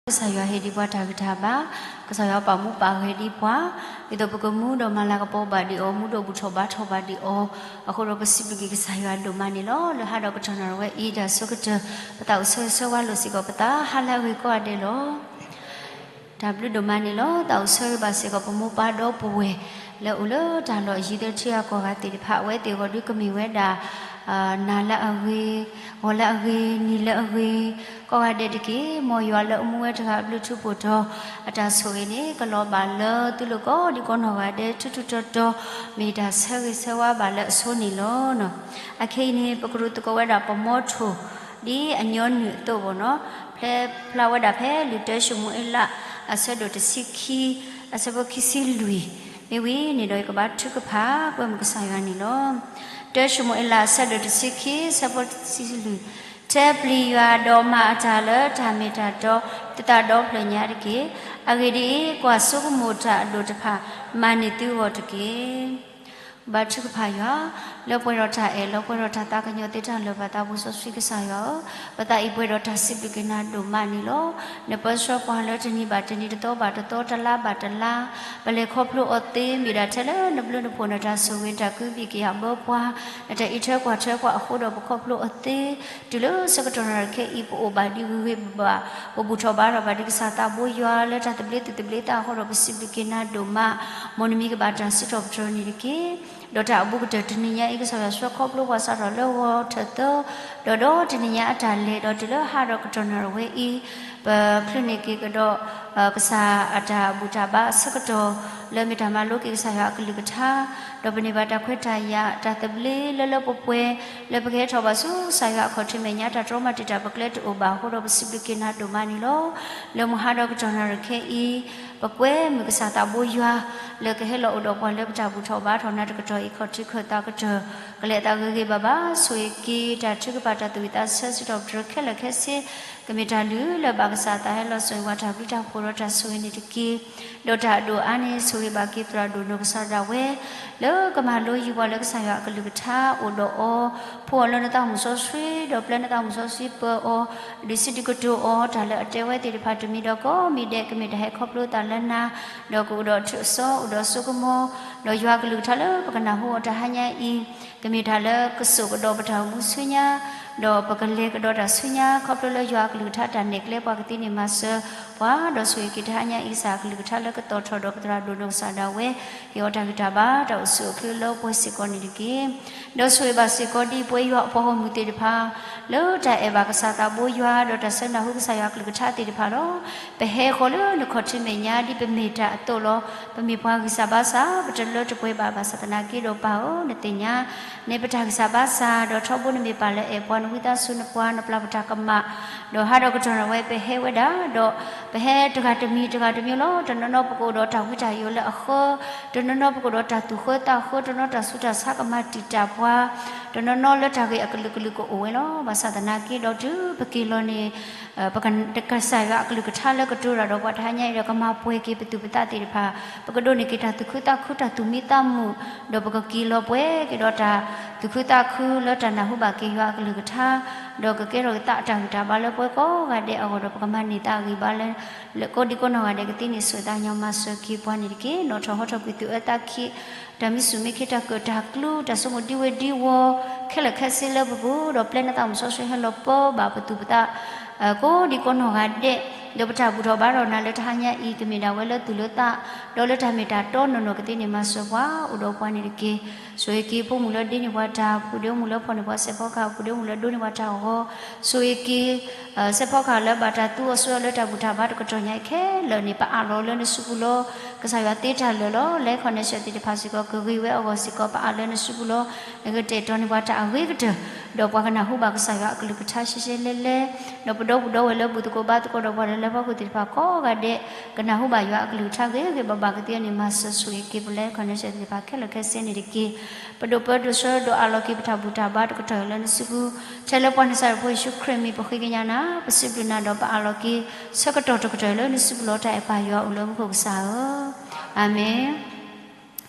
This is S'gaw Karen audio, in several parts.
ကစၢ်ယွၤဟ့ၣ်ဒံးပှၤတၢ်ဂံၢ်တၢ်ဘါ, ကစၢ်ယွၤပာ်မူပာ်ဂဲၤဒံးပှၤ, ဒ်သိးပကမူဒီးမၤလၤကပီၤဘၣ်ဒံးအီၤ, မူဒီးဘူၣ်ထီၣ်ဘါထီၣ်ဘၣ်ဒံးအီၤ, အဃိဒီးပစံးဘျုးက့ၤကစၢ်ယွၤဒိၣ်မးန့ၣ်လီၤ. လၢဟါဒီးကတီၢ်နၣ်ရံၣ်ဝဲအံၤ တၢ်ဆၢကတီၢ် ပသးအိၣ်ဆၢဂ့ၤဆၢဝါလိာ်စ့ၢ်ကီးပသး ဟါလၢအဂ့ၤကိးဂၤဒဲးလီၤ. တၢ်ဘျုးဒိၣ်မးန့ၣ်လီၤ. သးအိၣ်ဆၢဂ့ၤဘၣ်စ့ၢ်ကီးပမိၢ်ပၢ်ဒီပုၢ်ဝဲၢ် လၢအိၣ်လၢတၢ်လီၢ်အယံၤသၢထံအကီၢ်ဂၤသ့ၣ်တဖၣ် အဝဲသ့ၣ်အဂီၢ်ဒုးကမ့ၢ်ဝဲဒၣ် နၤလၢအဂ့ၤ, ဂီၤလၢအဂ့ၤ, နံၤလၢအဂ့ၤ, ကိးဂၤဒဲးတက့ၢ်. မ်ယွၤလၢအမူဝဲတဂၤအဘျုးထူးဖှိၣ်ဒီး အတၢ်ဆိၣ်ဂ့ၤန့ၣ် ကလီၤဘၣ်လၢသုလိၤကိးဒံကိးနီၢ်ဂၤဒဲး ထူးထူးတီၤတီၤ, မ့ၢ်တၢ်ဆၢဂ့ၤဆၢဝါဘၣ်လၢအဆိန့ၣ်လီၤ. အခဲအံၤန့ၣ် ပကရူးသကိးဝဲဒၣ်ပမီထိၣ် ဒ်အညီနုၢ်အသိးဘၣ်နီၤ, ဖျါဖျါဝဲဒၣ်ဖဲလံာ်တၢၡမူၤအ့လး အဆၢဒိၣ်တဆံခံ, အဆၢဖိခံဆံလွံၢ်, မ့ၢ်ဝံၤန့ၣ်ဒီး ယကဘါထုကဖၣ်ကွဲမုာ်ကစၢ်ယွၤန့ၣ်လီၤ. တၢၡမူၤအ့လး အဆၢဒိၣ်တဆံခံ, အဆၢဖိခံဆံလွံၢ်, ထဲပျံၤယွၤဒီးမၤအတၢ်လၢတၢ်မ့ၢ်တၢ်တီ သုသးဒီဖျၢၣ်ညါတက့ၢ်. အဂ့ၢ်ဒ်အံၤ, ကွၢ်ဆိကမိၣ်တၢ်အဒိၣ်တဖၣ် မၤန့ၢ်သုဂီၢ်တက့ၢ်. ဘါထုကဖၣ်ယွၤ, လၢပှဲၤဒီးတၢ်အဲၣ်လီၤ, ပှဲၤဒီးတၢ်သးကညီၤသ့တၢ်လၢာ်ဘၣ်သး ပူၤစီဆှံကစၢ်ယွၤဧၢ, ပသးအံၤပှဲၤဒီးတၢ်စံးဘျုးက့ၤနၤဒိၣ်မးန့ၣ်လီၤ. နပၢဆှၢပှၤလၢတနံၤဘၣ်တနံၤ တသီဘၣ်တသီ တလါဘၣ်တလါ, ပလဲၤခီဖျိအီၤသ့ မ့ၢ်ဒၣ်ထဲလၢနဘျုးနဖှိၣ် နတၢ်ဆိၣ်ဂ့ၤ တၢ်ကူးဘံၣ်က့ၤအဘၢပှၤ, နတၢ်အံးထွဲကွၢ်ထွဲပှၤအဃိဒီး ပခီဖျိအီၤသ့, တုၤလၢဆၢကတီၢ်နၣ်ရံၣ်ခဲအံၤ ပအိၣ်ဘၣ်ဒံးဂ့ၤဂ့ၤဘၣ်ဘၣ်, ပဘူၣ်ထီၣ်ဘါထီၣ်ဘၣ်ဒံးကစၢ်သးဘိယွၤလၢတၢ်သဘျ့သူၣ်သဘျ့သးအဃိဒီး ပစံးဘျုးက့ၤနၤဒိၣ်မး, မ်နမံၤကဘၣ်တၢ်စံးထီၣ်ပတြၢၤန့ၣ်တက့ၢ်. ဒီးတၢ်အဘူးကတၢၢ်တနံၤညါအံၤ ကစၢ်ယွၤဆှၢခီဖျိပှၤစးထီၣ်လၢဂီၤထၢၣ်သၢ, ဒီးဒီတနံၤညါအတၢ်လဲၤဒီးတုၤလၢဟါဒီးကတီၢ်နၣ်ရံၣ်ဝဲအံၤ, ပချုးန့ၢ်က့ၤကဒီး ကစၢ်အတၢ်ဘူၣ်တၢ်ဘါအဆၢကတီၢ် လၢမ့ၢ်တၢ်မၤလိက့ၤကစၢ်ယွၤအကလုၢ်ကထါ, ဒီးပန့ၢ်ဘၣ်တၢ်ခွဲးတၢ်ယာ် တၢ်သဘျ့လၢလၢပှဲၤပှဲၤ လၢပကဟဲထီၣ်ဘၣ်ဆူကစၢ်ယွၤအခီၣ်ထံးမဲာ်ညါ တၢ်တြီမၤတံာ်တာ်ပကျဲတအိၣ်ဘၣ်အဃိဒီး ပစံးဘျုးက့ၤနၤဒိၣ်မးန့ၣ်လီၤ. လၢမုၢ်ဟါဒီးကတီၢ်နၣ်ရံၣ်ခဲအံၤ, ပကွဲမုာ်ကစၢ်သးဘိယွၤ လၢကဟဲလီၤအိၣ်ဒီးပှၤလၢပတၢ်ဘူၣ်ထီၣ်ဘါထီၣ်နၤတကတီၢ်အံၤ ခီၣ်ထံးခၢၣ်သးကတၢၢ် ကလဲၤအသးဂ့ၤဂ့ၤဘၣ်ဘၣ်, ဆိၣ်ဂ့ၤက့ၤတၢ်ထုကဖၣ် တၢ်သူၣ်ဝံၣ်သးဆၢ စံးထီၣ်ပတြၢၤခဲလၢာ်ခဲဆ့ ကမ့ၢ်တၢ်လုၢ်လၢ်ဘၣ်ကစၢ်အသး ဟဲလီၤစိာ်န့ၢ်ပှၤတၢ်ဘျုးတၢ်ဖှိၣ်ဒီးတၢ်ဆိၣ်ဂ့ၤန့ၣ်တက့ၢ်. ဒီးတၢ်အဒိၣ်အါန့ၣ် ဆိၣ်ဂ့ၤဘၣ်က့ၤသရၣ်ဒိၣ်နီၢ်ကစၢ်ဒၣ်ဝဲ လၢကမၤလိယုၢ်ပှၤလၢကစၢ်ယွၤအကလုၢ်ကထါ အိၣ်ဒီးအီၤ, ဖှူအီၤလၢနသးမုၢ်စီဆှံ ဒီးပျဲနသးမုၢ်စီဆှံပၢအီၤ, ဒုးဆံးဒုးကတိၤအီၤ တၢ်လၢအတဲဝဲသ့ၣ်တဖၣ် တမံၤဒီးကိးမံၤဒဲး ကမ့ၢ်တၢ်ဟဲခီဖျိသးလၢနၤ, ဒီးကအိၣ်ဒီးထူးအစီ အိၣ်ဒီးစိကမီၤ, ဒီးယွၤအကလုၢ်ကထါလၢပကနၢ်ဟူအီၤတဟါညါအံၤ ကမ့ၢ်တၢ်လၢကစိာ်ကဒီးပတၢ်အိၣ်မူဆူညါ, ဒီးပကလဲၤကဒီးတၢ်ဆူညါ ခီဖျိလၢယွၤအကလုၢ်ကထါတၢ်နဲၣ်ကျဲပှၤကသ့န့ၣ်မၤစၢၤပှၤ, ဒီးဆိၣ်ဂ့ၤက့ၤတဟါညါအံၤ ကစၢ်အကလုၢ်ကထါလၢကသီၣ်ထီၣ်ဒီးပသရၣ်ဒိၣ်နီၢ်ကစၢ်ဒၣ်ဝဲ ဟ့ၣ်အီၤတၢ်ဂံၢ်တၢ်ဘါ တၢ်အိၣ်ဆူၣ်အိၣ်ချ့လၢပှဲၤစ့ၢ်ကီးန့ၣ်တက့ၢ်. ဒီးဆိၣ်ဂ့ၤဘၣ်စ့ၢ်ကီးဒ်ပဝဲယွၤအပှၤဂီၢ်မုၢ်သ့ၣ်တဖၣ် လၢတၢ်အဲၣ်ဘၣ်ကစၢ်သးဘိယွၤ ဒီးတၢ်ဆၢနၢ်ဟူကစၢ်ယွၤအကလုၢ်ကထါသ့ၣ်တဖၣ်လီၤ. ပဟဲဃီၤလၢနခီၣ်ထံးမဲာ်ညါ ဒ်ပမ့ၢ်တၢ်အသိးလီၤ. ပမ့ၢ်ပှၤဂံၢ်စၢ်ဘါစၢ် ပတလၢတပှဲၤဘၣ် ဘၣ်ဆၣ်သနာ်က့ဒီးပၢ်ဧၢ နသ့ၣ်ညါ န့ၣ်ပတၢ်ဂံၢ်စၢ်ဘါစၢ် ဒီးထီဘိနမ့ၢ်ပၢ်လၢအဲၣ်ပှၤ နဝံသးစူၤနပှၤ နပျၢ်ပတၢ်ကမၣ်, ဒီးဟါဒီးကတီၢ်နၣ်ရံၣ်ဝဲ ပဟဲဝဲဒၣ်ဒီး ပဟဲတဂၤတမံၤတဂၤတမံၤလီၤ. တနီၤနီၤပကအိၣ်ဒီးတၢ်ဝံတၢ်ယိးလၢအဃၢ, တနီၤနီၤပကအိၣ်ဒီးတၢ်သူၣ်ဃၢသးဃၢ, တနီၤတၢ်ဆူးတၢ်ဆါကမၤတံာ်တာ်ပှၤ, တနီၤနီၤလၢတၢ်ဂ့ၢ်အကလုာ်ကလုာ်ကအိၣ်ဝဲလီၤ. ဘၣ်ဆၣ်သနာ်က့ဒီးတုၤပက့ၤလီၤန့ၣ် ပကစၢ်ယွၤအကလုၢ်ကထါလၢကတိၤတၢ်ဒီးပှၤတဟါညါအံၤဒီး ကမၤပှဲၤက့ၤပသူၣ်ပသးသ့ၣ်တဖၣ်, ပကဒိးန့ၢ်က့ၤတၢ်သူၣ်ခုသးခု တၢ်သူၣ်မံသးမုာ်, ဒီးပကက့ၤလီၤပှဲၤက့ၤဒီးတၢ်သူၣ်ခုသးခုလၢတၢ်နၢ်ဟူဘၣ်က့ၤယွၤအကလုၢ်ကထါ, ဒီးကကဲထီၣ်က့ၤသးအတၢ်ဂံၢ်တၢ်ဘါလၢပှၤကိးဂၤဒဲးအဂီၢ်ဒီး ပကမၤန့ၢ်သးအဂံၢ်ဘါလၢ လၢကိးဒံကိးနီၢ်ဂၤဒဲးကသ့န့ၣ် ဆိၣ်ဂ့ၤသးကညီၤမၤစၢၤက့ၤပှၤန့ၣ်တက့ၢ်. နီၣ်ထီၣ်ဟီထီၣ်ကွံာ်သုးအၢသးခံ တၢ်မံဆူၣ်မံခ့ တၢ်ကၢၣ်တၢ်ကျူ တၢ်ဆိကမိၣ်ဒ်ဝဲဒ်ဝီ ခဲလၢာ်ခဲဆ့လၢပပူၤ, ဒီးပျဲနသးမုၢ်စီဆှံဟဲလီၤပၢဘၣ်ပသူၣ်ပသး ကိးဒံကိးနီၢ်ဂၤဒဲး, ဒီးပတၢ်ဘူၣ်ထီၣ်ဘါထီၣ်နၤလၢတဟါညါအံၤ ကမ့ၢ်ဒၣ်ဝဲလၢသူၣ်လၢသး, ဒီးလၢတၢ်မ့ၢ်တၢ်တီနီၢ်နီၢ်ကသ့န့ၣ် မၤစၢၤပှၤ အိၣ်ဒီးပှၤန့ၣ်တက့ၢ်. ဆိၣ်ဂ့ၤက့ၤဖိမုၣ်လၢဒ့န့ၢ်ပှၤတၢ်, ဖုဒ့ဖိမုၣ်လၢဖီၣ်န့ၢ်ပှၤစဲးဖီကဟၣ်, ဖုဒ့ဖိမုၣ်လၢဒိးန့ၢ်ပှၤတၢ်ဂီၤ, ဆိၣ်ဂ့ၤက့ၤ စဲးဖီကဟၣ်လၢဘၣ်တၢ်သူအီၤဆှၢအီၤလၢတၢ်ဘူၣ်တၢ်ဘါတကတီၢ်ညါအံၤခဲလၢာ်န့ၣ် ပအးလီၤလၢနစုပူၤလီၤ. ကစၢ်ယွၤသ့တၢ်လၢာ်လီၤ. လဲၤ connection သ့ၣ်တဖၣ်စ့ၢ်ကီး ကဂ့ၤဝဲအဂီၢ်စ့ၢ်ကီး ပအးလၢနစုပူၤလီၤ. နကတဲာ်ကတီၤန့ၢ်ပှၤတၢ်အဂ့ၤကတၢၢ်, ဒီးပှၤကနၢ်ဟူဘၣ်ကစၢ်ယွၤအကလုၢ်ကထါရှဲရှဲလဲလဲ, ဒီးပဒီပုၢ်ဒီဝဲၢ်လၢဘူၣ်သကိးဘါသကိးဒီးပှၤ လၢလၢပှၤပှဲၤသ့ၣ်တဖၣ်ကိးဂၤဒဲး ကနၢ်ဟူဘၣ်ယွၤအကလုၢ်ကထါဂ့ၤဂ့ၤဘၣ်ဘၣ်ကသ့န့ၣ် မၤစၢၤဆိၣ်ဂ့ၤက့ၤပလဲၤ connection သ့ၣ်တဖၣ်ခဲလၢာ်ခဲဆ့န့ၣ်တက့ၢ်. ပဒိၣ်ပၢဒိၣ်ဆှၢဒီးအးလီၤက့ၤပတၢ်ဘူၣ်တၢ်ဘါ တကတီၢ်လၢနစုပူၤ, ထဲလၢပှၤနစၤရ့းဖိယ့ၣ်ၡူးခရံာ်မံၤ ပဃ့ကညးနၤ, ပစံးဘျုးနၤဒီးပအးလီၤက့ၤ ဆၢကတီၢ်တကတီၢ်လၢနစုပူၤလီၤ. တၢ်အဲၣ်ပၢ်ယွၤအိၣ်လၢမူခိၣ်ကစၢ်ဧၢ, အၤမ့ၣ်.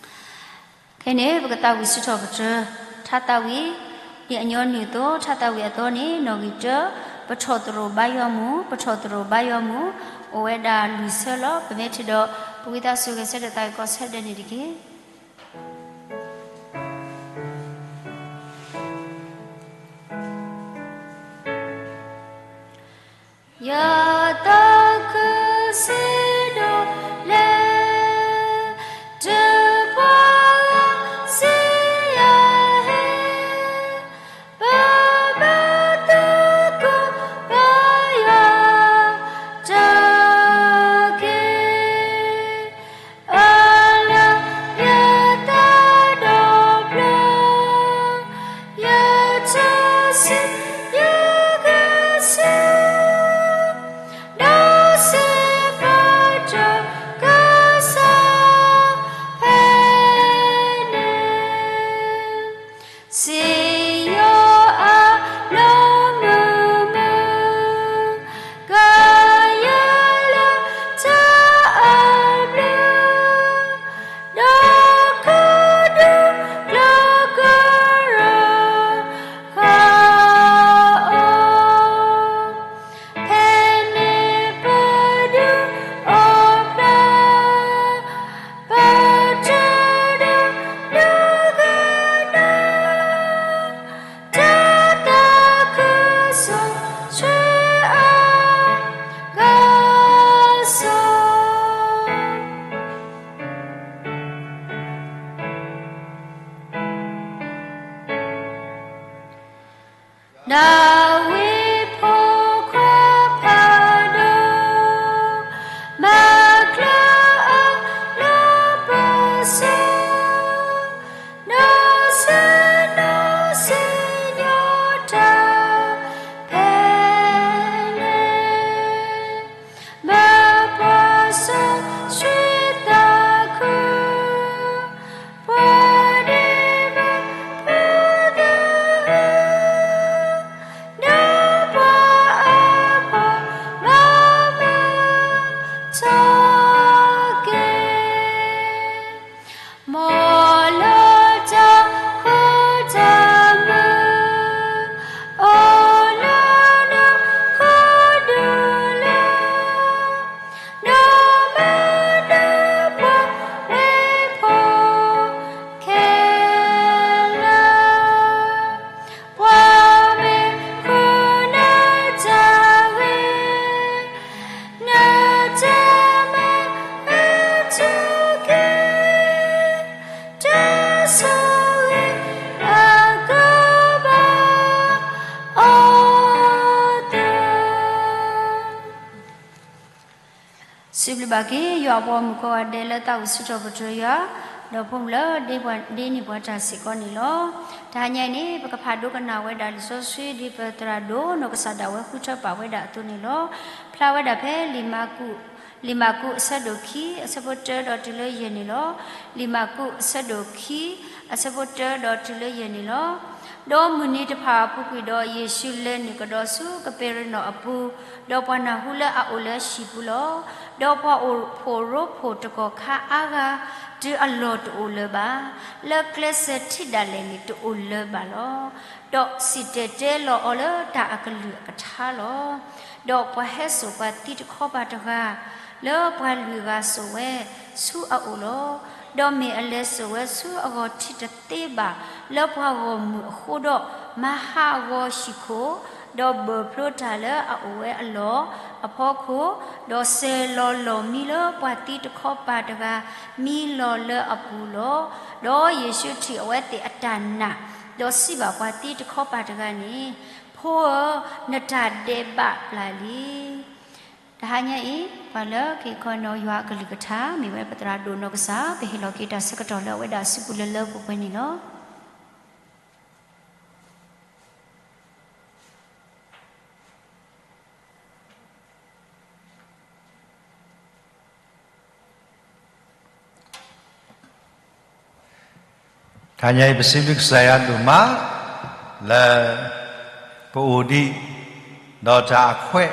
ခဲအံၤန့ၣ် ပကသးဝံၣ်စံးထီၣ်ပတြၢၤ ထါသးဝံၣ်, ဒ်အညီနုၢ်အသိး ထါသးဝံၣ်အသီန့ၣ် နီၣ်ဂံၢ်တၢ ပထီၣ်သရိာ်ဘါယွၤမုၢ်, ပထီၣ်သရိာ်ဘါယွၤမုၢ်, အိၣ်ဝဲဒၣ်လွံၢ်ဆၢလီၤ. ပမ့ၢ်ထံၣ်ဒီး ပဝံသးစူၤဂဲၤဆၢထၢၣ်သးဝံၣ်ကီးဆၢဒၢးန့ၣ်တက့ၢ်. ယသးခုစံးဒိၣ်လဲၣ်, တပှၤစံယၤဟဲ, ပဘၣ်သကိးဘါယွၤတက့ၢ်. အလၢယသးဒီဖျၢၣ်, ယထံၣ်ဆံးယကဆူၣ်, ဒီးစံးပတြၢၤကစၢ်ဖဲန့ၣ်, စံယိၤအလီၤမုၢ်မုၢ်, ကယဲၢ်လၢတၢ်အဘျုး, ဒီးခိၣ်ဒူကျိၤကရၢဃီအီၤ, ဖဲန့ၣ်ပဒုးအိၣ်ဖျါ, ပတၢ်ဒိးဒိကနၣ်, တၢ်သးခုစိဆှံအကစီၣ်. ဒၤဝံးဖိခွါဖးဒိၣ်, မၤကျၢၤအလီၢ်ပစိာ်, ဒီးစံးနီၢ်စံယိၤတၢ်ဖဲန့ၣ်, မ့ၢ်ပှၤစီဆှံသးခု, ပှၤဒ့မုၣ်ဖိသၣ်ဧၢ, ဒီးပှၤအဖိမၤမုာ်ထီၣ်က့ၤ, မ်လၢတၢ်ဃူတၢ်မုာ်, အိၣ်လၢနခိၣ်ဒူလၢ, ဒီးမ့ၢ်ဒၢပှၤဝဲဖိခဲလၢာ်, ပှၤမ့ၢ်ဃုနတၢ်ဂ့ၤ, နတၢ်မၤဝဲတက့ၢ်, တၢ်ဆိၣ်ဂ့ၤအကဘၣ်အီၤသ့. စံးဘျုးဘၣ်က့ၤ ယွၤအပှၤဂီၢ်မုၢ်ကိးဂၤဒဲးလၢသးဝံၣ်ဆူၣ်ထီၣ်ပတြၢၤယွၤ, ဒီးဖိမုၣ်လၢဒ့န့ၢ်ပှၤတၢ်စ့ၢ်ကီးန့ၣ်လီၤ. တဟါညါအံၤန့ၣ် ပကဖးဒိကနၣ်ဝဲဒၣ်လံာ်စီဆှံ ဒ်ပသရၣ်ဒိၣ်နီၢ်ကစၢ်ဒၣ်ဝဲဃုထၢပာ်ဝဲဒၣ်အသိးန့ၣ်လီၤ. ဖျါဝဲဒၣ်ဖဲ လံာ်မၢ်ကူးအဆၢဒိၣ်ခံ အဆၢဖိတၢဒီးတုၤလၢယဲၢ်န့ၣ်လီၤ. လံာ်မၢ်ကူးအဆၢဒိၣ်ခံ အဆၢဖိတၢဒီးတုၤလၢယဲၢ်န့ၣ်လီၤ. ဒီးမုၢ်နံၤတဖၣ်အပူၤကွံာ်ဒီး ယ့ၣ်ၡူးလဲၤနုာ်ကဒီးဆူကပ့းရနီၣ်အပူၤ, ဒီးပှၤနၢ်ဟူလၢအအိၣ်လၢဟံၣ်ပူၤလီၤ. ဒီးပှၤအိၣ်ဖှိၣ်ရိဖှိၣ်တကီၢ်ခါအါဂၤ တုၤအလီၢ်တအိၣ်လၢၤဘၣ်. လၢကျဲစၢၤထံးဒၣ်လဲာ်န့ၣ် တအိၣ်လၢၤဘၣ်လီၤ. ဒီးစံၣ်တဲၤတဲလီၤအီၤလၢတၢ်အကလုၢ်အကထါလီၤ. ဒီးပှၤဟဲစိာ်ပှၤသံတခီပၤတဂၤ လၢပှၤလွံၢ်ဂၤစိာ်ဝဲဆူအအိၣ်လီၤ. ဒီးမ့ၢ်အလဲၤစိာ်ဝဲဆူအဂီၢ်ထံးတသ့ဘၣ် လၢပှၤဂီၢ်မုၢ်အဃိဒီး, မၤဟးဂီၤဟံၣ်ခိၣ်, ဒီးဘၢၣ်ဖျိတၢ်လၢအအိၣ်ဝဲအလီၢ်အဖီခိၣ်, ဒီးစဲၤလီၤလီၢ်မံလၢပှၤသံတခီပၤတဂၤ မံလီၤလၢအပူၤလီၤ. ဒီးယ့ၣ်ၡူးထံၣ်အဝဲသ့ၣ်အတၢ်နာ်, ဒီးစံးဘၣ်ပှၤသံတခီပၤတဂၤန့ၣ်, ဖိဧၢ, နတၢ်ဒဲးဘးပျၢ်လံ. တဟါညါအံၤ ပှၤလၢကဟ့ၣ်ခီနီၤယွၤအကလုၢ်ကထါ မ့ၢ်ဝဲပသရၣ်ဒိၣ်နီၢ်ကစၢ် ပဟ့ၣ်လီၤက့ၤတၢ်ဆၢကတီၢ်လၢအဝဲဒၣ်အစုပူၤလၢလၢပှဲၤပှဲၤန့ၣ်လီၤ. တဟါညါအံၤ ပစံးဘျုးကစၢ်ယွၤဒိၣ်မး လၢပအိၣ်ဒံး ဒီးတၢ်အခွဲး,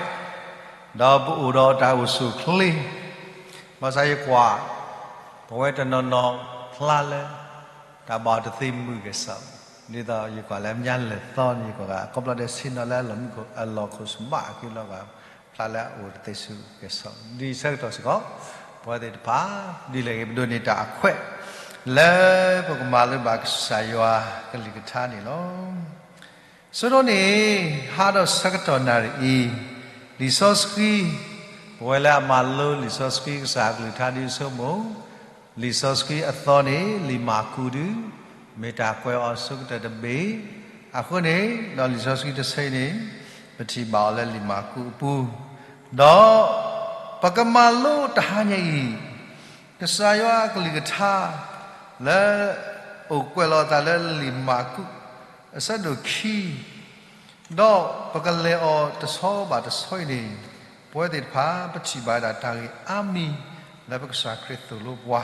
ဒီးပအိၣ်ဒီးတၢ်အိၣ်ဆူၣ်အိၣ်ချ့, ဘၣ်ဆၣ်ယကွၢ် ပဝဲတနီၤနီၤဖျါလၢ တၢ်ဘၣ်တသ့မုာ်ဂဲၤဆၢ ဒ်သိးယကွၢ်လၢအမဲာ်ညါလဲၤသီန့ၣ် ယကွၢ်ဂၤ ခီဖျိလၢဆ့ၣ်နီၤလၢအလီၢ်မုၢ်ခိၣ် အလီၢ်ခိၣ်စဘၣ်အဃိလီၤဂၤ ဖျါလၢအအိၣ်တသ့ဆူကဲၣ်ဆိး ဒ်ဆၢကတီၢ်စ့ၢ်ကီး ပဝဲသ့ၣ်တဖၣ် ဒ်လဲၣ်ဂ့ၤ ပဒိးန့ၢ်တၢ်အခွဲး လၢပကမၤလိဘၣ်ကစၢ်ယွၤကလုၢ်ကထါန့ၣ်လီၤ. ဆိဒိၣ်န့ၣ် ဟါဒီးဆၢကတီၢ်နၣ်ရံၣ်အံၤ လံာ်စီဆှံ ပဝဲလၢအမၤလိလံာ်စီဆှံကစၢ်အကလုၢ်ကထါဒ်ဆိကမိၣ် လံာ်စီဆှံအသီန့ၣ် လံာ်မၢ်ကူးဒုး မ့ၢ်တၢ်ကွဲးအီၤအဆိကတၢၢ်တဘ့ၣ်, အဃိန့ၣ် ဒီးလံာ်စီဆှံတဆၢအံၤန့ၣ် ပထံၣ်ဘၣ်အီၤလၢလံာ်မၢ်ကူးအပူၤ, ဒီးပကမၤလိတဟါညါအံၤ ကစၢ်ယွၤအကလုၢ်ကထါ လၢအိၣ်ကွဲးလီၤအသးလၢလံာ်မၢ်ကူး အဆၢဒိၣ်ခံ ဒီးပကလဲၤအီၤတဆီဘၣ်တဆီအံၤန့ၣ် ပဝဲသ့ၣ်တဖၣ် ပထံၣ်ဘၣ်ဝဲဒၣ်တၢ်ဂ့ၢ်အါမံၤ လၢပကစၢ်ခရံာ်သိၣ်လိပှၤ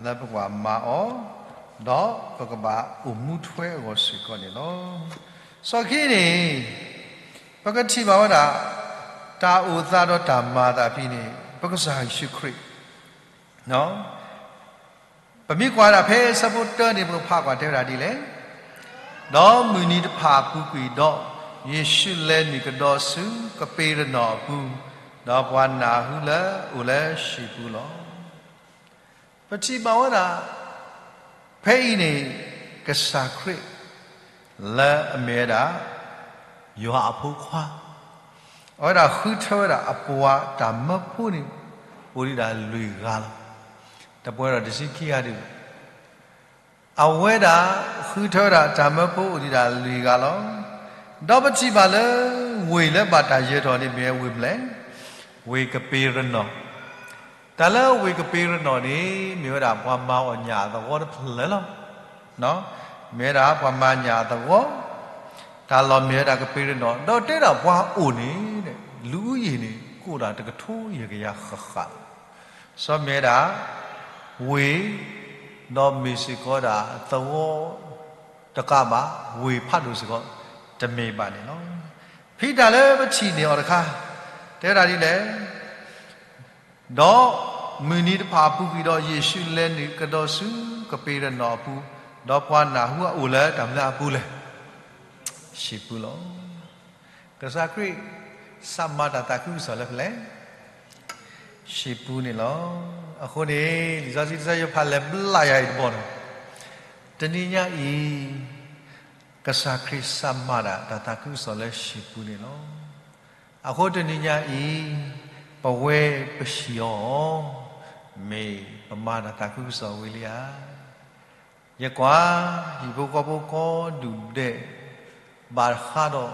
လၢပကဘၣ်မၤအီၤ ဒီးပကဘၣ်အိၣ်မူထွဲအဂီၢ်စ့ၢ်ကီးန့ၣ်လီၤ. စီၤခံန့ၣ် ပကထံၣ်ဘၣ်ဝဲဒၣ် တၢ်အိၣ်သးဒီးတၢ်မၤအသးဖဲန့ၣ် ပကစၢ်ယ့ၣ်ၡူးခရံာ် ပမ့ၢ်ကွၢ်ဒၣ်ဖဲဆၢဖိတၢန့ၣ် ပကဖးကွၢ်တဲဝဲဒၣ်ဒ်လဲၣ်, ဒီးမုၢ်နံၤတဖၣ်အပူၤကွံာ်ဒီး ယ့ၣ်ၡူးလဲၤနုာ်ကဒီးဆူကပ့းရနီၣ်အပူၤ, ဒီးပှၤနၢ်ဟူလၢအိၣ်လၢဟံၣ်ပူၤလီၤ. ပထံၣ်ဘၣ်ဝဲဒၣ် ဖဲအံၤန့ၣ် ကစၢ်ခရံာ် လၢအမ့ၢ်ဝဲဒၣ် ယွၤအဖိခွါ အဝဲဒၣ်ဃုထၢဝဲဒၣ်အပှၤတၢ်မၢဖိန့ၣ် အိၣ်ဒံးဒၣ်လွံၢ်ဂၤလီၤ. တပှဲၤဒီးတဆံခံဂၤဒံးဘၣ်. အဝဲဒၣ်ဃုထၢဝဲဒၣ်တၢ်မၢဖိအိၣ်ဒံးဒၣ်လွံၢ်ဂၤလီၤ. ဒီးပထံၣ်ဘၣ်လၢ ဝ့ၢ်လၢဘၣ်တၢ်ယၢၤထီၣ်န့ၣ်မ့ၢ်ဝဲဝ့ၢ်မနုၤလဲၣ်, ဝ့ၢ်ကပ့းရနီၣ်. တၢ်လၢဝ့ၢ်ကပ့းရနီၣ်န့ၣ် မ့ၢ်ဝဲဒၣ်ပှၤမၤအီၣ်ညၣ်အသဝီတဖျၢၣ်လီၤ. မ့ၢ်ဝဲဒၣ်ပှၤမၤညၣ်အသဝီ, တၢ်လီၢ်မ့ၢ်ဝဲဒၣ်ကပ့းရနီၣ်, ဒီးတဲဒၣ်ပှၤအိၣ်န့ၣ် လူဦးရေန့ၣ် ကအိၣ်ဒၣ်တကထိယဲၢ်ကယၤဃၣ်ဃၣ်လီၤ. စီၤမ့ၢ်ဝဲဒၣ် ဝ့ၢ်, ဒီးမ့ၢ်စ့ၢ်ကီးဒၣ်သဝီတကးဘၣ်, ဝ့ၢ်ဖးဒိၣ်စ့ၢ်ကီးတမ့ၢ်ဘၣ်န့ၣ်လီၤ. ဖဲတၢ်လၢပထံၣ်န့ၢ်အီၤတခါ တဲဝဲဒၣ်ဒ်လဲၣ်, ဒီးမုၢ်နံၤတဖၣ်အပူၤကွံာ်ဒီး ယ့ၣ်ၡူးလဲၤနုာ်ကဒီးဆူကပ့းရနီၣ်အပူၤ, ဒီးပှၤနၢ်ဟူအအိၣ်လၢတၢ်မနုၤအပူၤလဲၣ်, ဟံၣ်ပူၤလီၤ. ကစၢ်ခရံာ် စးမၤတၢ်သးခုကစီၣ်လၢဖဲလဲၣ်, ဟံၣ်ပူၤန့ၣ်လီၤ. အဃိန့ၣ် လံာ်စီဆှံတဆၢယဖးလဲၤဘျးယၤအံၤတဘျီန့ၣ်, တနံၤညါအံၤ ကစၢ်ခရံာ်စးမၤဒၣ်တၢ်သးခုကစီၣ်လၢဟံၣ်ပူၤန့ၣ်လီၤ. အဃိတနံၤညါအံၤ ပဝဲပဟံၣ်အီၤ မ့ၢ်ပမၤတၢ်သးခုကစီၣ်ဝံၤလံဧါ. ယကွၢ် ဟံၣ်ဖိဃီဖိကိးဒူၣ်ဒဲး ဘၣ်ဃးဒီး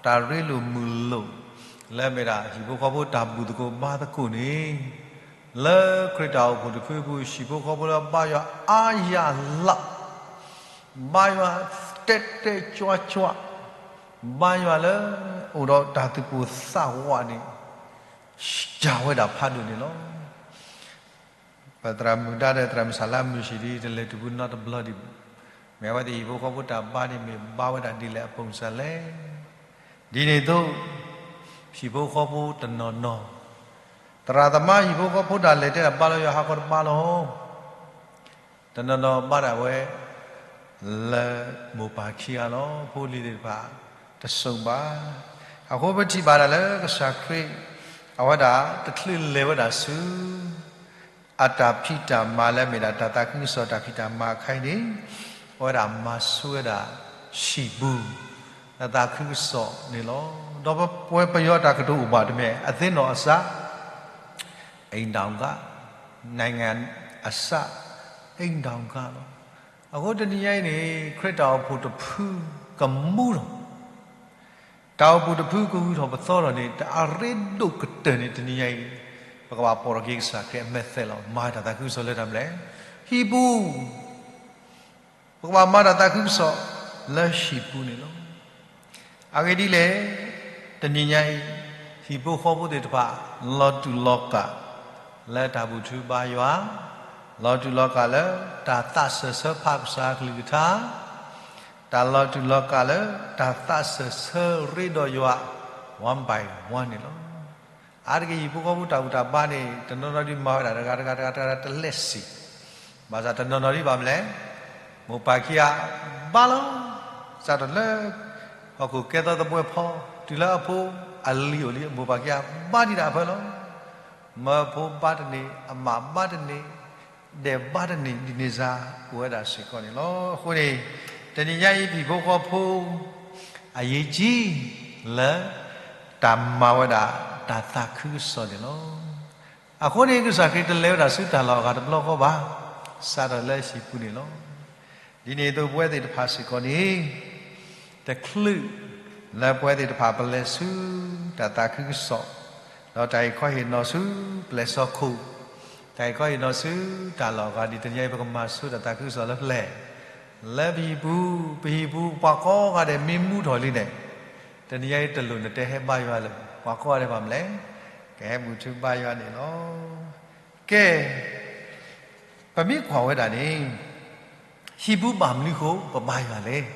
တၢ်ရ့လိာ်မုာ်လိာ် လၢအမ့ၢ်ဒၣ်ဟံၣ်ဖိဃီဖိတၢ်ဘူၣ်သကိးဘါသကိးန့ၣ် လၢခရံာ်တၢ်အိၣ်ဖှိၣ်တဖုအပူၤ ဟံၣ်ဖိဃီဖိလၢဘါယွၤအါယၤလၢ် ဘါယွၤတဲာ်တဲာ်ကွၢ်ကွၢ်, ဘါယွၤလၢအိၣ်ဒီးတၢ်သူၣ်ပိၢ်သးဝးန့ၣ် စှၤဝဲဒၣ်ဖးဒိၣ်န့ၣ်လီၤ. ပသရၣ်မုၣ်ဒါဒီးသရၣ်မုၣ်ဆၣ်လါမုၢ်ဆ့ၣ်ဒ် တလဲၤတုၤပူၤနီတဘျီဒံးဘၣ်. မ့ၢ်အဝဲသ့ၣ်ဟံၣ်ဖိဃီဖိတၢ်ဘါန့ၣ် မ့ၢ်ဘါဝဲဒၣ်ဒ်လဲၣ်အပူၤစ့ၢ်လဲၣ်. ဒ်န့ၣ်အသိး ဟံၣ်ဖိဃီဖိတနီၤနီၤ, သရၣ်သမါဟံၣ်ဖိဃီဖိတၢ်လဲၤတဲတၢ်ဘါလၢယွၤဟးဂီၤတဘါလီၤ. တနီၤနီၤဘါဒၣ်ဝဲ လၢမိၢ်ပၢ်ခံဂၤလီၤ. ဖိလံၤသ့ၣ်တဖၣ် တဆိးဘၣ်. အဃိပထံၣ်ဘၣ်ဒၣ်လၢကစၢ်ခရံာ် အဝဲဒၣ်တချုးလဲၤဝဲဒၣ်ဆူ အတၢ်ဖံးတၢ်မၤလၢအမ့ၢ်ဒၣ်တၢ်သးခုကစီၣ်တၢ်ဖံးတၢ်မၤအခါအံၤန့ၣ် အဝဲဒၣ်မၤဆိဝဲဒၣ်ဟံၣ်ပူၤ အသးခုကစီၣ်န့ၣ်လီၤ. ဒီးပဝဲပယီၤတၢ်ကတိၤအိၣ်ဘၣ်တမံၤ အသ့ၣ်နီၣ်အစး အိမ်ထောင်က နိုင်ငံအစး အိမ်ထောင်က လီၤ. အဃိတနံၤညါအံၤန့ၣ် ခရံာ်တၢ်အိၣ်ဖှိၣ်တဖုကမူထီၣ် တၢ်အိၣ်ဖှိၣ်တဖုကဂုၤထီၣ်ပသီထီၣ်န့ၣ် တၢ်အရ့ဒိၣ်ကတၢၢ်န့ၣ် တနံၤညါအံၤ ပကဘၣ်ပိာ်ထီၣ်က့ၤကစၢ်ခရံာ်အမဲာ်သဲးလီၤ. မၤတၢ်သးခုကစီၣ်လၢတၢ်မနုၤလဲၣ်. ဟံၣ်ပူၤ ပကဘၣ်မၤတၢ်သးခုကစီၣ်လၢဟံၣ်ပူၤန့ၣ်လီၤ. အဂ့ၢ်ဒ်လဲၣ်, တနံၤညါအံၤ ဟံၣ်ဖိဃီဖိသ့ၣ်တဖၣ် လီၤတူာ်လီၤကာ် လၢတၢ်ဘူၣ်ထူဘါယွၤ, လီၤတူာ်လီၤကာ်လၢ တၢ်သးစၢၢ်ဆၢဖးကစၢ်ကလုၢ်ကထါ, တၢ်လီၤတူာ်လီၤကာ်လၢ တၢ်သးစၢၢ်ဆၢရ့ဒီးယွၤ one by one န့ၣ်လီၤ. အါတက့ၢ်ဟံၣ်ဖိဃီဖိတၢ်ဘူၣ်တၢ်ဘါန့ၣ် တနီၤနီၤဒ်မၤဝဲဒၣ်တဂၤတဂၤတဂၤတဂၤတလဲၣ်စ့ၢ်, ဘၣ်ဆၣ်တနီၤနီၤဒ်ဘၣ်မနုၤလဲၣ်, မိၢ်ပၢ်ခံဂၤဘါလီၤ. စးထီၣ်လၢ ဟီၣ်ခိၣ်ကဲသီသပှၢ်ဖီ တုၤလၢအဖိအလံၤအိၣ်လံ အမိၢ်ပၢ်ခံဂၤဘါတံၢ်တၢ်အဖၢလီၤ. မၢဖိဘါတန့ၢ်, အမၣ်ဘါတန့ၢ်, ဒဲးဘါတန့ၢ် ဒ်န့ၣ်စ့ၢ် အိၣ်ဝဲဒၣ်စ့ၢ်ကီးန့ၣ်လီၤ. အဃိန့ၣ် တနံၤညါအံၤ ပဟံၣ်ဖိဃီဖိ အရေးကြီး လၢ တၢ်မၤဝဲဒၣ် တၢ်သးခုကစီၣ်န့ၣ်လီၤ. အဃိန့ၣ် ကစၢ်ခရံာ်တလဲၤဝဲဒၣ်ဆူတၢ်လီၢ်အဂၤတဘျီဃီဘၣ်, စးထီၣ်လၢဟံၣ်ပူၤန့ၣ်လီၤ. ဒ်န့ၣ်အသိး ပဝဲသ့ၣ်တဖၣ်စ့ၢ်ကီးန့ၣ် တချုးလၢပဝဲသ့ၣ်တဖၣ်ပလဲၤဆူ တၢ်သးခုကစီၣ်, ဒီးတၢ်ဟ့ၣ်ခီဟ့ၣ်နီၤဆူ ပျဲၢ်စီခိၣ်, တၢ်ဟ့ၣ်ခီဟ့ၣ်နီၤဆူတၢ်လီၢ်အဂၤ ဒ်တနံၤညါအံၤ ပကမၤဆိတၢ်သးခုကစီၣ်လၢပျဲၢ်, လၢပဟံၣ်ပူၤ, ပဟံၣ်ပူၤ ပှၤကိးဂၤဒဲးမ့ၢ်မူထီၣ်လံန့ၣ်, တနံၤညါအံၤတလိၣ်နတဲဟဲဘါယွၤလၢၤ, ပှၤကိးဂၤဒဲးဘၣ်မနုၤလဲၣ်, ကဟဲမုာ်ထူဘါယွၤန့ၣ်လီၤ. ကဲ ပမ့ၢ်ကွၢ်ဝဲဒၣ်န့ၣ် ဟံၣ်ပူၤဘၣ်မနုၤအဃိ ပဘါယွၤလဲၣ်.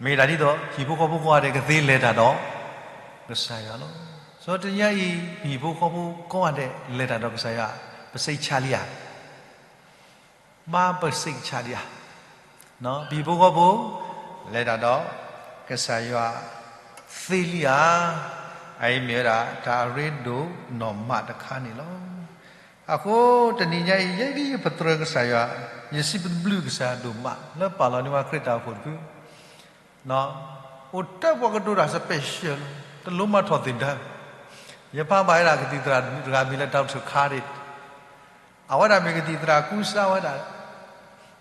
မ့ၢ်ဒၣ်ဒ်သိး ဟံၣ်ဖိဃီဖိကိးဂၤဒဲးကသ့လဲၤတၢ်ဒီး ကစၢ်ယွၤလီၤ. စီၤတနံၤညါအံၤ ပဟံၣ်ဖိဃီဖိကိးဂၤဒဲးလဲၤတၢ်ဒီးကစၢ်ယွၤ, ပစိတ်ချလံဧါ. ဘၣ်ပစိတ်ချလံဧါ. ပဟံၣ်ဖိဃီဖိ လဲၤတၢ်ဒီး ကစၢ်ယွၤသ့လံဧါ. အအံၤမ့ၢ်ဝဲဒၣ် တၢ်အရ့ဒိၣ်နီၢ်မးတခါန့ၣ်လီၤ. အဃိတနံၤညါအံၤ ယဲဒ်ယပတြၢၤကစၢ်ယွၤ, ယစံးဘျုးကစၢ်ယွၤဒိၣ်မး လၢပာ်လီၤန့ၢ်ဝဲခရံာ်တၢ်အိၣ်ဖှိၣ်တဖု အိၣ်တ့ၢ်ပှၤကတိၤတၢ် special လီၤ, တလိၣ်မၤထီၣ်သ့ၣ်ဒၢ. ယဖးဘၣ်ဝဲဒၣ်ကသံၣ်သရၣ်တဂၤမံၤလၢ Doctor Khalid, အဝဲဒၣ်မ့ၢ်ကသံၣ်သရၣ်ကူစါဝဲဒၣ်,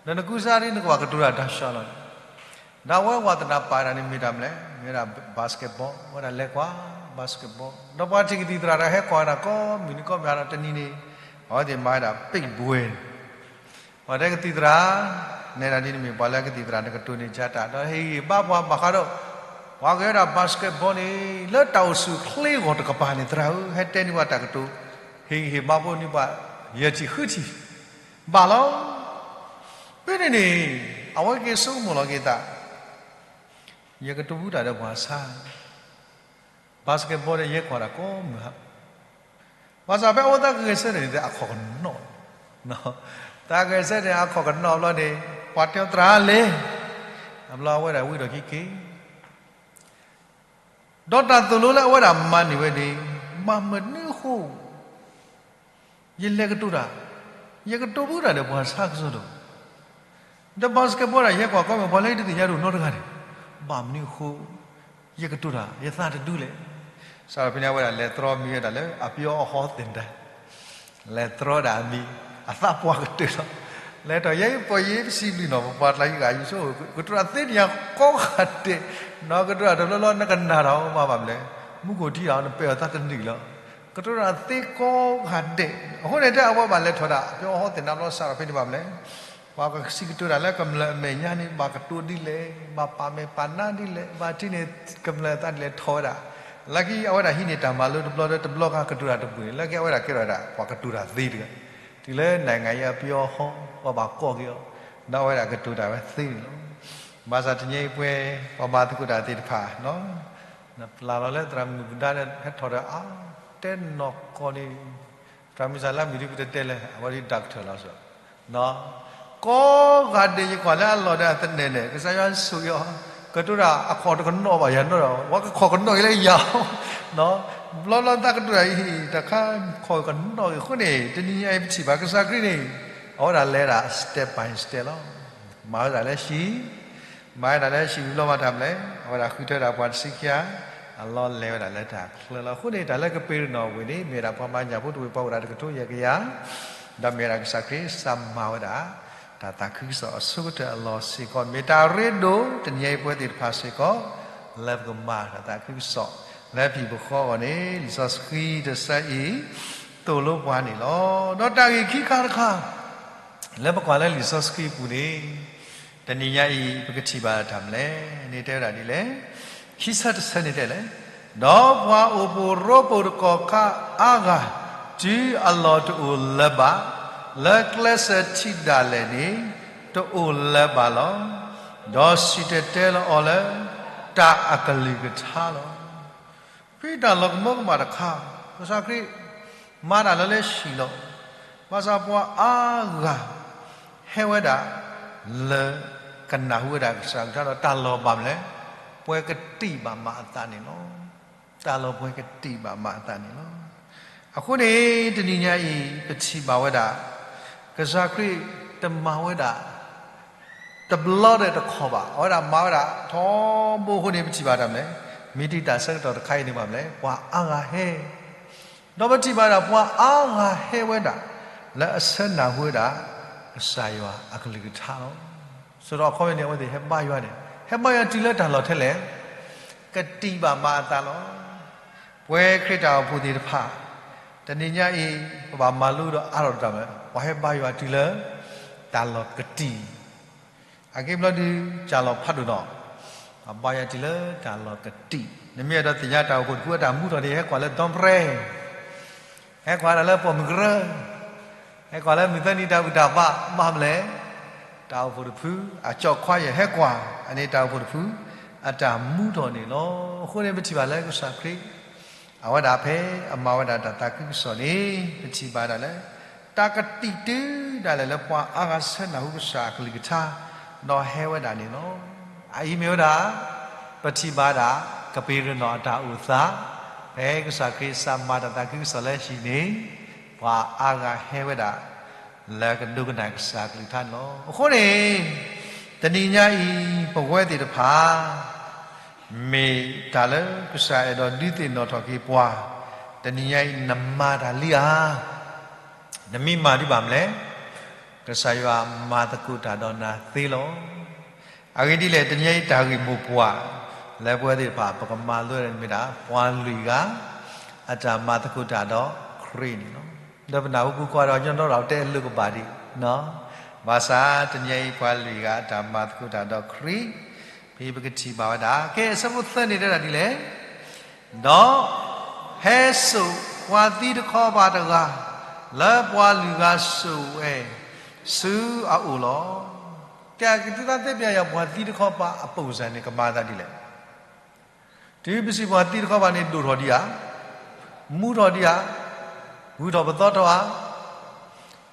ဒီးနကူစါဒ်နကဘၣ်ကတိၤတၢ်တၢ်ဆှးလီၤ. ဒီးအဝဲပှၤသနၢ်ပၢၢ်တၢ်န့ၣ်မ့ၢ်တၢ်မနုၤလဲၣ်, မ့ၢ်ဝဲဒၣ် basketball, အဝဲဒၣ်လဲၤကွၢ် basketball, ဒီးပှၤထံၣ်ကသံၣ်သရၣ်တဂၤဟဲကွၢ်ဝဲဒၣ်ကိးမုၢ်နံၤကိးမုၢ်ဟါဒီးတနံၤန့ၣ် အဝဲသ့ၣ်မၤဝဲဒၣ် big brain ပှၤတဲကသံၣ်သရၣ်, နဲဒၣ်ဒ်နမ့ၢ်ပှၤလၢကသံၣ်သရၣ် နကတိၤန့ၢ်ကစၢ်တၢ် ဒီးဟ့ၣ်ဂံၢ်ဟ့ၣ်ဘါပှၤဘၣ်ဃးဒီး ပှၤကဲဝဲဒၣ် basketball န့ၣ် လၢတၢ်အိၣ်ဆူၣ်ချ့အဂီၢ်တကပၤန့ၣ် သရၣ်ဧၢ, ဟဲတဲန့ၢ်ပှၤတၢ်ကတိၤ, ဟ့ၣ်ဂံၢ်ဟ့ၣ်ဘါဖိန့ၢ်ပှၤ ယဲၢ်ထံၣ်ဃုထံၣ် ဘၣ်လီၤ. ဖဲန့ၣ်န့ၣ် အဝဲက့ၤဆိကမိၣ်လီၤက့ၤသး, ယကတိၤဘူးတၢ်ဒီးပှၤဆါ basketball ဒီးယဲကွၢ်တၢ်ကိးမုၢ်ဟါ, ဘၣ်ဆၣ်ဖဲအဝဲသးဂဲၤဆၢထၢၣ်န့ၣ် အခီၣ်ကနီၣ်, သးဂဲၤဆၢထၢၣ်အခီၣ်ကနီၣ်ဘျီန့ၣ် ပှၤတဲသရၣ်လဲၤ, အဘျီအဝဲဒၣ်ဝံဒီးခံက့ၤ ဒီးတၢ်သိၣ်လိလၢအဝဲဒၣ်မၤန့ၢ်ဝဲန့ၣ် ဘၣ်မနုၤအဃိ ယလဲၤကတိၤတၢ်, ယကတိၤဘူးတၢ်ဒီးပှၤဆါကစီဒီး, ဒီး basketball ဒၣ်ယဲကွၢ်ကိးမုၢ် ပှၤလၢယတသ့ၣ်ညါဒိၣ်နီတဂၤန့ၣ်, ဘၣ်မနုၤအဃိ ယကတိၤတၢ် ယသးတဒုလဲၣ်. စးထီၣ်ဖဲန့ၣ်အဝဲဒၣ်လဲၤတြီမံၤဝဲဒၣ်လၢ အပယီၤအဟီသ့ၣ်တၢ် လဲၤတြီဒၣ်အမံၤ အသးပှၢ်ကတၢၢ်လီၤ. လဲၤထီၣ်ယဲအံၤပှၤယ့ပစံးဘျုးနီၢ် ပပှၤကျါယဂၤယဆိ ကတိၤတၢ်သ့န့ၣ်ယၤကိးဂၤဒဲး, ဒီးကတိၤတၢ်တဘျီဘျီနကနၣ်တၢ်အီၤဘၣ်ဘၣ်မနုၤလဲၣ်, မူခိၣ်ထံတၢ်အီၤ နပဲာ်အီၤသးတနံၤလီၤ. ကတိၤတၢ်သ့ကိးဂၤဒဲး, အဃိန့ၣ် တဲအဝဲဘၣ်လဲၤထီၣ်ဒၣ်အပယီၤအဟီသ့ၣ်တၢ်ဘျီစးထီၣ်ဖဲန့ၣ်ဘၣ်မနုၤလဲၣ်, ပှၤကစံးကတိၤတၢ်လၢကမျၢၢ်အမဲာ်ညါန့ၣ် ဘၣ်ကတိၤဒ်လဲၣ်, ဘၣ်ပာ်မဲာ်ပာ်နါဒ်လဲၣ်, ဘၣ်ထံၣ်န့ၢ်ကမျၢၢ်သးဒ်လဲၣ်ထီၣ်ဝဲဒၣ်, လၢခံအဝဲဒၣ်ဟံးန့ၢ်တၢ်မၤလိတဘျီဒီးတဘျီဃီကတိၤတၢ်တပူၤန့ၣ် လၢခံအဝဲဒၣ်ကဲထီၣ်ဝဲဒၣ် ပှၤကတိၤတၢ်သ့တဂၤ, တုၤလၢနံၣ်ဂၤယဲအပယီၤဟီ ပှၤဘၣ်ကိးက့ၤအီၤ, ဒီးအဝဲဒၣ်ကတိၤတၢ်ဝဲသ့န့ၣ်လီၤ. ဘၣ်ဆၣ်တနံၤအံၤပှဲၤ ပှၤမၤသကိးတၢ်သ့ၣ်တဖၣ် ပျၢ်လီၤလၢသရၣ်မုၣ်ကဒါဒီး ဟဲထီၣ်ဒီးအါ တဲနီၢ်ကီၢ်န့ၣ်, သရၣ်မုၣ်စၢ်လၢမုၢ်ဒံးပတတဲလဲၣ် အဝဲဒၣ် doctor လီၤစ့ၢ်, ကိးဂၤဒဲးယကွၢ်လၢအလီၢ်ဒီးအသနၢၣ်န့ၣ် ကစၢ်ယွၤဆိၣ်ဂ့ၤအီၤ, ကတိၤတၢ်အခီၣ်တကနီၣ်ဘၣ်ယၤနီၢ်ဒီး ပှၤကခီၣ်ကနီၣ်က့ၤလၢယၤ, ဘျီလီၤသးကတိၤတၢ်အံၤ တၢ်ခါခီၣ်ကနီၣ်က့ၤအဃိန့ၣ် တနံၤညါအံၤပထံၣ်ဘၣ်ကစၢ်ခရံာ်န့ၣ် အဝဲဒၣ်လဲၤဒၣ် step by step လီၤ. မၤဝဲဒၣ်လၢဟံၣ် မၤဝဲဒၣ်လၢဟံၣ်ဝံၤလီၤမးတၢ်မနုၤလဲၣ်, အဝဲဒၣ်ဃုထၢဒၣ်ပှၤတဆံခံဂၤ အလီၢ်လဲၤဝဲဒၣ်လၢတၢ်ချၢလီၤ. အဃိန့ၣ် တၢ်လၢကပ့းရနီၣ်ဝ့ၢ်န့ၣ် မ့ၢ်ဝဲဒၣ်ပှၤမၤညၣ်ဖိတဝ့ၢ် ပှၤအိၣ်ဒၣ်တကထိယဲၢ်ကယၤ, ဒီးမ့ၢ်ဝဲဒၣ်ကစၢ်ခရံာ်စၢ်မၤဝဲဒၣ် တၢ်သးခုကစီၣ်အဆိကတၢၢ်အလီၢ်စ့ၢ်ကီး မ့ၢ်တၢ်ရ့ဒိၣ် တနံၤအံၤပဝဲသ့ၣ်တဖၣ်စ့ၢ်ကီး လၢပကမၤတၢ်သးခုကစီၣ် လၢပဟံၣ်ပဃီအဂီၢ်န့ၣ် လံာ်စီဆှံတဆၢအံၤ သိၣ်လိပှၤန့ၣ်လီၤ. ဒီးတၢ်ဂ့ၢ်ခံခါတခါ လၢပကွၢ်လၢလံာ်စီဆှံပူၤန့ၣ် တနံၤညါအံၤ ပကထံၣ်ဘၣ်တၢ်မနုၤလဲၣ် န့ၣ်တဲဝဲဒၣ်ဒ်လဲၣ်, ခံဆၢတဆၢန့ၣ်တဲလဲၣ်, ဒီးပှၤအိၣ်ဖှိၣ်ရိဖှိၣ်တကီၢ်ခါအါဂၤ တုၤအလီၢ်တအိၣ်လၢၤဘၣ်, လၢကျဲစၢၤထံးဒၣ်လဲာ်န့ၣ် တအိၣ်လၢၤဘၣ်လီၤ. ဒီးစံၣ်တဲၤတဲလီၤအီၤလၢ တၢ်အကလုၢ်ကထါလီၤ. ဖဲတၢ်လီၤကမၢကမၣ်တခါ ကစၢ်ခရံာ်မၤတၢ်လၢလၢဟံၣ်လီၤ. ဘၣ်ဆၣ်ပှၤအါဂၤ ဟဲဝဲဒၣ်လၢ ကနၢ်ဟူဝဲဒၣ်ကစၢ်အကလုၢ်ကထါဒီး တၢ်လီၢ်ဘၣ်မနုၤလဲၣ်, ပှဲၤကတံာ်ဘၣ်မၤအသးန့ၣ်လီၤ. တၢ်လီၢ်ပှဲၤကတံာ်ဘၣ်မၤအသးန့ၣ်လီၤ. အဃိန့ၣ် တနံၤညါအံၤ ပထံၣ်ဘၣ်ဝဲဒၣ် ကစၢ်ခရံာ်တမၤဝဲဒၣ် တဘျီဒီးတခီၣ်ဘၣ်, အဝဲဒၣ်မၤဝဲဒၣ်ထီဘိအဃိန့ၣ် ပထံၣ်ဘၣ်တၢ်မနုၤလဲၣ်, မ့ၢ်တၢ်ဆၢကတီၢ်တခါအံၤန့ၣ်ဘၣ်မနုၤလဲၣ်, ပှၤအါဂၤဟဲ ဒီးပထံၣ်ဘၣ်ဒၣ်ပှၤအါဂၤဟဲဝဲဒၣ် လၢအဆၢနၢ်ဟူဝဲဒၣ် ကစၢ်ယွၤအကလုၢ်ကထါလီၤ. ဆိးဒီးအခီပညီန့ၣ် အဝဲသ့ၣ်ဟဲဘါယွၤန့ၣ် ဟဲဘါယွၤတုၤလၢတၢ်လီၢ်ထဲလဲၣ်, ကတံာ်ဘၣ်မၤအသးလီၤ. ပဝဲခရံာ်တၢ်အိၣ်ဖှိၣ်သ့ၣ်တဖၣ် တနံၤညါအံၤ ပဘၣ်မၤလိဒီးအါထီၣ်တၢ်မနုၤလဲၣ်, ပှၤဟဲဘါယွၤတုၤလၢ တၢ်လီၢ်ကတံာ် အဂ့ၢ်ဘျီဒုး ကၢ်လီၤဖးဒိၣ်နီၤ, ပှၤဘါယွၤတုၤလၢတၢ်လီၢ်ကတံာ်, နမ့ၢ်အဲၣ်ဒိးသ့ၣ်ညါတၢ်အိၣ်ဖှိၣ်တဖုအတၢ်မူထီၣ်န့ၣ် ဟဲကွၢ်လၢ ဒီပြဲ ဟဲကွၢ်တၢ်လၢပိာ်မုၣ်ကရၢ, ဟဲကွၢ်လၢမုၢ်သၢနံၤတၢ်ဘူၣ်တၢ်ဘါ ဘၣ်မနုၤလဲၣ်, တၢ်အိၣ်ဖှိၣ်တဖု အကၠီၣ်ခွါယဲၢ်ဟဲကွၢ် အန့ၣ်တၢ်အိၣ်ဖှိၣ်တဖု အတၢ်မူထီၣ်န့ၣ်လီၤ. အဃိန့ၣ် ပထံၣ်ဘၣ်လၢကစၢ်ခရံာ် အဝဲဒၣ်ဖဲအမၤဝဲဒၣ်တၢ်သးခုကစီၣ်န့ၣ် ပထံၣ်ဘၣ်ဒၣ်လၢ တၢ်ကတံာ်တုၤဒၣ်လဲာ်လၢပှၤအါဂၤဆၢနၢ်ဟူကစၢ်အကလုၢ်ကထါ ဒီးဟဲဝဲဒၣ်န့ၣ်လီၤ. အအံၤမ့ၢ်ဝဲဒၣ် ပထံၣ်ဘၣ်ဒၣ် ကပ့းရနီၣ်အတၢ်အိၣ်သး, ဖဲကစၢ်ခရံာ်စးမၤတၢ်သးခုကစီၣ်လၢဟံၣ်န့ၣ် ပှၤအါဂၤဟဲဝဲဒၣ် လၢကဒိကနၣ်ကစၢ်အကလုၢ်ကထါန့ၣ်လီၤ. အဃိန့ၣ် တနံၤညါအံၤ ပဝဲသ့ၣ်တဖၣ် မ့ၢ်တၢ်လၢကစၢ်အဲၣ်ဒိးဒုးသ့ၣ်နီၣ်ထီၣ်က့ၤပှၤ, တနံၤညါအံၤ နမၤတၢ်လံဧါ, နမ့ၢ်မၤဒံးဘၣ်မနုၤလဲၣ်, ကစၢ်ယွၤမၤသကိးတၢ်ဒီးနၤသ့လီၤ. အဂ့ၢ်ဒ်လဲၣ် တနံၤညါအံၤတၢ်ဂ့ၢ်မိၢ်ပှၢ် လၢပဝဲသ့ၣ်တဖၣ် ပကမၤလိန့ၣ်မ့ၢ်ဒၣ် ပှၤလွံၢ်ဂၤ အတၢ်မၤသကိးတၢ်ဒီးခရံာ်န့ၣ်လီၤ. ဒီးပနၢ်ဟူပူၤကွၢ်ဒီး ညီနုၢ်ဒီးတဲအလိၤကဘၣ်ဒံး, ဘၣ်ဆၣ်တနံၤညါအံၤ ပှၤလွံၢ်ဂၤအတၢ်မၤသကိးတၢ်ဒီးခရံာ်, ဖဲပကထံၣ်ဘၣ်ဝဲဒၣ် ကဲ အဆၢဖိသၢန့ၣ်တဲဒၣ်ဒ်လဲၣ်, ဒီးဟဲစိာ်ပှၤသံတခီပၤတဂၤ လၢပှၤလွံၢ်ဂၤစိာ်ဝဲ ဆူအအိၣ်လီၤ. ကဲ ကသံၣ်သ့ၣ်ပျၢ်ယၤ ပှၤသံတခီပၤအပိၢ်စၢ်န့ၣ် ကမၤအသးဒ်လဲၣ်. တုၤပစံးပှၤသံတခီပၤန့ၣ် ဒိၣ်ထီၣ်ဒံးဧါ, မူထီၣ်ဒံးဧါ, ဂုၤထီၣ်ပသီထီၣ်ဧါ,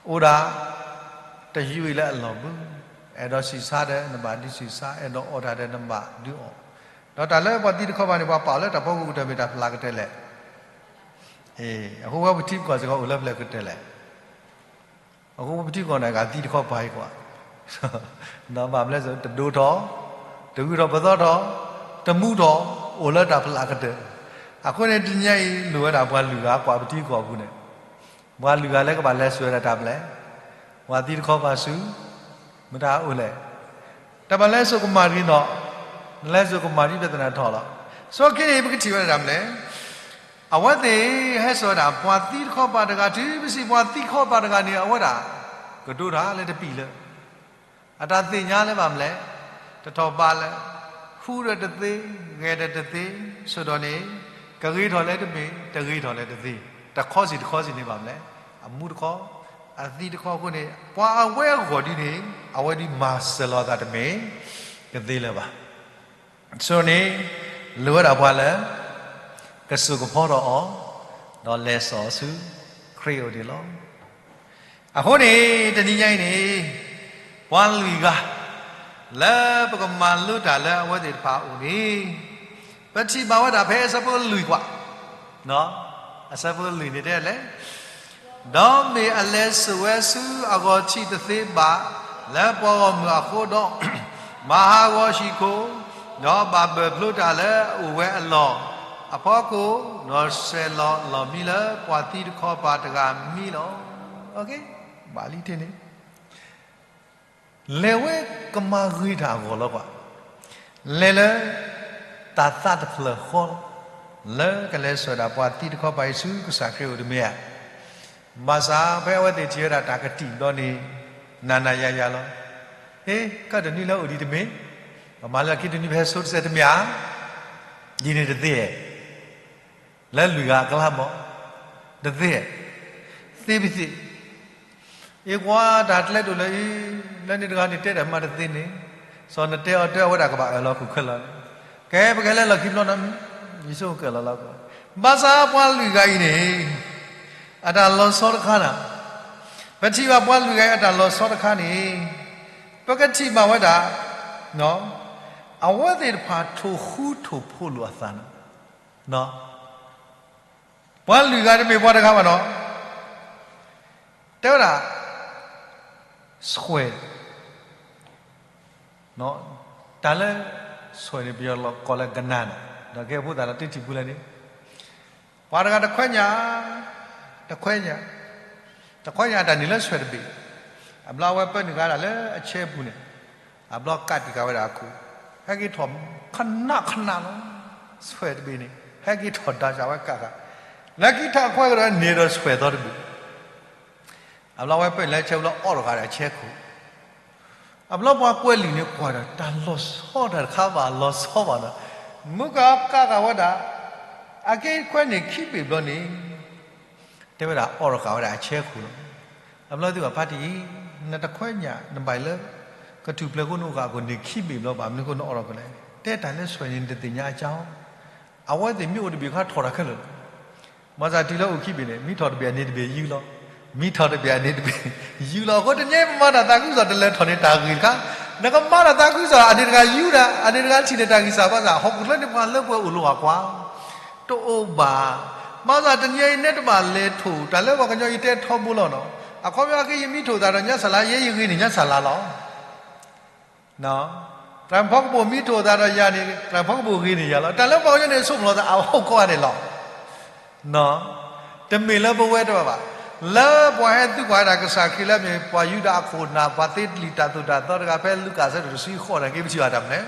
အိၣ်ဒၣ် တယုၢ်အံၤလၢအလီၢ်ဘၣ်, အဲၣ်ဒိးဆံးဆါဒီးနဘၣ်ဒုးဆံးဆါ, အဲၣ်ဒိးအီၣ်တၢ်ဒီးနဘၣ်ဒုးအီၣ်, ဒီးတၢ်လၢပှၤသံတခီပၤန့ၣ် ပှၤပာ်အီၤလၢတၢ်ဖီခိၣ်ကတၢၢ်မ့ၢ်တၢ်ဖျးကတၢၢ်လဲၣ်. အဃိဝဲပထံပကီၢ်စ့ၢ်ကီးအိၣ်လၢဖဲလဲၣ်ကတၢၢ်လဲၣ်. အဃိပထံပကီၢ်န့ၣ် အဂၤသံတခီပၤအံၤကွၢ်, ဘၣ်မနုၤလဲၣ်, တဒိၣ်ထီၣ်, တဂုၤထီၣ်ပသီထီၣ်, တမူထီၣ်, အိၣ်လၢတၢ်ဖျးကတၢၢ်. အဃိန့ၣ် တနံၤညါအံၤ လိၣ်ဝဲဒၣ်ပှၤလွံၢ်ဂၤကွၢ်ပထံပကီၢ်အပူၤန့ၣ်, ပှၤလွံၢ်ဂၤလၢကဘၣ်လဲၤစိာ်ဝဲဒၣ်တၢ်မနုၤလဲၣ်, ပှၤသံတခီပၤဆူ မတၤအိၣ်လဲၣ်. တၢ်ဘၣ်လဲၤစိာ်ကမၣ်တဂ့ၤနီၤ, လဲၤစိာ်ကမၣ်ဒ်ပသနၢ်ထီၣ်လီၤ. ဆိက့န့ၣ် ပကထံၣ်ဝဲဒၣ်တၢ်မနုၤလဲၣ်, အဝဲသ့ၣ်ဟဲစိာ်ဝဲဒၣ် ပှၤသံတခီပၤတဂၤ တုၤပစံးပှၤသံတခီပၤတဂၤန့ၣ် အဝဲဒၣ် ကဒိးတၢ်လၢတပံာ်လၢ အတၢ်သ့ၣ်ညါလၢၤဘၣ်မနုၤလဲၣ်, တထီၣ်ဘးလၢ ဟူးဒီးတသ့, ဂဲၤဒီးတသ့, ဆိဒီးန့ၣ် ကဂ့ၤထီၣ်လၢတမ့ၢ်, တဂ့ၤထီၣ်လၢတသ့, တခီစံးတခီစံးန့ၣ်ဘၣ်မနုၤလဲၣ်, အမူတခီ, အသံတခီအဃိန့ၣ် ပှၤအဝဲအဂီၢ်ဒ်န့ၣ် အဝဲဒ်မၤစၢၤလီၤအသးတမ့ၢ် ကသ့လၢၤဘၣ်. ဆိန့ၣ် လိၣ်ဝဲဒၣ်ပှၤလၢ ကစိာ်ကဖီထီၣ်အီၤ, ဒီးလဲၤစိာ်အီၤဆူ ခရံာ်အအိၣ်န့ၣ်လီၤ. အဃိန့ၣ် တနံၤညါအံၤန့ၣ် ပှၤလွံၢ်ဂၤ လၢပကမၤလိတၢ်လၢအဝဲသ့ၣ်တဖၣ်အအိၣ်န့ၣ် ပထံၣ်ဘၣ်ဝဲဒၣ်ဖဲအဆၢဖိလွံၢ်ကွၢ်, အဆၢဖိလွံၢ်န့ၣ်တဲလဲၣ်, ဒီးမ့ၢ်အလဲၤစိာ်ဝဲဆူအဂီၢ်ထံးတသ့ဘၣ် လၢပှၤဂီၢ်မုၢ်အဃိဒီး, ဘၣ်ဟးဂီၤဟံၣ်ခိၣ်, ဒီးဘၣ်ဘၢၣ်ဖျိတၢ်လၢအအိၣ်ဝဲအလီၢ်အဖီခိၣ်, ဒီးဆဲးလီၤလီၢ်မံလၢပှၤသံတခီပၤတဂၤမံလီၤ. ဘၣ်လံတ့ၢ်န့ၣ် လဲၤဝဲကမၤဂ့ၤတၢ်အဂီၢ်လီၤကွၢ်, လဲၤလၢ တၢ်သးတဖျၢၣ်ဃီလီၤ, လၢကလဲၤစိာ်ဒၣ်ပှၤသံတခီပၤအံၤဆူကစၢ်ခရံာ်အအိၣ်တမ့ၢ်ဧါ. ဘၣ်ဆၣ်ဖဲအဝဲသ့ၣ်ထံၣ်ဝဲဒၣ်တၢ်ကတံာ်ဘျီန့ၣ် နၤနၤယၤယၤလီၤ. ဟ့, ကတနွံလၢအအိၣ်ဒံးတမ့ၢ်, ပမၤလၢခံတနွံဖဲဆိတစဲးတမ့ၢ်ဧါ. ဒ်န့ၣ်တသ့ဧါ. လၢလွံၢ်ဂၤအကျါမး, တသ့ဧါ. သ့ပသ့, အ့ကွၢ်တၢ်ကျဲဒိၣ်လၢအံၤ, လၢန့ၣ်တဂၤန့ၣ်တဲတၢ်မၤတသ့န့ၣ်, စီၤနတဲအီၤတဲအဝဲဒၣ်ကဘၣ်အၢၣ်လီၤခိၣ်ခဲလၢာ်န့ၣ်, ကဲပကဟဲလၢလီၢ်ခံဘျီနီၤ, ယဆိကမိၣ်ကဲလီၤလီၤကီး, ဘၣ်ဆၣ်ပှၤလွံၢ်ဂၤအံၤန့ၣ် အတၢ်လီၤဆီတခါန့ၣ်, ပထံၣ်ဘၣ်ပှၤလွံၢ်ဂၤအံၤအတၢ်လီၤဆီတခါန့ၣ်, ပကထံၣ်ဘၣ်ဝဲဒၣ် အဝဲသ့ၣ်တဖၣ်ထိၣ်ဃူထိၣ်ဖိးလိာ်အသးန့ၣ်, ပှၤလွံၢ်ဂၤတမ့ၢ်ပှၤတဂၤဘၣ်နီၤ, တဲဝဲဒၣ် ဆွဲး တၢ်လၢ ဆွဲး န့ၣ် ပယီၤကိးလၢ ကနး န့ၣ်, ဒီးကဲဖိသၣ်လၢတထံၣ်ပူၤလဲၣ်န့ၣ်, ပှၤတဂၤတခွဲညၣ်, တခွဲညၣ်, တခွဲညၣ်အတၢ်န့ၣ်လၢဆွဲးတဘ့ၣ်, အဘျီအဝဲပၢနုာ်ဃာ်ဒၣ်လၢအဆဲပူၤန့ၣ်, အဘျီကးတံာ်ဃာ်ဝဲဒၣ်အခိၣ်, ဟဲက့ၤထီၣ်ခနၣ်ခနၣ်လီၤ, ဆွဲးတဘ့ၣ်န့ၣ် ဟဲက့ၤထီၣ်ဒါစၢ်ဝဲကးဃာ်, လၢခံထးခွဲကဒီးန့ၣ်ဒီးဆွဲးသီတဘ့ၣ် အဘျီဝဲပၢၢ်လၢဆဲးပူၤလၢအီၣ်တဂၤဒီးဆဲခိၣ်, အဘျီပှၤကွဲးလံာ်န့ၣ်ကွၢ်ဒီး တၢ်လီၤဆီတၢ်တခါဘၣ်လီၤဆီဘၣ်ဒီး, မုၢ်ကကးဃာ်ဝဲဒၣ်, အက့ခွဲန့ၣ်ခံဘ့ၣ်ဘျီန့ၣ်, တဲဝဲဒၣ်အီၣ်တဂၤဝဲဒၣ်အဆဲခိၣ်လီၤ. အဘျီသုဘၣ်ဖါတံၢ်အံၤ, နတခွဲညၣ်နဘၣ်လၢ ကထူၣ်ဖျဲးခိၣ်နူာ်ဂၤအခိၣ်န့ၣ်ခံဘ့ၣ်ဘျီဘၣ် မနုၤအဃိနအီၣ်ထီၣ်ကလဲၣ်, တဲတၢ်လၢဆွဲးန့ၣ်နတသ့ၣ်ညါအကါအီၤ, အဝဲသ့ၣ်မ့ၢ်အိၣ်တဘ့ၣ်ခါထီၣ်တၢ်ခဲလၢာ်လီၤ. မၤစၢ်တုၤလၢအိၣ်ခံဘ့ၣ်န့ၣ် မံထီၣ်တဘ့ၣ်အန့ၣ်တဘ့ၣ်ယုၢ်လီၤ, မံထီၣ်တဘ့ၣ်အန့ၣ်တဘ့ၣ်ယုၢ်လီၤ. အဃိတနံၤအံၤပမၤတၢ်သးခုကစီၣ်တလဲၤထီၣ်န့ၣ်တၢ်ဂ့ၢ်တခါ, နကမၤတၢ်သးခုကစီၣ်အန့ၣ်တဂၤယုၢ်ဒၣ် အန့ၣ်တဂၤထံၣ်န့ၢ်တၢ်ဂံၢ်စၢ်ဘါစၢ် ဟီၣ်ခိၣ်ချၢန့ၣ်ပှၤလၢပှဲၤအိၣ်လီၤဧါကွၢ်, တအိၣ်ဘၣ်. ဘၣ်ဆၣ်တနံၤအံၤနဲတဘၣ်လဲၤထိၣ် တၢ်လၢပှၤကညီအံၤတဲထီဘိလီၤနီၤ, အခီပညီက့ယမံထိၣ်သးဒီးညါစၢ်လါ ယဲယဂ့ၤန့ၢ်ညါစၢ်လါလီၤ. တြၢ်ဖီကပိာ်မံထိၣ်သးဒီးယၤန့ၣ် တြၢ်ဖီကပိာ်ဂ့ၤန့ၢ်ယၤလီၤ. တၢ်လၢပှၤကညီန့ၣ်ဆိကမိၣ်လီၤသးအဟီၣ်ကိးဂၤန့ၣ်လီၤ. တမ့ၢ်လၢပဝဲတဘၣ်ဘၣ်, လၢပှၤဟဲသံကွၢ်ဝဲဒၣ်ကစၢ်ခရံာ်လၢအမ့ၢ်ပှၤယူဒၤအခိၣ်နၢ် ပှၤသ့လံာ်တၢ်သိၣ်တၢ်သီတဂၤ ဖဲလူၤကၣ်အဆၢဒိၣ်တဆံဃိးန့ၣ် က့ၤပထံၣ်ဘၣ်တၢ်မနုၤလဲၣ်,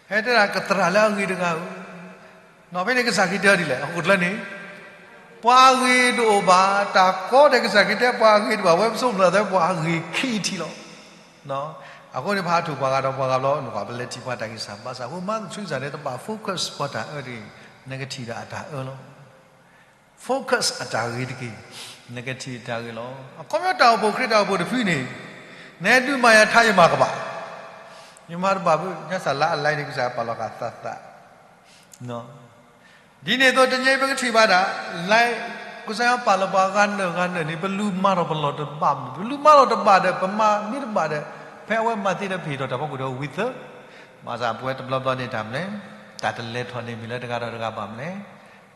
ဟဲတဲဒၣ်ကသရၣ်လၢအဂ့ၤတဂၤဧၢ, ဖဲန့ၣ်ကစၢ်ခရံာ်တဲအီၤဒ်လဲၣ် အခိၣ်ချၢန့ၣ်, ပှၤအဂ့ၤတအိၣ်ဘၣ်, တၢ်ကီဒဲးကစၢ်ခရံာ်တဲပှၤအဂ့ၤတအိၣ်ဘၣ် ဝဲပဆိကမိၣ်လီၤသးပှၤအဂ့ၤခံထံၣ်လီၤ. အဃိန့ၣ် ပဟးထီၣ်ပှၤဂၤဒီးပှၤဂၤဘျီ နကွၢ်ပလဲၤထံၣ်ပှၤတၢ်ဂံၢ်စၢ်ဘါစၢ်အဃိ Mother Teresa န့ၣ် တဘၣ် focus ပှၤတၢ်အၢတဂ့ၤ, နကထံၣ်ဒီးအတၢ်အၢလီၤ. focus အတၢ်ဂ့ၤတက့ၢ်, နကထံၣ်တၢ်ဂ့ၤလီၤ. အခီပညီတၢ်အိၣ်ဖှိၣ်ခရံာ်တၢ်အိၣ်ဖှိၣ်တဖုန့ၣ်, နဒုးမၤယၤထါယမၤကဘၣ်, ယမၤတဘၣ်ဘၣ် ညါစၢ်လါအလဲန့ၣ် ကစၢ်ပာ်လီၤဃာ်သးသး ဒ်န့ၣ်အသိးတနံၤအံၤပကထံၣ်ဘၣ်ဒၣ်, လၢကစၢ်ယွၤပာ်လီၤပှၤဂၤနၢၤဂၤနၢၤန့ၣ် ပလူၤမၤထီၣ်ပလီၢ်တဘၣ်, ပလူၤမၤလီၢ်တဘၣ်ဒီး ပမၤမ့ၢ်တဘၣ်ဒီး, ဖဲအဝဲမၤသ့ဒီးပဟ့ၣ်ထီၣ်တၢ်ဖီခိၣ်ဒီးဝံသၢ, ဘၣ်ဆၣ်ပဝဲတဘျီဘျီန့ၣ်တၢ်မနုၤလဲၣ်, တၢ်တလဲၤထီၣ်န့ၣ်မ့ၢ်လၢတဂၤဒီးတဂၤဘၣ်မနုၤလဲၣ်,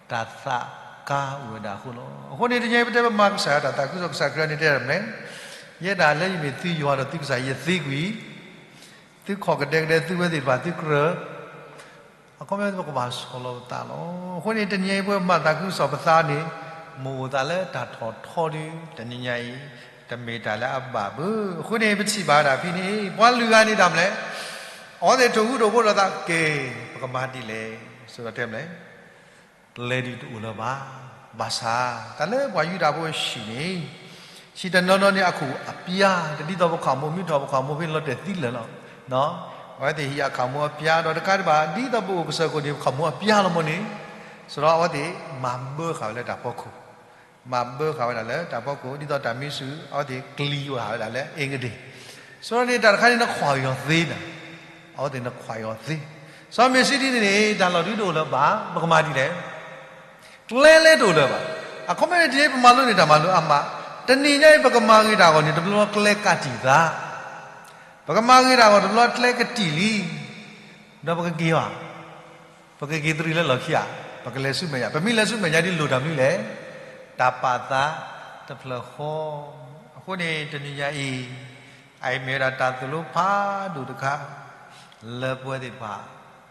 တၢ်သးကါအိၣ်ဝဲဒၣ်အဃိလီၤ. အဃိန့ၣ်တနံၤအံၤ ပတဲပမၤကစၢ်ယွၤတၢ်သးခုကစီၣ် ကစၢ်ခရံာ်န့ၣ်တဲဒၣ်မနုၤလဲၣ်, ယဲဒၣ်လၢယမ့ၢ်သုယွၤဒီးသုကစၢ်ယသ့ကွံာ်, သုခိးကဒဲကဒဲသုဝဲသ့ၣ်တဖၣ်သုကြၢး အခီပညီပကဘၣ်ဆီၣ်လီၤပသးလီၤ. အဃိန့ၣ် တနံၤအံၤပမၤသးခုကစီၣ်ပသးန့ၣ်, မိၣ်အိၣ်သးလၢတၢ်ထီၣ်ထီဒုး တနံၤညါအံၤ, တမ့ၢ်တၢ်လၢအဘၣ်ဘၣ်. အဃိန့ၣ် ပထံၣ်ဘၣ်ဝဲဒၣ်ဖဲန့ၣ် ပှၤလွံၢ်ဂၤန့ၣ်တၢ်မနုၤလဲၣ်, အဝဲသ့ၣ်ထိၣ်ဃူထိၣ်ဖိးလိာ်သး ကဲ, ပကမၤဒ်လဲၣ်, ဆိတဲမနုၤလဲၣ် ပျဲဒုးတအိၣ်လၢၤဘၣ်. ဘၣ်ဆၣ် တၢ်လၢပှၤယူဒၤဖိအဟံၣ်န့ၣ်, ဟံၣ်တနီၤနီၤန့ၣ် အခိၣ်အပျါ, တဒ်သိးပခီၣ်မူ မ့ၢ်ထီၣ်ပခီၣ်မူဖဲန့ၣ်လီၤတဲာ်သံလၢာ်လီၤ. အဝဲသ့ၣ်ဟံၣ်အခီၣ်မူအပျါဒီးတကးဒံးဘၣ် ဒ်သိးပအိၣ်ကစၢၢ်ခိၣ်န့ၣ် ပခီၣ်မူအပျါလီၤမ့ၢ်န့ၣ်, ဆိုတော့ အဝဲသ့ၣ်မၤဘၢဃာ်ဝဲလၢတၢ်ဖီခိၣ်, မၤဘၢဃာ်ဝဲဒၣ်လၢတၢ်ဖီခိၣ် ဒ်သိးတၢ်မံဆူၣ် အဝဲသ့ၣ်ကျံးဝဲဟးဝဲဒၣ်လၢအ့ကဒ့ၣ်. ဆိုတော့န့ၣ် တၢ်တခါန့ၣ် နခွါယီၤသ့နၤ, အဝဲသ့ၣ်နခွါယီၤသ့. စီၤမ့ၤစံဒ်န့ၣ်န့ၣ် တၢ်လီၢ်ဒုးတအိၣ်လၢၤဘၣ်, ပကမၤဒ်လဲၣ် ကျဲလဲတအိၣ်လၢၤဘၣ်. အခီပညီန့ၣ် တနံၤပမၤလိန့ၢ်တၢ်မၤလိအါမး, တနံၤညါအံၤ ပကမၤဂ့ၤတၢ်အဂီၢ်န့ၣ် တဘျီကျဲကးတံာ်သး, ပကမၤဂ့ၤတၢ်အဂီၢ် တဘျီကျဲကတံာ်လံ, ဒီးပကက့ၤဧါ, ပကက့ၤတရံးလၢလီၢ်ခံဧါ, ပကလဲၤဆူမဲာ်ညါ, ပမ့ၢ်လဲၤဆူမဲာ်ညါဒ်လိၣ်တၢ်မနုၤလဲၣ်, တၢ်ပာ်သးတဖျၢၣ်ဃီ. အဃိန့ၣ် တနံၤညါအံၤ အအံၤမ့ၢ်ဝဲဒၣ်တၢ်သိၣ်လိဖးဒိၣ်တခါ လၢပဝဲသ့ၣ်တဖၣ်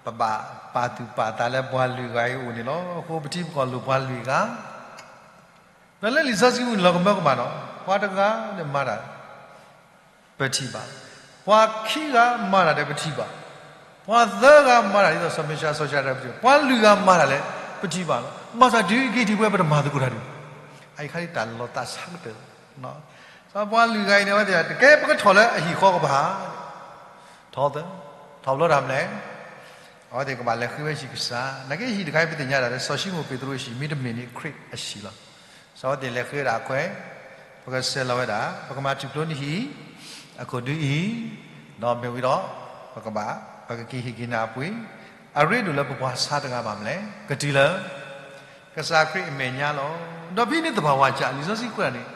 ပဘၣ်ပာ်သူၣ်ပာ်သးလၢပှၤလွံၢ်ဂၤအံၤအအိၣ်န့ၣ်လီၤ. အဃိပထံပကီၢ်လိၣ်ပှၤလွံၢ်ဂၤ, ဒီးလၢလံာ်စီဆှံပူၤန့ၣ်လီၤကမၢကမၣ်နီၤ, ပှၤတဂၤဒီးမၤတၢ် ပထံၣ်ဘၣ်, ပှၤခံဂၤမၤတၢ်ဒီးပထံၣ်ဘၣ်, ပှၤသၢဂၤမၤတၢ်ဒ်သိးစီၤမ့ၤရှါစီၤၡါဒဲးပထံၣ်ဘၣ်, ပှၤလွံၢ်ဂၤမၤတၢ်လဲၣ် ပထံၣ်ဘၣ်လီၤ. ဘၣ်ဆၣ်တုၤအက့ၤထံၣ်ပဝဲပတမၤသကိးတၢ်ဒံး, အအံၤခါဒ်တၢ်လီၤသးဆါကတၢၢ်လီၤ. စီၤပှၤလွံၢ်ဂၤအံၤန့ၣ် အဝဲသ့ၣ်တကဲပကထီၣ်လၢအဟံၣ်ဃီကပၤ ထီၣ်သၢ, ထီၣ်ဘျီတၢ်မနုၤလဲၣ်, အဝဲသ့ၣ်ကဘၣ်လဲၤဃ့ဝဲဟံၣ်ကစၢ်, နာ်က့ဟံၣ်တခါအံၤပသ့ၣ်ညါဒၣ်လၢစီၤၡံမိၣ်ပ့းတရူးအဟံၣ် မ့တမ့ၢ်န့ၣ်ခရံာ်အဟံၣ်လီၤ. စီၤအဝဲသ့ၣ်လဲၤဃ့ဝဲဒၣ်အခွဲး, ပကဆဲးလီၤဝဲဒၣ် ပကမၤထူၣ်ဖျိနဟံၣ် အခိၣ်ဒုအံၤ, ဒီးမ့ၢ်ဝံၤဒီး ပကဘၣ် ပကက့ၤဟ့ၣ်က့ၤနၤအပှ့ၤ, အရ့ဒိၣ်လၢပပှၤဆါတဂၤဘၣ်မနုၤလဲၣ်, ကတုၤလၢ ကစၢ်ခရံာ်အမဲာ်ညါလီၤ. ဒီးဖဲန့ၣ်သဘာဝကျ လံာ်စီဆှံကွဲးန့ၣ်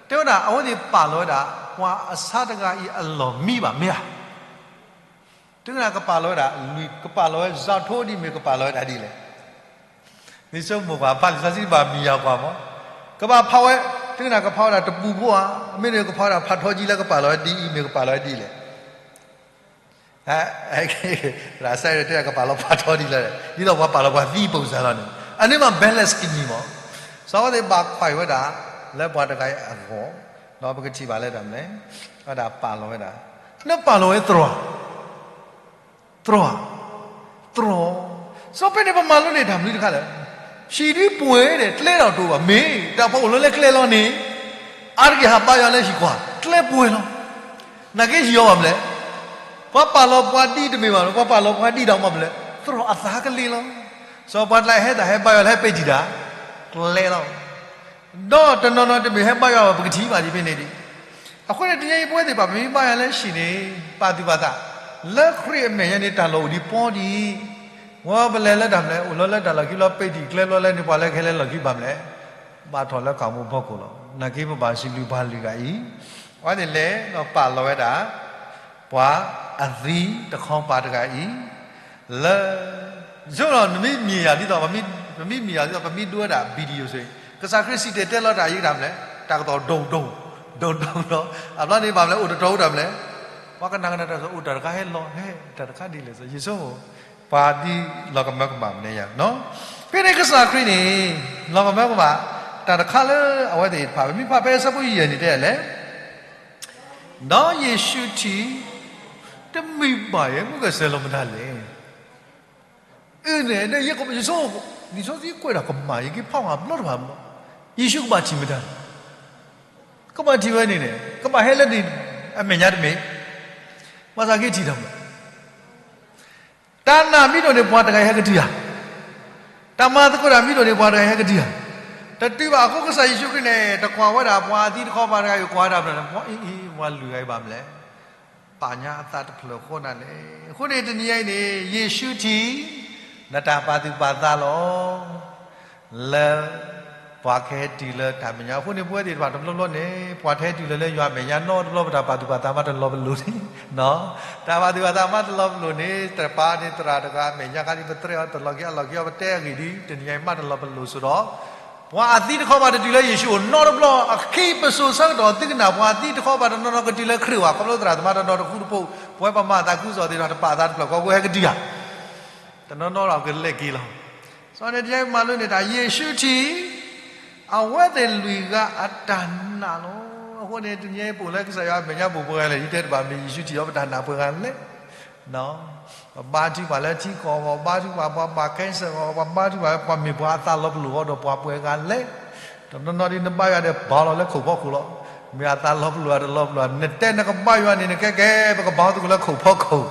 တဲဝဲဒၣ် အဝဲသ့ၣ်ပာ်လီၤဝဲဒၣ် ပှၤအဆါတဂၤအံၤအလီၢ်မံဘၣ်မ့ၢ်ဧါ. သုကနၣ်ကပာ်လီၤဝဲဒၣ် လွံၢ်ကပာ်လီၤဝဲ စးထိဒ်မ့ၢ်ကပာ်လီၤဝဲဒၣ်ဒ်လဲၣ်. သုဆိကမိၣ်ကွၢ် ဖးလံာ်စီဆှံဘၣ်မံၤယၤကွၢ်မး, ကဘၣ်ဖးဝဲ, သုကနၣ်ကဖးဝဲဒၣ်တပူၤဖိဧါ, မ့ၢ်န့ၣ်ကဖးဝဲဒၣ်ဖးထီကံလၢကပာ်လီၤဝဲဒ်အံၤ မ့ၢ်ကပာ်လီၤဝဲဒ်လဲၣ်. သရၣ်စဲတဲကပာ်လီၤဖးထီဒ်လဲၣ်, ဒ်သိးပှၤပာ်လီၤပှၤသံ ပုံစံ လီၤန့ၣ်, အန့ၣ်မး balance ကမံၤမး, စီၤပၤသ့ၣ်ဘၣ်ခွဲးဝဲဒၣ် လၢပှၤတဂၤအံၤအဂီၢ်, ဒီးပကထံၣ်ဘၣ်လၢတၢ်မနုၤလဲၣ်, ဝဲဒၣ်ပာ်လီၤဝဲဒၣ်, နပာ်လီၤဝဲသရိာ် သရိာ်, သရိာ်, စီၤပၤန့ၣ် ပမၤလိန့ၢ်တၢ်မနုၤတခါလဲၣ်, ဟံၣ်ဒုပှဲၤဒီး ကျဲဒီးတအိၣ်ဘၣ်, မ့ၢ်တၢ်ပှၤအိၣ်လၢကျဲလီၤန့ၣ်, အါတက့ၢ်ဟးဘါယွၤလၢဟံၣ်ကွၢ် ကျဲပှဲၤလီၤ. နာ်က့ဟံၣ်အီၤဘၣ်မနုၤလဲၣ်, ပှၤပာ်လီၤပှၤဒ်တမ့ၢ်ဘၣ်, ပှၤပာ်လီၤပှၤဒ်ဒီးမနုၤလဲၣ်, သရိာ်အသးကလ့လီၤ. စီၤပၤတၢ်ဟဲတၢ်ဟဲဘါယွၤလၢဟဲပဲာ်ထံၣ်တၢ် ကျဲလီၤ. ဒီးတနီၤနီၤတမ့ၢ်ဟဲဘါယွၤဘၣ် ပကထံၣ်ဘၣ်ဒ်ဖဲန့ၣ်ဒံး. အဃိန့ၣ် တနံၤအံၤပဝဲသ့ၣ်တဖၣ် ပမ့ၢ်ဘါယွၤလၢဟံၣ်န့ၣ် ပာ်သူၣ်ပာ်သး လၢခရံာ်အမဲာ်ညါန့ၣ် တၢ်လီၢ်အိၣ်ဒံးပီဒံး, ဝဲပလဲၤလၢတၢ်မနုၤလဲၣ်, အိၣ်လီၤလၢတၢ်လီၢ်ခံလီၤ ပဲာ်ထံၣ်ကျဲလီၤလဲၣ်န့ၣ် ပှၤလၢကဟဲလၢလီၢ်ခံဘၣ်မနုၤလဲၣ်, ဘၣ်ထီၣ်လၢကမူဖီခိၣ်လီၤ. နာ်က့ပဘၣ်စံးဘျုးပှၤလွံၢ်ဂၤအံၤ, အဝဲသ့ၣ်လဲၤဒီးပာ်လီၤဝဲဒၣ် ပှၤအသံတခီပၤတဂၤအံၤ, လၢ ယဆိကမိၣ် နမ့ၢ်မံၤယၤဒ်သိး ပမ့ၢ်မံၤယၤဒ်သိး ပမ့ၢ်ဒိဝဲဒၣ် video စ့ၢ်, ကစၢ်ခရံာ်စံၣ်တဲၤတဲလီၤတၢ်အံၤတၢ်မနုၤလဲၣ်, တၢ်ကတီၢ်ဒိၣ်ဒိၣ်, ဒိၣ်ဒိၣ်ဒီး အဘျီန့ၣ်ဘၣ်မနုၤလဲၣ် အိၣ်တတီၤအိၣ်တၢ်မနုၤလဲၣ်, ပှၤကနၣ်ကနၣ်တၢ် အိၣ်တၢ်တခါဟဲလီၤဟဲ တၢ်တခါဒ်လဲၣ်စ့ၢ်, ယဆိကမိၣ် ပှၤဒ်လီၤကမၢကမၣ်မနုၤယၤနီၤ, ဖဲန့ၣ်ကစၢ်ခရံာ်န့ၣ် လီၤကမၢကမၣ် တၢ်တခါလၢအဝဲသ့ၣ်တဖၣ် ပမ့ၢ်ဖးဖဲအဆၢဖိယဲၢ်န့ၣ်တဲလဲၣ် ဒီးယ့ၣ်ၡူးထံၣ်, တမ့ၢ်ဘၣ်ယဲ မုၣ်ကစၢ်လီၤမတၤလဲၣ်. အန့ၣ် ယဆိကမိၣ် လံာ်စီဆှံကွဲးတၢ်ကမၣ် ယက့ၤဖးအီၤဘျီတဖၣ်, ယ့ၣ်ၡူးကဘၣ်ထံၣ်မတၤ, ကဘၣ်ထံၣ်ဝဲန့ၣ်န့ၣ် ကဘၣ်ဟဲလၢန့ၣ် အမဲာ်ညါတမ့ၢ်, ဘၣ်ဆၣ်က့ၤထံၣ်တၢ်မး တၢ်နာ်မ့ၢ်ဒိၣ်န့ၣ် ပှၤတဂၤအံၤဟဲကတုၤဧါ, တၢ်မၤသကိးတၢ်မ့ၢ်ဒိၣ်န့ၣ် ပှၤတဂၤအံၤဟဲကတုၤဧါ, တတုၤဘၣ်. အဃိကစၢ်ယ့ၣ်ၡူးခရံာ်န့ၣ် တကွၢ်ဝဲဒၣ်ပှၤအသံတခီပၤတဂၤအံၤ ကွၢ်ဝဲဒၣ်ဖျၢၣ်န့ၣ် ပှၤအံၤအံၤ ပှၤလွံၢ်ဂၤအံၤဘၣ်မနုၤလဲၣ်, ပာ်ညါအသးတဖျၢၣ်ဃီနၤလဲၣ်. အဃိန့ၣ် တနံၤအံၤန့ၣ် ယ့ၣ်ၡူးထံၣ် နတၢ်ပာ်သူၣ်ပာ်သးလီၤ လၢ ပှၤကဟဲတုၤလၢတၢ်မဲာ်ညါ. အဃိန့ၣ် ပဝဲသ့ၣ်တဖၣ်တဘျီဘျီန့ၣ် ပှၤတဟဲတုၤလၢၤလၢယွၤအမဲာ်ညါနီတဘျီ ပတၢ်ပာ်သူၣ်ပာ်သးမးတလီၤပလိာ်န့ၣ်, တၢ်ပာ်သူၣ်ပာ်သးမးတလီၤပလိာ်န့ၣ် တပာ်န့ၣ်သရၣ်တဂၤအမဲာ်ညါခါဒ်ပတြဲၤအီၤတလီၤက့ၤအလီၢ်က့ၤအီၤ ပတဲအဂ့ၢ်ဒ် တနံၤညါအံၤမးတလီၤပလိာ်ဆိဒီး ပှၤအသံတခီပၤတတုၤလၢယ့ၣ်ၡူးအအိၣ်နီတဘျီ အခံ ပစိၤဆၢကတီၢ်သုကနၣ် ပှၤအသံတခီပၤတနီၤနီၤကတုၤလၢခရံာ်ဝဲ ခီဖျိသရၣ်သမါတနီၤတဃူတဖိး ပဝဲပမၤအသးခုကစီၣ်သ့ၣ်တဖၣ် တပာ်အသးတဖျၢၣ်ဃီ ကဟဲကတုၤဧါ တနီၤနီၤဒီးကလဲၤက့ၤလီၤ. စီၤန့ၣ်တနံၤညါအံၤမၤလိန့ၢ်တၢ် ယ့ၣ်ၡူးထံၣ် အဝဲသ့ၣ်လွံၢ်ဂၤအတၢ်နာ်လီၤ. အဃိန့ၣ် တနံၤညါအံၤပအိၣ်လၢကစၢ်ယွၤအမဲာ်ညါပူၤပှဲၤဂၤလဲၣ် ယတဲတဘၣ်မ့ၢ် ယ့ၣ်ၡူးထံၣ်အီၤပတၢ်နာ်ပှဲၤဂၤလဲၣ် ပဘါထုကဖၣ်လၢထံကီၢ်အဂီၢ် ဘါထုကဖၣ်ပှၤဘၣ်ကဲစၢ်အဂီၢ် ပှၤဘါထုကဖၣ်ပှၤမ့ၢ်ပှၤအသးလီၤပလိာ်အီၤဒီးပှၤပှဲၤဂၤလဲၣ်. တနီၤနီၤဒ်နဘါယွၤဒီးဘၣ်လီၤလၢခိၣ်ဖီခိၣ်လီၤ. မ့ၢ်အသးလီၤပလိာ်အတလီၤပလိာ် နတဲနကဘါယွၤန့ၣ် နကဲကဲ ပကဘၣ်သုကလၢခိၣ်ဖီခိၣ်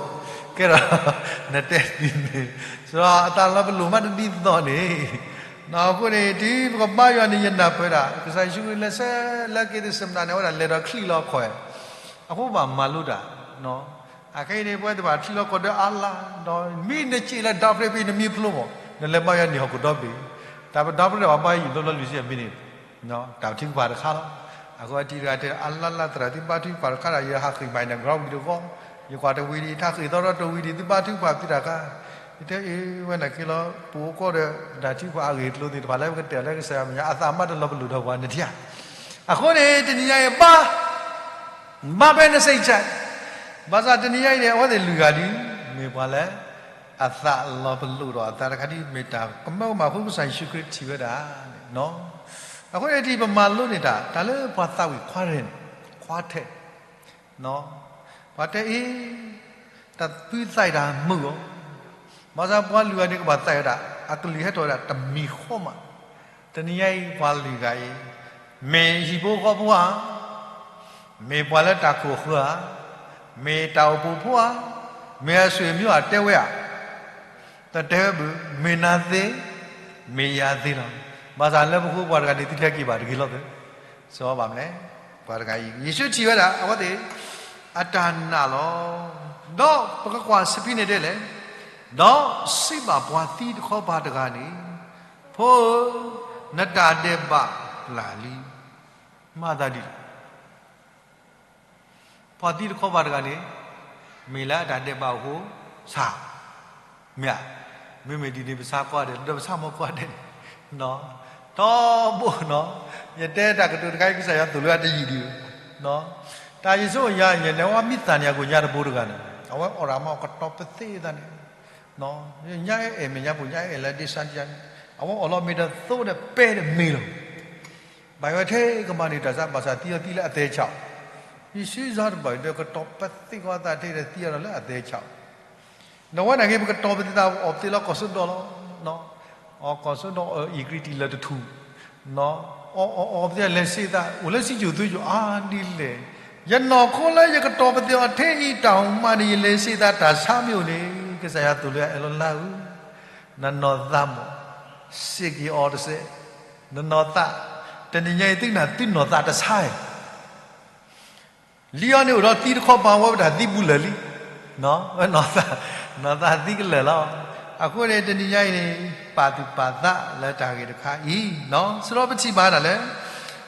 ကဲဒီး နတဲဒ်န့ၣ် အသးလီၤပလိာ်မးတဒ်သိးန့ၣ် အဃိန့ၣ် တုၤပကဘါယွၤန့ၣ် ယနၢ်ပၢၢ်ဒၣ် ကစၢ်ယ့ၣ်ၡူးခရံာ်လဲၤဆၢလၢက့ၤသ့းစမနၤန့ၣ် အဝဲဒၣ်လဲၤဒီးချံးလီၤခီၣ် အဃိပဘၣ်မၤလိတၢ် အခဲအံၤန့ၣ် ပဝဲသ့ၣ်တဖၣ်ချံးလီၤခီၣ်ဒီးအါလါ ဒီးမ့ၢ်နစံးလၢ doctrine ဖဲနမံဖျိမး နလဲၤဘါယွၤန့ၢ်ဟီၣ်ခိၣ်ဒီဘ့ၣ် တၢ်ပ doctrine န့ၣ် ပှၤဘါယွၤယံာ်ဘျီဘျီလွံၢ်ဆံအမံၤန့ၣ် တၢ်ပထုကဖၣ်တခါလီၤ. အဃိအတံၤတဂၤတဲ အါလါလါသရၣ် သုဘါထုကဖၣ်တခါဒီး ယဟးဃ့ၢ်မၤ ground ဝံၤတဂီၢ် ယကွၢ်တဝံၤဒံး ထါဃ့ၢ်သီဒီးတဝံၤဒံး သုဘါထုကဖၣ်သုတၢ်ခါ ယတဲအ့ၣ်ဝဲန့ၣ်က့လီၤ ပအိၣ်ကီၢ်ဒီး တၢ်ထုကဖၣ်အဂ့ၢ်အကျိၤသ့ၣ်တဖၣ်လၢပကတဲလၢကစၢ်ယွၤမဲာ်ညါ အသးမးတလီၤပလိာ်ဒီးပှၤန့ၣ်ထံၣ်ဧါ. အဃိန့ၣ် တနံၤညါအံၤဘါ ဘါဖဲနစိတ်ချ ဘၣ်ဆၣ်တနံၤညါအံၤန့ၣ် အဝဲသ့ၣ်လွံၢ်ဂၤဒ် မ့ၢ်ပှၤလၢ အသးလီၤပလိာ်ဒီးအသးတခါဒ်မ့ၢ်တၢ်ကမၢကမၣ်အဃိ ကစၢ်ယ့ၣ်ၡူးခရံာ်ထံၣ်ဝဲဒၣ်န့ၣ် အဃိန့ၣ်တံၤ ပမၤလိန့ၢ်တၢ် တၢ်လၢပှၤသးဝံၣ်ခွါရဲၣ်န့ၣ် ခွါထဲး ပှၤတဲအ့ၣ် တၢ်သုသးအံၤတၢ်မုာ်အီၤ ဘၣ်ဆၣ်ပှၤလွံၢ်ဂၤန့ၣ်ကဘၣ်သးဝဲဒၣ် အကလုၢ်ဟဲထီၣ်ဝဲဒၣ်တမံၤဃီမး တနံၤညါအံၤပှၤလွံၢ်ဂၤအံၤ မ့ၢ်ဟံၣ်ဖိဃီဖိဧါ မ့ၢ်ပှၤလၢတၢ်ခိၣ်အဃၢၤဧါ မ့ၢ်တၢ်အိၣ်ဖှိၣ်ဖိဧါ မ့ၢ်အဆွေမျိုးဧါ တဲဝဲဧါ တတဲဝဲဘၣ် မ့ၢ်နၤသ့ မ့ၢ်ယၤသ့လီၤ. ဘၣ်ဆၣ်လၢပဃိပှၤတဂၤန့ၣ် သုတဲက့ၤဘၣ်တဂ့ၤလီၤသ့ စ့ၢ်ဘၣ်မနုၤလဲၣ် ပှၤတဂၤအံၤ ယ့ၣ်ၡူးထံၣ်ဝဲဒၣ် အဝဲသ့ၣ် အတၢ်နာ်လီၤ. ဒီးပကကွၢ်စပံးန့ၣ်ဒ်လဲၣ်, ဒီးစံးဘၣ်ပှၤသံတခီပၤတဂၤန့ၣ်, ဖိဧၢ, နတၢ်ဒဲးဘးပျၢ်လံ. မၤသးဒ်လဲၣ် ပှၤသံတခီပၤတဂၤန့ၣ် မ့ၢ်လၢအတၢ်ဒဲးဘးအဃိ ဆၣ်, မ့ၢ်ဧါ, မ့မ့ၢ်ဒ်န့ၣ် ပဆါကိးဂၤဒဲး ဒီးပဆၣ်မီၤကိးဂၤဒဲးန့ၣ်, ထီဘိနီၤ, ယတဲတၢ်ကတိၤတခါအံၤ ကစၢ်ယွၤသိၣ်လိအတယံာ်ဒံးဘၣ်, တၢ်ယဆိကမိၣ်ယၤ ယလဲၤဝဲမံသးန့ၣ် အကိၣ်ညါတဘိတဂၤန့ၣ် အဝဲအိၣ်ဒီးမၤကတီၤပသ့သးန့ၣ်, ညါအဲၣ်အဲၣ်မဲာ်ညါပူၤ ညါအဲၣ်အဲၣ်လၢဒ့ဆါဒံယါန့ၣ် အဝဲအိၣ်လီၤမ့ၤဒီးသိဒီးပဲဒီးမ့ၤလီၤ. ဘၣ်ဝဲထဲကမၤန့ၢ်တၢ်ဆါ ဘၣ်ဆၣ်သံအီၤသံလၢအသဲဆး, ယစံးစၢ်တဘၣ်ဒီး ကတီၤပသ့ကီးသးထဲဒီးသံအီၤဒီးလၢအသဲဆး, ဒီးဝဲနာ်က့ ပကတီၤပသ့သး အီၣ်ပသ့လၢကီၢ်စိဒီးလီၤ, အီၣ်ကီၢ်စိဒီး အီၣ်အံၣ်ကြံတံၢ်လၢတထူၣ်, အီၣ်အီၣ်အီၣ်ပသ့ လဲၤဆ့သး အိၣ်လၢစံကၠိၣ်သွ့ကၠိၣ်အါဒ်လဲၣ်, ယနီၢ်ခိလၢယကတီၤပသ့အီၤထဲအံၤ တၢ်အိၣ်မးန့ၣ် ယလဲၤဆ့သး တၢ်ဆါမ့ၢ်အိၣ်န့ၣ် ကစၢ်ယွၤသိၣ်လိ အဲၣ်လီၤလါဧၢ, နနီၢ်သးမ့ၢ် စ့ၢ်က့ၤအီၤတစဲး, နနီၢ်သး, တနံၤညါအံၤ သုကနၣ် သုနီၢ်သးတဆါဧါ လံအီၤန့ၣ်အိၣ်ဒီးသံတခီပၤ ဝဲဝဲဒၣ်သံဘူးလၢာ်လံ, နီၢ်သးသံကလၢာ်လီၤ. အဃိန့ၣ် တနံၤညါအံၤန့ၣ် ပာ်သူၣ်ပာ်သးလၢတၢ်ဂ့ၢ်တခါအံၤ, စံးထီၣ်ပထံၣ်ဘၣ်ဒၣ်လၢ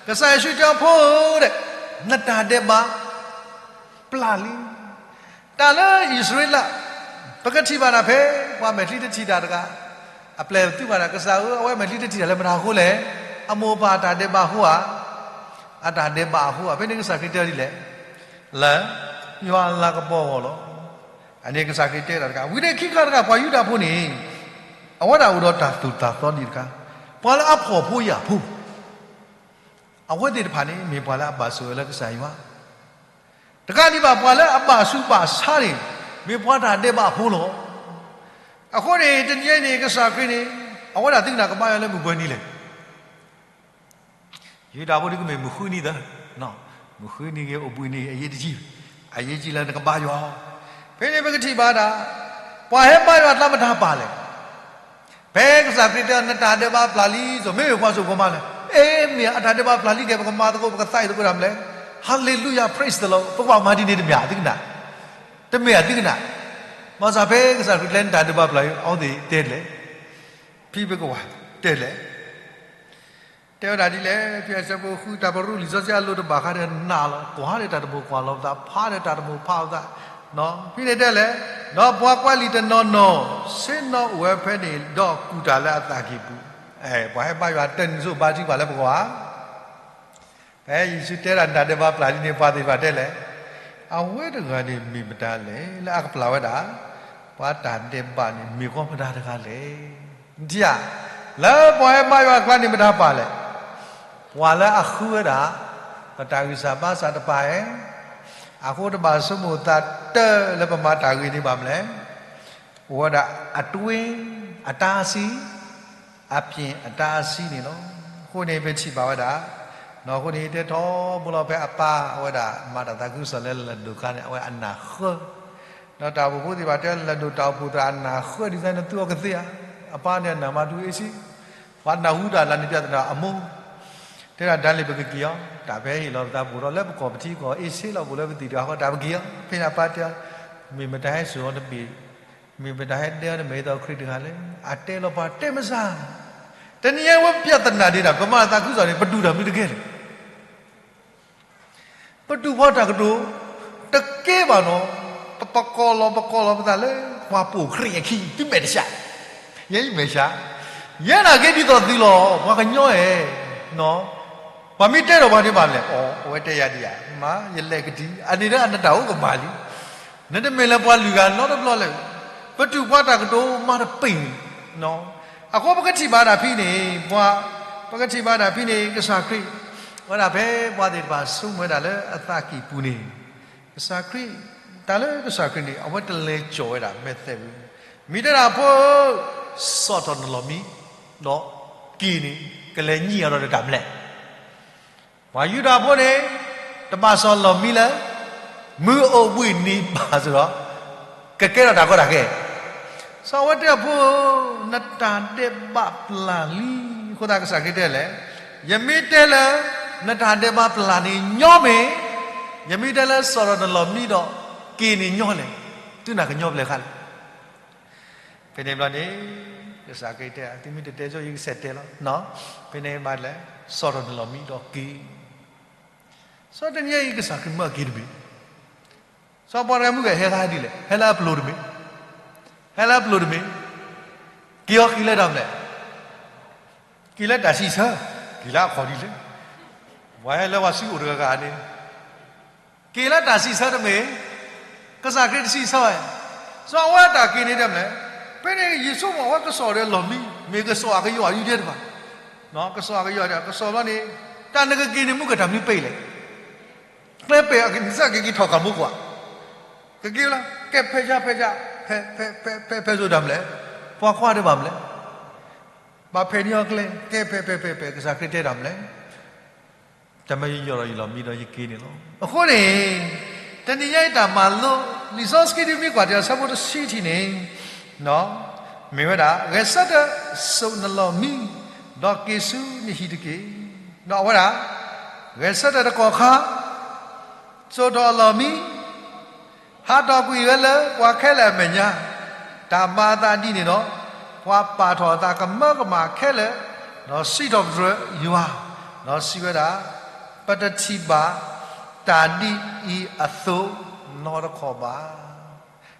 ကစၢ်ယ့ၣ်ၡူးတဲအီၤ ဖိဧၢ, နတၢ်ဒဲးဘး ပျၢ်လံ. တၢ်လၢအံၣ်စရ့လး ပကထံၣ်ဘၣ်ဒၣ်ဖဲ ပှၤမဲာ်ချံတထံၣ်တၢ်တဂၤ အပျဲၢ်သုဘၣ်ဒၣ် ကစၢ်ဧၢ, အဝဲမဲာ်ချံတထံၣ်တၢ်လၢမတၤအဃိလဲၣ်, အမိၢ်အပၢ်အတၢ်ဒဲးဘးအဃိဧါ, အတၢ်ဒဲးဘးအဃိဧါ, ဖဲန့ၣ်ကစၢ်ခရံာ်တဲဒ်လဲၣ်, လၢ ယွၤအလၤကပီၤအဂီၢ်လီၤ. အန့ၣ်ကစၢ်ခရံာ်တဲဒၣ်တခါ, ဝံၤဒီးခံခါတခါ ပှၤယူဒၤဖိန့ၣ် အဝဲဒၣ်အိၣ်ဒီးတၢ်သိၣ်တၢ်သီဒံးတခါ, ပှၤလၢအဖှီၣ်ဖိယာ်ဖိ အဝဲသ့ၣ်တဖၣ်န့ၣ် မ့ၢ်ပှၤလၢအဘၣ်ဆိၣ်အၢလၢကစၢ်ယွၤ, တကးဒံးဘၣ် ပှၤလၢအဘၣ်ဆူးဘၣ်ဆါန့ၣ် မ့ၢ်ပှၤတၢ်ဒဲးဘးအဖိလီၤ. အဃိန့ၣ် တနံၤအံၤန့ၣ် ကစၢ်ခရံာ်န့ၣ် အဝဲဒၣ်သုကနၣ်ကဘါယွၤလၢမုၢ်ပှဲၤနံၤလဲၣ် ယူဒၤဖိဒ်ကမ့ၢ်မုၢ်ဃုနံၤသၢ, မုၢ်ဃုနံၤဂ့ၤ အိၣ်ဘှံးနံၤဂ့ၤ အရေးတကြီး, အရေးကြီးလၢနကဘါယွၤ, ဖဲန့ၣ်ပကထံၣ်ဘၣ်ဒၣ်, ပှၤဟဲဘါယွၤအကျါမတၤပာ်လဲၣ်. ဖဲကစၢ်ခရံာ်တဲ နတၢ်ဒဲးဘးပျၢ်လံ စီၤ မ့မ့ၢ်ပှၤစိာ်ပှၤမါလဲၣ်, အ့ မ့ၢ်အတၢ်ဒဲးဘးပျၢ်လံက့ၤ ပကမၤသကိး ပကသးအံၤသကိးတၢ်မနုၤလဲၣ်, ဟါလ့လူယၤ praise the Lord ပကဘၣ်မၤဒ်န့ၣ်တမ့ၢ်ဧါ သုကနၣ်, တမ့ၢ်ဧါသုကနၣ်, ဘၣ်ဆၣ်ဖဲကစၢ်ခရံာ်တဲ နတၢ်ဒဲးဘးပျၢ်လံ အဝဲသ့ၣ်တဲလဲၣ်, ဖံပကဝဲတဲလဲၣ် တဲဝဲဒၣ်ဒ်လဲၣ်, ဖဲအဆၢဖိဃု တၢ်ပရူးလံာ်စီဆှံအလိၤတဘၣ်ဃးဒီးနးလီၤ, ကွၢ်ဒီးတၢ်တမိၣ်ကွၢ်လီၤပသး, ဖးဒီးတၢ်တမိၣ်ဖးပသး, ဖဲန့ၣ်တဲလဲၣ်, ဒီးပှၤကွၢ်လံာ်တနီၤနီၤ ဆ့ၣ်နီၤအိၣ်ဝဲဖဲန့ၣ် ဒီးကူၣ်တၢ်လၢအသးကံၢ်ပူၤ, ပှၤဟဲဘါယွၤတနံၤစိၤဘါထုကဖၣ်လၢပဂီၢ်ဧါ ဖဲယ့ၣ်ၡူးတဲဒၣ် နတၢ်ဒဲးဘးပျၢ်လံန့ၣ် ပှၤသ့ၣ်တဖၣ်တဲလဲၣ်, အဝဲတဂၤန့ၣ်မ့ၢ်မတၤလဲၣ် လၢအကပျၢ်ဝဲဒၣ် ပှၤတၢ်ဒဲးဘးန့ၣ် မ့ၢ်ကီမတၤတဂၤလဲၣ်. နထံၣ်ဧါ, လၢပှၤဟဲဘါယွၤအကျါန့ၣ် မတၤပာ်လဲၣ်, ပှၤလၢအဃုဝဲဒၣ် ပတၢ်ဂံၢ်စၢ်ဘါစၢ်တပၤဧါ, အဃိတဘၣ်ဆိကမိၣ်သးတၢၢ်လၢပမၤတၢ်ဂ့ၤန့ၣ်ဘၣ်မနုၤလဲၣ်, အိၣ်ဝဲဒၣ်အတွင်းအတားအဆီး အပြင်အတားအဆီးန့ၣ်လီၤ. အဃိန့ၣ် ပထံၣ်ဘၣ်ဝဲဒၣ်, အဃိန့ၣ် ယတဲထီဘိလီၤဖဲအပၢ်အဝဲဒၣ် မၤတၢ်သးခုကစီၣ်လၢလၢၢ်ဒိၣ်ခါန့ၣ် အဝဲအနၢ်ဃၢ, ဒီးတၢ်အိၣ်ဖှိၣ်ဖိသ့ၣ်တဖၣ်တဲ လၢၢ်ဒိၣ်တၢ်အိၣ်ဖှိၣ်သရၣ်အနၢ်ဃၢဒ်သိးန့ၣ် သူအီၤကသ့ဧါ, အပၢ်န့ၣ်အနၢ်မၤတူၢ်အ့ၣ်ဆံ, ပှၤနၢ်ဟူတၢ်လၢန့ၣ် ပြဿနာအမိၢ် တဲဒၣ်ဒ်လဲၣ်ပကက့ၤအီၤ, တၢ်ဖဲဟ့ၣ်လီၤပသးပအိၣ်ထီၣ်လၢပကီၢ်ပထံကီၢ်အ့ၣ်ဆ့လီၤ ပအိၣ်လၢပသံၣ်တဂၤဃီ တၢ်ပက့ၤအီၤ, ဖဲန့ၣ်အပၢ်တဲအီၤ, မ့ၢ်မတၤဟဲစိာ်အီၤတဘ့ၣ်, မ့ၢ်မတၤဟဲဒဲအီၤတမ့ၢ် ဒ်သိးခရံာ်တဂၤလဲၣ်, အတဲလီၤပှၤတဲမစၢ်, တနံၤညါဝဲပြဿနာဒ်န့ၣ် ပမၤသးခုကစီၣ်န့ၣ် ပဒူၣ်တၢ်မနုၤတကဲလဲၣ် ပတူၢ်ဖှီၣ်တၢ်ကတိၤ တကဲဘၣ်နီၤ, ပပကိးလီၤ ပကိးလီၤပသးလၢ ပှၤပိာ်ခရံာ်အခံ သုမဲာ်တဆှး, ယဲယမဲာ်ဆှး, ယဲနာ်က့ဒ်သိးသုလီၤ ပှၤကညီဧၢ, ပှၤမ့ၢ်တဲဒီးပှၤန့ၣ်ဘၣ်လဲၣ်, အိ အဝဲတဲယၤဒ်ယၤ, မ့ၢ်ယလဲၤကဒံ, အန့ၣ်လၢအနတၢ်အိၣ်ကမၣ်လံ, နတမ့ၢ်လၢပှၤလုၢ်ဂၤနီတဘျီလၢၤ, ပတူၢ်ဖှီၣ်တၢ်ကတိၤမၤတပ့ၢ်န့ၣ် အဃိပကထံၣ်ဘၣ်ဒၣ်ဖဲန့ၣ်, ပှၤ, ပကထံၣ်ဘၣ်ဒၣ်ဖဲန့ၣ် ကစၢ်ခရံာ်, ဝဲဒၣ်ဖဲပှၤသ့ၣ်တဖၣ်ဆိကမိၣ်ဝဲဒၣ်လၢအသးကံၢ်ပူၤန့ၣ်, ကစၢ်ခရံာ်, တၢ်လၢကစၢ်ခရံာ်န့ၣ် အဝဲတလဲၤစိာ်ဝဲဒၣ်မဲာ်သဲးဝံၤ, မ့ၢ်တဲဒၣ်ဖိဧၢ, စးထီၣ်နလီၢ်မံ, ဒီးက့ၤန့ၣ် ကလဲၤညံၣ်အီၤဒီးတၢ်မနုၤလဲၣ် ပှၤယူဒၤဖိန့ၣ် တဘၣ်စးလီၢ်မံလၢ မုၢ်အိၣ်ဘှံးနံၤဘၣ်စ့ၢ်ကီး, ကကဲထီၣ်တၢ်ကီတၢ်ခဲ, စီၤဝဲတဲအဖိဧၢ, နတၢ်ဒဲးဘးပျၢ်လံ, အဃိသတးကစၢ်ခရံာ်တဲလဲၣ်, ယမ့ၢ်တဲလၢ နတၢ်ဒဲးဘးပျၢ်န့ၣ်ညီမ့ၢ်, ယမ့ၢ်တဲလၢစးထီၣ်နလီၢ်မံဒီး က့ၤန့ၣ်ညီလဲၣ်, သုနၢ်ကညီဖျဲၣ်ဃါလဲၣ် ဖဲန့ၣ်ဘျီန့ၣ် ကစၢ်ခရံာ်တဲ, သုမ့ၢ်တတဲဆိ ယကစဲးတဲလီၤ, ဖဲန့ၣ်ဘၣ်လဲၣ်, စးထီၣ်နလီၢ်မံဒီးက့ၤ, စီၤတနံၤအံၤကစၢ်ခရံာ်မၢအက့ၤတမ့ၢ်, စီၤပှၤတဂၤမုၢ်ကဟဲခါဒ်လဲၣ်, ဟဲလၢအပျိၤတမ့ၢ်, ဟဲလၢအပျိၤတမ့ၢ်, က့ၤအီၤက့ၤလၢတၢ်မနုၤလဲၣ်, က့ၤလၢတၢ်စံးဆၢ, က့ၤလၢအခီၣ်ဒ်လဲၣ်, ပှၤဟဲလၢပှၤစုအိၣ်တဂၤဂၤန့ၣ်, က့ၤလၢတၢ်စံးဆၢတမ့ၢ်, ကစၢ်ခရံာ်တစံးဆၢဝဲ, စီၤအဝဲတၢ်က့ၤန့ၣ်တမနုၤလဲၣ်, ဖဲန့ၣ်ယဆိကမိၣ်အဝဲကစီၣ်ဒီးလီၢ်မံ, မ့ၢ်ကစီၣ်အကယီၢ်အယူဒဲတဖၣ်, ကစီၣ်အကယီၢ်ဒီး ကစီၣ်ဘျီန့ၣ်, တၢ်နကက့ၤန့ၣ်မူကတၢ်မနုၤပ့လဲၣ်, ကျဲပဲာ်အကစၢ်က့ၤက့ၤထီၣ်ခးမူကွၢ်, ကက့ၤလီၤ, ကဲဖဲယါဖဲယါ, ဖဲဖဲဖဲဖဲစိၤတၢ်မနုၤလဲၣ်, ပှၤကွၢ်ဒဲးဘၣ်မနုၤလဲၣ်, ဘၣ်ဖဲးန့ၢ်အီၤကျဲ, ကဲဖဲဖဲဖဲဖဲ ကစၢ်ခရံာ်တဲတၢ်မနုၤလဲၣ်, တၢ်မ့ၢ်ယယီၢ်ဒီးယလီၢ်မံဒီးယက့ၤန့ၣ်လီၤ. အဃိန့ၣ်, တနံၤညါအံၤတၢ်မၤလိ, လံာ်စီဆှံဒ်မ့ၢ်ကွၢ်တၢ်ဆၢဖိတဆံထံၣ်န့ၣ်, မ့ၢ်ဝဲဒၣ်, ဂဲၤဆၢထၢၣ်စိာ်နလီၢ်မံ, ဒီးက့ၤဆူနဟံၣ်တက့ၢ်. ဒီးအဝဲဒၣ်, ဂဲၤဆၢထၢၣ်တကီၢ်ခါ, စိာ်ထီၣ်အလီၢ်မံ, ဟးထီၣ်ကွံာ်ဝဲလၢပှၤခဲလၢာ်အမဲာ်ညါ, တၢ်မၤအသးဒ်န့ၣ်ဒီး, ပှၤပာ်ထီၣ်အသးကမၢကမၣ်ခဲလၢာ်, ဒီးစံးထီၣ်ပတြၢၤယွၤ, ဒီးစံးဝဲဒၣ်, ပတထံၣ်ဘၣ်တၢ်ဒ်အံၤအသိးနီတခီၣ်ဘၣ်.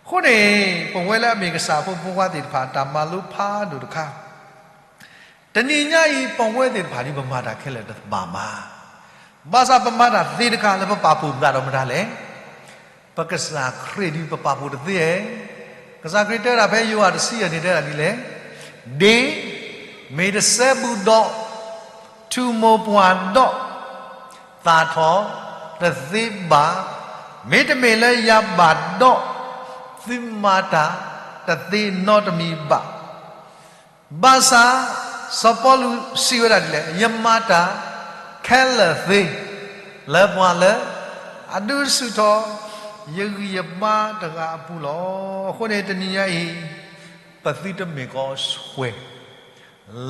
အဃိန့ၣ်, ပဝဲလၢအမ့ၢ်ကစၢ်ဖိဖိခွါသ့ၣ်တဖၣ် တၢ်မၤလိဖးဒိၣ်တခါ တနံၤညါအံၤ ပဝဲသ့ၣ်တဖၣ်ဒ်ပမၤတၢ်ခဲလၢာ်တဘၣ်ဘၣ်. ဘၣ်ဆၣ်ပမၤတၢ်သ့တခါလၢပပာ်ဖှိၣ်ပသးဒီးမတၤလဲၣ်. ပကစၢ်ခရံာ်ဒ်ပပာ်ဖှိၣ်တသ့ဧါ. ကစၢ်ခရံာ်တဲဒၣ်ဖဲယိၤဟၣ်တဆံယဲၢ်န့ၣ်တဲဒၣ်ဒ်လဲၣ်. ဒ်မ့ၢ်တစဲဘူးဒီး ထူၣ်မိၢ်ပှၢ်ဒီး သၣ်ထီၣ်တသ့ဘၣ်. မ့တမ့ၢ်လၢယၤဘၣ်ဒီး သုမၤတၢ်တသ့နီတမံၤဘၣ်. ဘၣ်ဆၣ် စီၤပီလူးစံးဝဲဒၣ်ဒ်လဲၣ်, ယမၤတၢ်ခဲလၢာ်သ့ လၢပှၤလၢအဒုးဆူၣ်ထီၣ်ယဂံၢ်ယဘါတဂၤအပူၤလီၤ. အဃိန့ၣ် တနံၤညါအံၤ ပသုတမ့ၢ်ကီးဆှဲး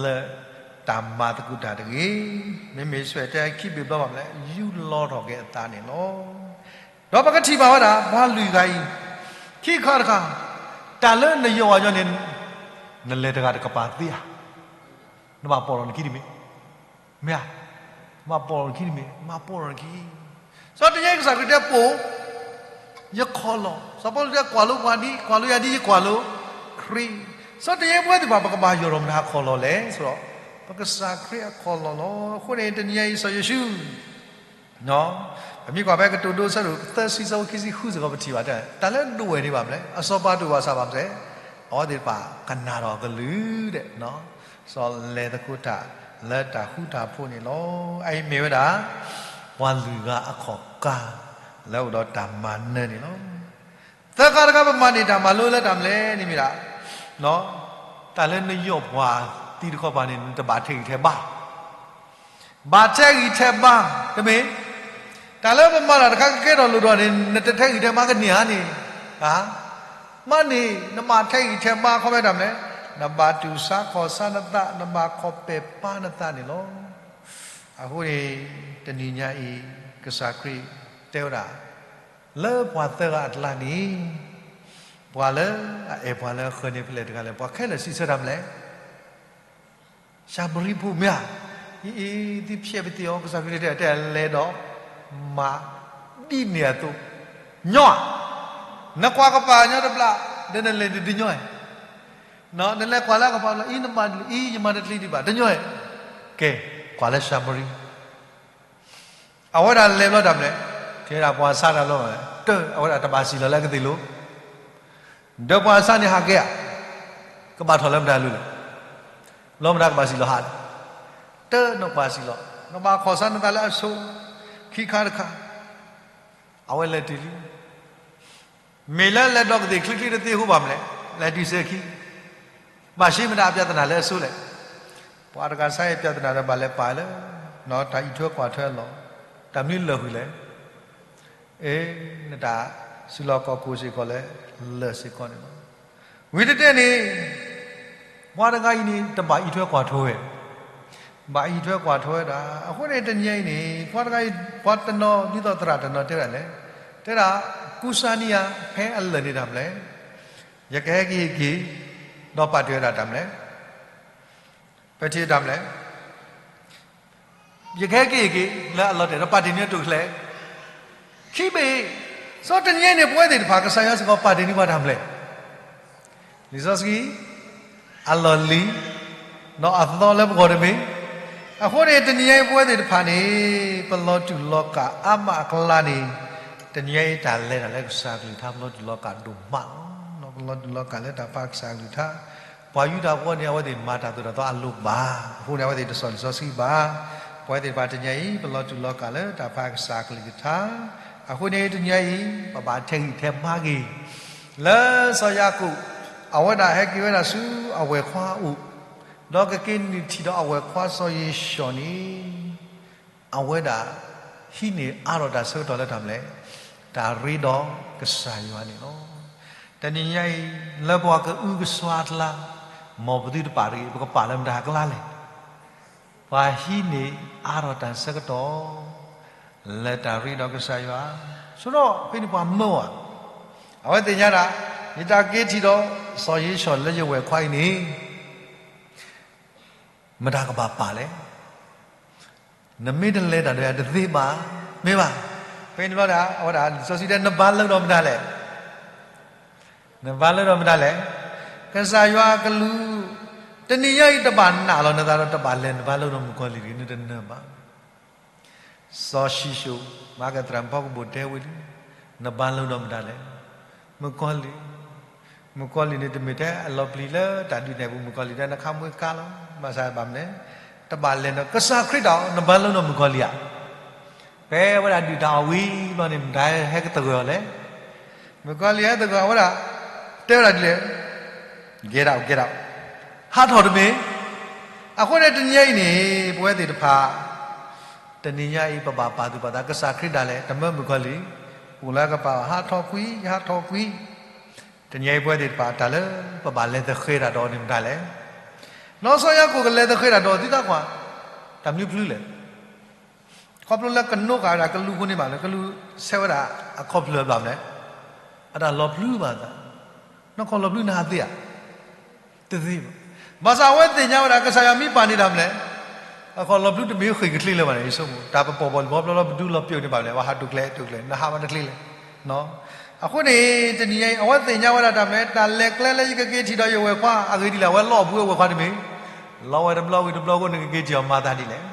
လၢတၢ်မၤသကိးတၢ်တဂ့ၤ. မ့မ့ၢ်ဆှဲးတဲခံဘ့ၣ်ဘျီဘၣ်မနုၤလဲၣ်, ယူၢ်လီၤထီၣ်က့ၤအသးန့ၣ်လီၤ. ဒီးပကထံၣ်ဘၣ်ဝဲဒၣ် ပှၤလွံၢ်ဂၤအံၤ, ခံခါတခါ, တၢ်လၢနယီၢ်ဝဲညီန့ၣ်, နလဲၤတဂၤတကပၤသ့ဧါ. နဘၣ်ပိာ်ထီၣ်နခံတမ့ၢ်, မ့ၢ်ဧါ, နဘၣ်ပိာ်ထီၣ်နခံတမ့ၢ်, မၤပိာ်ထီၣ်နခံ. စီၤတနံၤညါအံၤကစၢ်ခရံာ်တဲပိာ် ယခီၣ်လီၢ်, စီၤပီလူးတဲကွၢ်လိပှၤဒ်, ကွၢ်လိယၤဒ်ယကွၢ်လိခရံာ်. စီၤတနံၤညါအံၤပဝဲသ့ၣ်တဖၣ် ပကဘၣ်ယီၢ်ထီၣ်မတၤခီၣ်လီၢ်လဲၣ်, ဆိုတော့, ပကစၢ်ခရံာ်အခီၣ်လီၢ်လီၤ. အဃိန့ၣ် တနံၤညါအံၤစီၤယိၤၡူ ပမ့ၢ်ကွၢ်ဖဲကတိၤဒိ ဆၢဒိၣ်သၢဆံ ဆၢဖိခံဆံဃုစ့ၢ်ကီး ပထံၣ်ဘၣ်တဲ, တၢ်လၢဒိၣ်ဝဲၢ်န့ၣ်ဘၣ်မနုၤလဲၣ်, အစီၤပၤဒိၣ်ဘၣ်စၢ်ဘၣ်မနုၤလဲၣ်, အဝဲသ့ၣ်တဖၣ်ကနၣ်ထီၣ်အကလုၢ်ဒဲး, စီၤလဲၤသကိးတၢ်လၢတၢ်ဃူတၢ်ဖိးန့ၣ်လီၤ. အအံၤမ့ၢ်ဝဲဒၣ် ပှၤလွံၢ်ဂၤအခီၣ်ကါ လၢအအိၣ်ဒီးတၢ်မၤနၢၤန့ၣ်လီၤ. သၢခါတခါပမၤန့ၢ်တၢ်မၤလိလၢတၢ်မနုၤလဲၣ်န့ၣ်မ့ၢ်ဒၣ်, တၢ်လၢနယီၢ်ပှၤသံတခီပၤန့ၣ် နတဘၣ်ထဲးဂံၢ်ထဲးဘါ ဘၣ်ထဲးဂံၢ်ထဲးဘါ, တမ့ၢ်, တၢ်လၢပမၤတၢ်တခါကကဲထီၣ်လိၣ်ထီၣ်န့ၣ် နတထဲးဂံၢ်ထဲးဘါကန့ၢ်ဧါန့ၣ်, မ့ၢ်န့ၣ် နဘၣ်ထဲးဂံၢ်ထဲးဘါခီဖျိတၢ်မနုၤလဲၣ်, နဘၣ်တူၢ်ဆါခီၣ်ဆါနသး, နဘၣ်ခီၣ်ပဲာ်ပၢ်နသးန့ၣ်လီၤ. အဃိန့ၣ် တနံၤညါအံၤ ကစၢ်ခရံာ်တဲဝဲဒၣ်, လၢပှၤသၢဂၤအကျါန့ၣ်, ပှၤလၢအအဲၣ်ပှၤလၢအဃၢၤန့ၢ်ဖဲလဲၣ်တဂၤလဲၣ်, ပှၤခဲလၢာ်စံးဆၢတၢ်မနုၤလဲၣ် ၡၤမရံဖိမ့ၢ်ဧါ, အံၤအံၤ သုဖျဲးပသ့ၣ်အီၤ, ကစၢ်ခရံာ်တဲ တဲလဲၤဒီး မၤဒ်န့ၣ်အသိး, ညီဧါ, နကွၢ်ကပၤညီတဘျီ, ဒီးနလဲၤဒုးတညီဧါ, နလဲၤကွၢ်လၢအကပၤလီၤ, အံၤနမၤဒ်လဲၣ်, အံၤယမၤတချံဒံးဘၣ်, တညီဧါ, ကဲ, ကွၢ်လၢၡၤမရံ အဝဲဒၣ်လဲၤဘျီတၢ်မနုၤလဲၣ်, ထဲဒၣ်ပှၤဆါတၢ်လီၤ, တၢ်အဝဲဒၣ်တဘၣ်စံၣ်လီၤလၢအကသ့ၣ်လိၤ, ဒီးပှၤဆါန့ၣ်ဟးကဲဧါ, ကဘၣ်ထီၣ်လၢမတၤအလိၤလဲၣ်, လီၤမတၤကဘၣ်စံၣ်လီၤဟးလဲၣ်, တၢ်နကွၢ်စံၣ်လီၤ, နဘၣ်ခီၣ်ဆါနသးလၢအဆိ, ခံခါတခါ, အဝဲလဲၤတုၤလံ မ့ၢ်လၢလဲၤဒီးကသ့ၣ်ချ့ချ့တသ့အဃိဘၣ်မနုၤလဲၣ်, လဲၤတုၤစဲၤခံ, ဘၣ်ဆှံမတၤအပြဿနာလၢအဆိလဲၣ်, ပှၤတဂၤဆါအံၤပြဿနာဒီးဘၣ်လဲၤပာ်လၢ တၢ်မနုၤလၢာ်ဃုာ်လဲၣ်, တၢ်မနုၤလၢာ်ဃုာ်လဲၣ်, အ့ နတၢ်စုလီၢ်ခီၣ်ခိၣ်စ့ၢ်ကီးလၢ လၢာ်စ့ၢ်ကီးန့ၣ်လီၤ. ဝံၤတတဲန့ၣ် ပှၤတဂၤအံၤန့ၣ် တဘၣ်အံးထွဲကွၢ်ထွဲဝဲ, ဘၣ်အံးထွဲကွၢ်ထွဲဝဲဒၣ်. အဃိန့ၣ်တနံၤအံၤန့ၣ် ပှၤတဂၤအံၤ ပှၤတနီၤ ဒ်သိးသရၣ်တနီၤတဲဒၣ်လဲၣ်, တဲဒၣ် ကူစါနံယၤ ဖဲအလၢာ်န့ၣ်တၢ်မနုၤလဲၣ်, ယကဟဲက့ၤဟ့ၣ်က့ၤ ဒီးပာ်တ့ၢ်ဝဲဒၣ်တၢ်မနုၤလဲၣ်, ပထံၣ်တၢ်မနုၤလဲၣ် ယကဟဲက့ၤဟ့ၣ်က့ၤ လၢအလီၤတဲာ်ဒီးပာ်တ့ၢ်န့ၢ်အတိာ်ချဲ ခံဘ့ၣ်, စီၤတနံၤအံၤန့ၣ် ပဝဲသ့ၣ်တဖၣ် ကစၢ်ယွၤစ့ၢ်ကီးပာ်တ့ၢ်န့ၢ်ပှၤတၢ်မနုၤလဲၣ်, လံာ်စီဆှံ အလီၢ်လံၤ ဒီးအသီလၢပဂီၢ်တမ့ၢ်. အဃိန့ၣ် တနံၤညါအံၤပဝဲသ့ၣ်တဖၣ်န့ၣ် ပလီၤတူာ်လီၤကာ်အါမးအကျါန့ၣ် တနံၤညါအံၤတၢ်လဲၤတၢ်လၢကစၢ်ကလုၢ်ကထါ ပလီၤတူာ်လီၤကာ်ဒိၣ်မးလီၤ. ပလီၤတူာ်လီၤကာ်လၢတၢ်ဖးကစၢ်ကလုၢ်ကထါ. ပှၤယူဒၤဖိန့ၣ် အဝဲသ့ၣ်မၤတၢ်သိၣ်တၢ်သီအလိၣ်ဘၣ်. အဃိန့ၣ် အဝဲသ့ၣ်တစိာ်လံာ်စီဆှံဘၣ်. ပဝဲသ့ၣ်တဖၣ်တနံၤညါအံၤ ပလီၤတူာ်လီၤကာ်လၢတၢ်ဖးကစၢ်ကလုၢ်ကထါ. အဃိန့ၣ် တနံၤညါအံၤ ပဘၣ်ထဲးဂံၢ်ထဲးဘါက့ၤ လၢစီၤယၤကိာ် အဝဲဒၣ်ဟဲက့ၤဝဲဒၣ်ဆူအဝဲၢ်ခွါအအိၣ်, ဒီးကက့ၤနုာ်ထံၣ်ဒီးအဝဲၢ်ခွါစီၤယ့ၣ်ၡီၣ်န့ၣ် အဝဲဒၣ်ဟံးန့ၢ်အါထီၣ်တၢ်ဆၢကတီၢ်လၢတၢ်မနုၤလဲၣ်, တၢ်ရ့ဒီးကစၢ်ယွၤန့ၣ်လီၤ. တနံၤညါအံၤ လၢပှၤကအုကစွါအကျါ, မ်ပသုတပာ်တဂ့ၤ, ပကပာ်လၢမတၤအကျါလဲၣ်. ပှၤဟံးန့ၢ်အါထီၣ်တၢ်ဆၢကတီၢ် လၢတၢ်ရ့ဒီးကစၢ်ယွၤ, ဆိဒီးဖဲန့ၣ်ပှၤမၢဝဲ, အဝဲသ့ၣ်ညါဒၣ် ယတၢ်က့ၤထံၣ်ဒီး စီၤယ့ၣ်ၡီၣ်လၢယဝဲၢ်ခွါအံၤန့ၣ် မတၤကဘၣ်ပာ်လဲၣ်. နမ့ၢ်တလဲၤတၢ်ဒီးယၤတသ့ဘၣ်, မ့ၢ်ဘၣ်. ဖဲန့ၣ်ဘျီဒၣ် အဝဲဒၣ်လံာ်စီဆှံတဲ နဘါလၢဒီးမတၤလဲၣ်. နဘါလၢဒီးမတၤလဲၣ်. ကစၢ်ယွၤအကလူး, တနံၤညါအံၤတဘၣ်နာ်လီၤနသးဒီး တဘၣ်လဲၤနဘါလၢဒီးမုၣ်ကီၤလံၢ်တဂ့ၤ, နတနၢၤဘၣ်. စီၤၡံၣ်စိၣ် မၤကသရၣ်မုၣ်ဖီကဘိၣ်တဲဝဲလံ, နဘါလၢဒီးမတၤလဲၣ်. မုၣ်ကီၤလံၢ်, မုၣ်ကီၤလံၢ်န့ၣ် တမ့ၢ်ထဲအလီၤပျံၤလၢတၢ်ဒုးနဲၣ်ပူၤ, မုၣ်ကီၤလံၢ်တဲ နခါမွ့ကါလီၤ. ဘၣ်ဆၣ်ဘၣ်မနုၤလဲၣ်, တဘၣ်လဲၤနကစၢ်ခရံာ်တၢ်အီၤ နဘါလၢဒီးမုၣ်ကီၤလံၢ်ဧါ. ဖဲဝဲဒၣ်ဒုၣ်တၢ်အီၣ်ဝံၤဘျီန့ၣ် မတၤဟဲကသဂၢၢ်အီၤလဲၣ်. မုၣ်ကီၤလံၢ်ဟဲသဂၢၢ်အီၤဝဲဒၣ်, တဲဝဲဒၣ်ဒ်လဲၣ်, get out, get out, ဟးထီၣ်တမ့ၢ်. အဃိန့ၣ်တနံၤညါအံၤန့ၣ် ပဝဲသ့ၣ်တဖၣ် တနံၤညါအံၤ ပဘၣ်ပာ်သူၣ်ပာ်သး ကစၢ်ခရံာ်ဒၣ်လဲာ် တမၢမုၣ်ကီၤလံၢ်, အိၣ်လၢကပၤ ဟးထီၣ်ကွံာ် ဟးထီၣ်ကွံာ်. တနံၤညါအံၤပဝဲသ့ၣ်တဖၣ် တၢ်လၢပဘၣ်လဲၤသဃဲၤတၢ်ဒီးအီၤန့ၣ်မတၤလဲၣ်. နီၢ်စီၤယၤကိာ်ကလဲၤသဃဲၤတၢ်ဒီးအီၤ သုသးကွၢ်, တၢ်မနုၤဖျုလဲၣ်. ခီဖျိလၢကနိးဃာ်ဝဲဒၣ်ကလူးအဃိန့ၣ်ဘၣ်, လၢကလူးဆဲးဝဲဒၣ်အခီၣ်ဖျၢၣ်ဘၣ်မနုၤလဲၣ်, အတၢ်လီၤပျံၤဘၣ်သး, နီၢ်ကီၢ်လီၤပျံၤနၤသ့ဧါ. တသ့ဘၣ်. ဘၣ်ဆၣ်အဝဲသ့ၣ်ညါဝဲဒၣ် ကစၢ်ယွၤမ့ၢ်ပာ်န့ၢ်တၢ်မနုၤလဲၣ်, အခီၣ်လီၤပျံၤတမ့ၢ်ဃ့ၢ်ကချ့လၢၤဘၣ်န့ၣ် ယဆိကမိၣ်, တၢ်ပပိာ်ပီၣ်လံၤဘီဘျီလီၤ ပဒူလီၤပျိာ်န့ၣ်ဘၣ်မနုၤလဲၣ်, ပှၤဟးတိၢ်ကျဲၤတိၢ်ကျဲၤ နဟးဘၣ်တချ့လဲၣ်. အဃိန့ၣ် တနံၤညါအံၤ အဝဲသ့ၣ်ညါဝဲဒၣ်တၢ်မနုၤလဲၣ်, တၢ်လဲၤကျဲလၢယကက့ၤထံၣ်ဒီးယဝဲၢ်ခွါ အဂ့ၢ်ဒ်လဲၣ်, အဝဲလီအပူၤအဝဲၢ်ခွါတမ့ၢ်, လီဝဲတဘျီဝံၤတဘျီအဃိ နကက့ၤထံၣ်အီၤမၤသးဒ်လဲၣ်.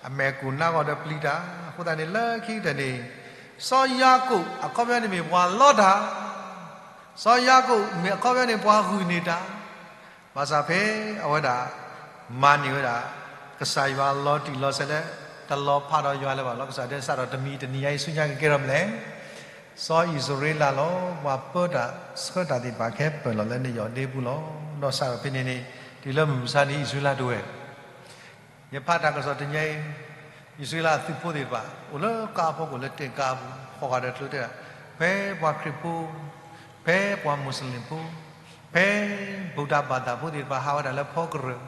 အမဲာ်ကူၣ်နါဂီၢ်ဒီးပျံၤတၢ်, အဃိသတးန့ၣ် လၢခံကတၢၢ်န့ၣ် စီၤယၤကိာ်အခီပညီန့ၣ်မ့ၢ်ပှၤလီတၢ်, စီၤယၤကိာ်မ့ၢ်အခီပညီန့ၣ်ပှၤဂုာ်န့ၢ်တၢ်, ဘၣ်ဆၣ်ဖဲအဝဲဒၣ် မၤန့ၢ်ဝဲဒၣ် ကစၢ်ယွၤလီၤတံၢ်လီၤဆဲးလၢ တလီၤဖးဒီးယွၤလၢၤဘၣ်လီၤ. ကစၢ်တဲစးထီၣ်တမံၤတနံၤညါအံၤဆူညါကကဲထီၣ်မနုၤလဲၣ်, စီၤအံၣ်စရ့လးလီၤ. ပှၤပၢတၢ်ဆှၢတၢ်သ့ၣ်တဖၣ်ကဟဲပၢၢ်လီၤလၢနယီၢ်ဒ့ပူၤလီၤ. ဒီးစးထီၣ်ဖဲန့ၣ်န့ၣ် တုၤလၢမုၢ်မဆါန့ၣ် အံၣ်စရ့လးတဝဲၢ် ယဖးတၢ်ကစီၣ်တနံၤညါအံၤ, အံၣ်စရ့လးအသုးဖိသ့ၣ်တဖၣ် အိၣ်လၢကါအဖီခိၣ် လၢတ့ၢ်ကါအပူၤ, ဃီၤဃာ်ဒီးကျိတဲဒၣ်, ဖဲပှၤခရံာ်ဖိ, ဖဲပှၤမူးစလ့ၣ်ဖိ, ဖဲဗုဒ္ဓဘာသာဖိသ့ၣ်တဖၣ် ဟးဝဲဒၣ်လၢဖီကရၢၢ်,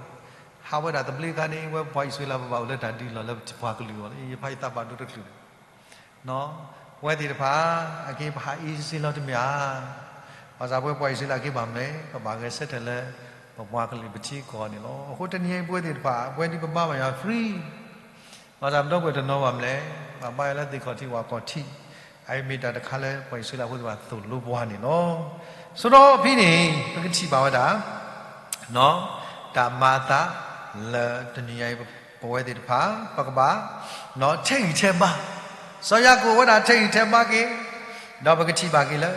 ဟးဝဲဒၣ်သဘျ့ခါန့ၣ် ဝဲပှၤအံၣ်စရ့လးပဘၣ်အိၣ်လၢတၢ်ဒုးလီၢ်လၢပှၤကလုာ်အဂီၢ်လီၤ. ယဖးယသးဘၣ်ဒိတချုးန့ၣ် ပဝဲသ့ၣ်တဖၣ် အက့ၤပဟးအ့စ့လီၤတမ့ၢ်ဧါ. ဘၣ်ဆၣ်ပဝဲပှၤအံၣ်စရ့လးက့ၤဘၣ်မနုၤလဲၣ်, ပဘၣ်ဂဲၤဆၢထၢၣ်လၢ ပပှၤကလုာ်ပထံကီၢ်န့ၣ်လီၤ. အဃိတနံၤညါအံၤပဝဲသ့ၣ်တဖၣ် ပဝဲဒ်ပဘါဘၣ်ယွၤ free, ဘၣ်ဆၣ်ပဒီပုၢ်ဝဲၢ်တနီၤဘၣ်မနုၤလဲၣ်, ဘၣ်ဘါယွၤလၢသ့ၣ်ခီၣ်ထံးဝၣ်ခီၣ်ထံး, အအံၤမ့ၢ်တၢ်တခါလၢပှၤအံၣ်စရ့လးဖိသ့ၣ်တဖၣ်သိၣ်လိပှၤန့ၣ်လီၤ. ဆိဒီးဖဲန့ၣ် ပကထံၣ်ဘၣ်ဝဲဒၣ် တၢ်မၤအသးလၢတနံၤညါအံၤ ပဝဲသ့ၣ်တဖၣ် ပကဘၣ် ထဲးဂံၢ်ထဲးဘါ, စီၤယၤကိာ်ဝဲဒၣ်ထဲးဂံၢ်ထဲးဘါက့ၤ, ဒီးပကထံၣ်ဘၣ်က့ၤလၢ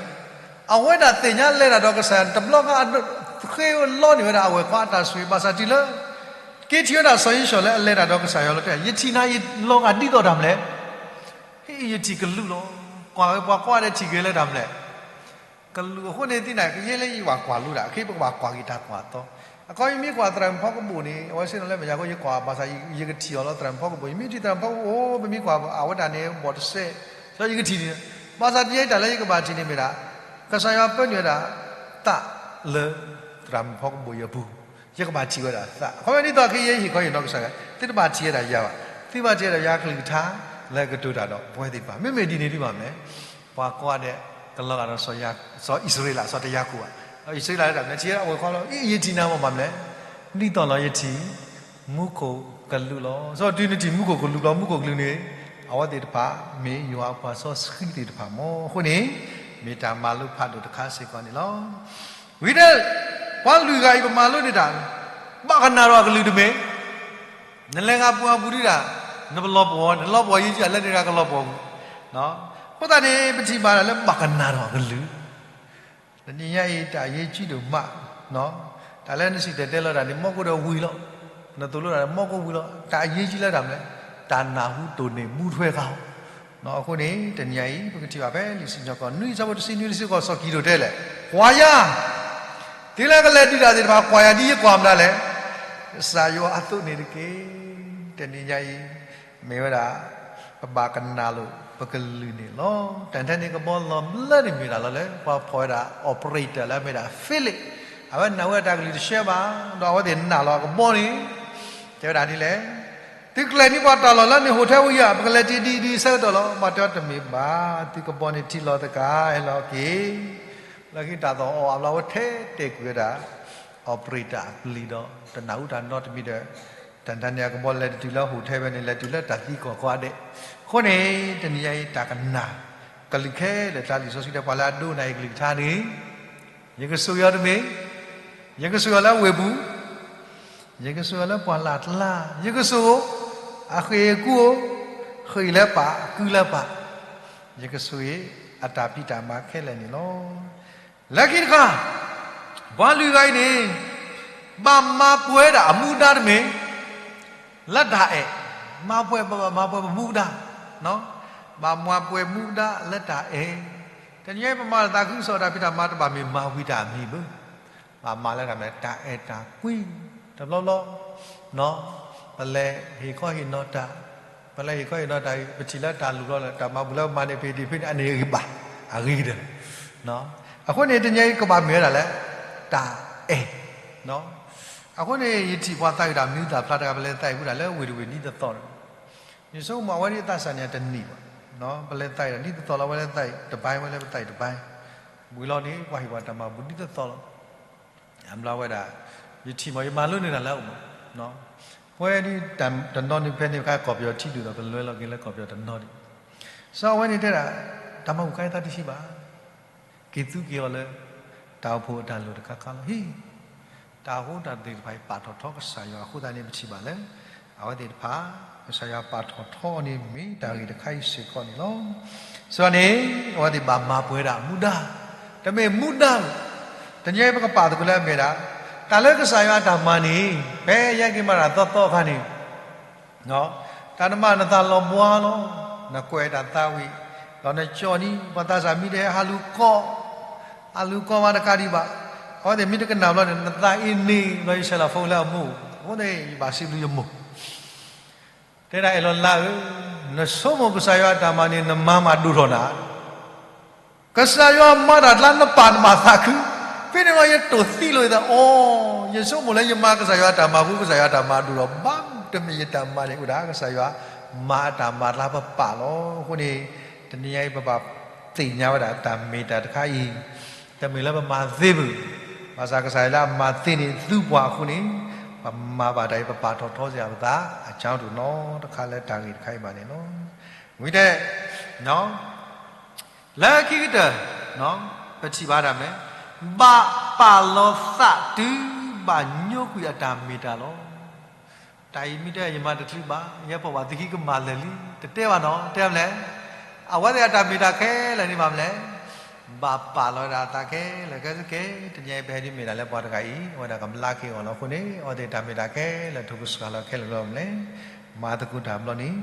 အဝဲဒၣ်သ့ၣ်ညါလဲၤတၢ်ဒီးကစၢ်ယွၤ တဘျီဃီ ဃ့လီန့ၢ်ဝဲဒၣ်အဝဲၢ်ခွါအတၢ်ဆိၣ်ဂ့ၤ ဘၣ်ဆၣ်တုၤလၢ က့ၤထံၣ်ဝဲဒၣ်စီၤယ့ၣ်ၡီၣ်လၢအလဲၤတၢ်ဒီးကစၢ်ယွၤလီၤတဲ, ယထံၣ်နၤယလီၤဂာ်ဒ်သိးတၢ်မနုၤလဲၣ်, ဟ့ၣ်ယထံၣ်ကလူးလီၤ, ကွၢ်ဝဲပှၤကိးဂၤဒဲးထံၣ်က့ၤလၢတၢ်မနုၤလဲၣ် ကလူးအဃိန့ၣ်သ့ၣ်န့ၣ် ကယဲၢ်လၢယဘၣ်ကွၢ်လိတၢ် အခဲပကဘၣ်ကွၢ်က့ၤတၢ်ကွၢ်သီ, အခီပညီမ့ၢ်ကွၢ်သရၣ်မုၣ်ဖီကဘိၣ်န့ၣ် အဝဲစ့ၢ်ကီးလၢမဲာ်ညါဃိ ယကွၢ်ဘၣ်ဆၣ် ယကထံၣ်အီၤလီၤသရၣ်မုၣ်ဖီကဘိၣ်, ယမ့ၢ်ထံၣ်သရၣ်မုၣ်ဖီကဘိၣ် အိၣ် ပမ့ၢ်ကွၢ်အဝဲဒၣ်န့ၣ် ဘီၣ်တစဲး, ဒီးယကထံၣ်န့ၣ်, ဘၣ်ဆၣ်တနံၤညါအံၤတၢ်လၢယကဘၣ်ထံၣ်န့ၣ်မ့ၢ်ဒၣ် ကစၢ်ယွၤပၢနုာ်ဝဲဒၣ်သးလၢ သရၣ်မုၣ်ဖီကဘိၣ်အံၤအပူၤ, ယကဘၣ်ထံၣ်ဝဲဒၣ်သး, အခီပညီဒ်သိးခဲအံၤယဟ့ၣ်ခီဟ့ၣ်နီၤကစၢ်ယွၤ, သုတဘၣ်ထံၣ်ဝဲဒၣ်ယၤဘၣ်, သုဘၣ်ထံၣ်ဝဲဒၣ်ယွၤကလုၢ်ကထါ လၢကတိၤတၢ်ဒီးပဝဲသ့ၣ်တဖၣ်, မ့မ့ၢ်ဒ်န့ၣ်ဒ်ဘၣ်မနုၤလဲၣ်, ပှၤကိးဂၤဒဲး ကလီၤဂာ်ဒီး စီၤအံၣ်စရ့လး စီၤတယၤကိာ်ဘၣ်, အံၣ်စရ့လးလၢတၢ်မနုၤလဲၣ် ထံၣ်ဝဲဒၣ်အဝဲၢ်ခွါလီၤ, အံၤ ယထံၣ်နၤမ့ၢ်ဘၣ်မနုၤလဲၣ်, ဒ်သိးလီၤယထံၣ် မူခိၣ်ကလူးလီၤ. စီၤတုၤနထံၣ်မူခိၣ်ကလူးလီၤ, မူခိၣ်ကလူးန့ၣ် အဝဲသ့ၣ်တဖၣ် မ့ၢ်ယွၤအပှၤစီဆှံသ့ၣ်တဖၣ်မ့ၢ်, အဃိန့ၣ် မ့ၢ်တၢ်မၤလိဖးဒိၣ်တခါစ့ၢ်ကီးန့ၣ်လီၤ. ဝံၤဒီး ပှၤလွံၢ်ဂၤအံၤ ပမၤလိန့ၢ်တၢ်, ဘၣ်ကနၣ်ဒီးအကလုၢ်တမ့ၢ်, နလဲၤဂၤပူၤအပူၤဒုဒၣ်, နပလီၤပှီၢ်, နလီၤပှီၢ်ယံာ်ကံအလၢန့ၣ်ဂၤကလီၤပှီၢ်ပူၤ, အဃိသတးန့ၣ် ပထံၣ်ဘၣ်ဒၣ်လၢဘၣ်ကနၣ်ဒီးအကလုၢ် တနံၤညါအံၤ တၢ်အရေးကြီးဒိၣ်မး, တၢ်လၢနစံၣ်တဲၤတဲလီၤတၢ်န့ၣ် မီၢ်ကိၣ်ဒီးဝံၤလီၤ, နသိၣ်လိတၢ်န့ၣ် မီၢ်ကိၣ်ဝံၤလီၤ, တၢ်အရေးကြီးလၢတၢ်မနုၤလဲၣ်, တၢ်နၢ်ဟူတိၢ်န့ၢ်မူထွဲဃာ်အီၤ, အဃိန့ၣ် တနံၤညါအံၤ ပကထံၣ်ဘၣ်ဖဲလံာ်စံၣ်ညီၣ်ကွီၢ် နွံဆၢဖိတဆံနွံတဆံဃိး စီၤကံၤဒိၣ်တဲလဲၣ်, ပှၤယၤ တုၤလၢကလဲၤဒုးတၢ်သ့ၣ်တဖၣ် ကွၢ်ယၤဒ်ယကွၢ်မတၤလဲၣ်, ကစၢ်ယွၤအသိးန့ၣ်တက့ၢ်. တနံၤညါအံၤ မ့ၢ်ဝဲဒၣ် ပဘၣ်ကနၣ်လိာ်ပကလုၢ်န့ၣ်လီၤ. တၢ်ထဲန့ၣ်ကဘီလီၤဘျၢန့ၣ်မ့ၢ်တၢ်လီၤလၢ ပှၤဖီၣ်ဝဲဒၣ် operator လၢအမ့ၢ်ဒၣ် Philip, အဝဲနၢ်ဟူဝဲတၢ်ကလုၢ်တဆှၢဘၣ်, ဒီးအဝဲသ့ၣ်နာ်လီၤအကဘီန့ၣ် တဲဝဲဒၣ်ဒ်လဲၣ်, သုကလဲၤန့ၢ်ပှၤတၢ်လီၢ်လၢန့ၣ် ဟိၣ်ထဲဝံၤဧါ, ပကလဲၤတ့ၢ်ဒ်အံၤဒ်အံၤဆၢကတီၢ်လီၤ. ဘၣ်တဲအီၤတမ့ၢ်ဘၣ်, သုကဘီန့ၣ်ထံလီၤသကၤ ဟဲလီၤက့ၤ, လၢခံတၢ်သီၣ်အီၣ်အဘျီ အဝဲထဲတဲာ်ကွံာ်ဝဲဒၣ် operator အပျံၤဒီး တနၢ်ဟူတၢ်နီတမံၤဒီး တၢ်တၢ်န့ၣ်အကဘီလဲၤတတုၤလၢဟိၣ်ထဲဝဲန့ၣ် လဲၤတုၤလၢတၢ်သံကွၢ်ကွၢ်ဒဲး. အဃိန့ၣ် တနံၤညါအံၤ တၢ်ကနၣ် ကလုၢ်ခဲလၢာ်တခါ လံာ်စီဆှံတဲ ပှၤလၢအဒိကနၣ်ယကလုၢ်ကထါန့ၣ် ယကဆိၣ်ဂ့ၤအီၤတမ့ၢ်, ယကဆိၣ်ဂ့ၤအီၤလၢဝ့ၢ်ပူၤ, ယကဆိၣ်ဂ့ၤအီၤလၢပှၢ်လၢ်တလါ, ယကဆိၣ်ဂ့ၤအဃ့ၢ်အကူဧိၤ, ဃ့ၢ်လၢပၢ်, ကူလၢပၢ်, ယကဆိၣ်ဂ့ၤအတၢ်ဖံးတၢ်မၤခဲလၢာ်န့ၣ်လီၤ. လၢခံတခါ ပှၤလွံၢ်ဂၤအံၤန့ၣ် ဘၣ်မၤပှဲၤဒၣ်အမူဒါတမ့ၢ် လၢတၢ်အဲၣ်, မၤပှဲၤ ဘၣ်မၤပှဲၤပမူဒါ, ဘၣ်မၤပှဲၤမူဒါလၢတၢ်အဲၣ်. တနံၤညါအံၤ ပမၤလၢသးခုကစီၣ်တၢ်ဖံးတၢ်မၤ တဘၣ်မ့ၢ်မၤဝံၤတၢ်အမံၤဘၣ်, ဘၣ်မၤလၢတၢ်မ့ၢ်တၢ်အဲၣ်တၢ်ကွံ တဘျီဘျီ ပလဲၤဟ့ၣ်ခီဟ့ၣ်နီၤတၢ်, ပလဲၤဟ့ၣ်ခီဟ့ၣ်နီၤတၢ်အံၤ ပထံၣ်လၢတၢ်လိၣ်ဘျီလၢ တၢ်မၤဘူၣ်လၢပမၤန့ၣ် ဖဲဒံးဖဲန့ၣ် အန့ၣ်အဂ့ၤဘၣ်, အဂ့ၤကတၢၢ်လီၤ. အဃိန့ၣ် တနံၤအံၤကဘၣ်မ့ၢ်ဝဲဒၣ်လၢ တၢ်အဲၣ်. အဃိန့ၣ် ယထံၣ်ပှၤသးအုးတၢ်မနုၤသးဖျါတဂၤ ပလဲၤသးအုးဝဲဒၣ်လၢဝ့ၢ်တဝ့ၢ်နံၣ်တသီန့ၣ်, ယဆိကမိၣ်အဝဲဒၣ်သးစၢ်န့ၣ်တနံၣ်ဘၣ်, ပလဲၤသးအုးဒၣ်နံၣ်တသီလီၤ အဝဲလၢသးအုးတဘၣ် ဝဲလၢပသးအုးတဘၣ်, ဝံၤလီၤန့ၣ် ပှၤဟ့ၣ်ပှၤတၢ်မၤဘူၣ်နံၣ်တသီလီၤ. အဘျီဝဲဒၣ် ယထံၣ်မး ယမၤလိန့ၢ်တၢ်လၢအအိၣ်မး, ပဝဲဒၣ်တနီၤန့ၣ် ဖဲန့ၣ်အခါ ကီၢ်ပယီၤထံဒုၣ်ဒီး ပလဲၤလီၤက့ၤလၢကီၢ်ပယီၤတနီၤန့ၣ်, စီၤအဝဲန့ၣ်တဲဒၣ် တၢ်မၤဘူၣ်ခါအံၤသးတဟံးဘၣ်, က့ၤသူက့ၤအီၤလၢ တၢ်အိၣ်ဖှိၣ်အတၢ်လိၣ်တခါခါလီၤ. ဟံၣ် တၢ်ဟူတၢ်သ့ၣ်တဖၣ်အံၤ ပာ်ထီၣ်ထီကစၢ်ယွၤအဃိသတးန့ၣ် ပထံၣ်ဘၣ်လၢ အဝဲသ့ၣ်တဖၣ် ကစၢ်ယွၤပာ်ထီၣ်ထီအီၤန့ၣ် မ့ၢ်တၢ်ဂ့ၢ်တခါအံၤစ့ၢ်ကီးန့ၣ်လီၤ. စီၤန့ၣ် အဝဲသ့ၣ်ဘၣ်မၤပှဲၤဒၣ်မူဒါ, တမ့ၢ်မူဒါ, တနံၤအံၤပကပာ်သကိးလၢအမ့ၢ်ဒၣ် တၢ်လၢကစၢ်ယွၤအတၢ်မၤန့ၣ် ဖဲယဟဲက့ၤမၤတၢ်သီသီအခါန့ၣ် တၢ်နမၤနသးလီၤဘှါလီၤ, နကွဲးတၢ်သးဝံၣ်, ဒီးနကၠီၣ်နံၣ် ပှၤသးစၢ်မံတဟဲဟးလူၤကိး, ဟးလူၤကိးမးတကးဒံးဘၣ်, အဝဲသ့ၣ်မ့ၢ်တကနၣ်ဘျီန့ၣ် နသးအ့န့ၢ်ဘျီ ယဆဲးလီၤ phone လၢအမိၢ်, အဃိန့ၣ် ယဘၣ်စံးဘျုးယမိၢ် တဲဒၣ်အဲၣ်လီၤလါဧၢ, နဆိကမိၣ်ကစၢ်ယွၤအတၢ်မၤန့ၣ် နမၤမးဒိၣ်ထီၣ်နၤ ကစၢ်ယွၤမၤတၢ်ကျါ နပာ်နမၤသးခု, ဖဲန့ၣ်လီၤ ယတိၢ်သံလိာ်သးအီၤ, ယဆိကမိၣ်လၢယမၤကစၢ်ယွၤအတၢ်မၤအဃိ ကစၢ်ယွၤအတၢ်မၤဒိၣ်ထီၣ်ဘၣ်, တမ့ၢ်ယတၢ်မၤန့ၣ်အိၣ်ဒၣ် ကစၢ်ယွၤမၤအတၢ်မၤကျါပပာ်လီၤ. အဃိန့ၣ် တနံၤညါအံၤ ပဘၣ်သ့ၣ်ညါဝဲဒၣ်တၢ်မ့ၢ်တၢ်တခါအံၤ, တမ့ၢ်လၢပမၤသ့ဘၣ်, ဘၣ်ဆၣ်ကစၢ်ယွၤလၢအမၤသ့န့ၣ် သူပှၤအဃိန့ၣ်, ပမၤဘၣ်တၢ်အံၤ ပပာ်ထီၣ်ထီစ့ၢ်ကီးပသး အကၠီဒိၣ်နီတခါလၢတၢ်ဂ့ၢ်တခါအံၤဘၣ်န့ၣ်လီၤ. ဝံၤတဲ လၢခံကတၢၢ် ပထံၣ်ဘၣ်တၢ်မနုၤလဲၣ်, ဘၣ်ပာ်လီၤသးတုၤဘၣ်ညိကွံာ်အတၢ်မ့ၢ်တၢ်လီၤ. တၢ်အံၤမ့ၢ်တဲယမၤတချုးဘၣ်, ယဲပှၤဘၣ်သုခံကမၤလၢာ်လံ, တတဲဘၣ်နီၤ, တဲမနုၤလဲၣ်, အဝဲသ့ၣ်အတၢ်မ့ၢ်တၢ်ခဲလၢာ်န့ၣ်ဘၣ်မနုၤလဲၣ်, ဘၣ်ပာ်လီၤဝဲဒၣ်အသးခဲလၢာ်ခဲဆ့ကဲ, တနံၤအံၤပဟဲဒ်မ့ၢ်ဒၣ်လၢပှၤတဂၤအံၤ အဝဲဒၣ်ကဘျါက့ၤအီၤလီၤ. အဃိန့ၣ် အဝဲသ့ၣ်တၢ်မ့ၢ်တၢ်ခဲလၢာ် ထိၣ်ကစှၤလီၤခဲလၢာ်လီၤမနုၤလဲၣ်, မၤသကိးတၢ်ဘျီန့ၣ်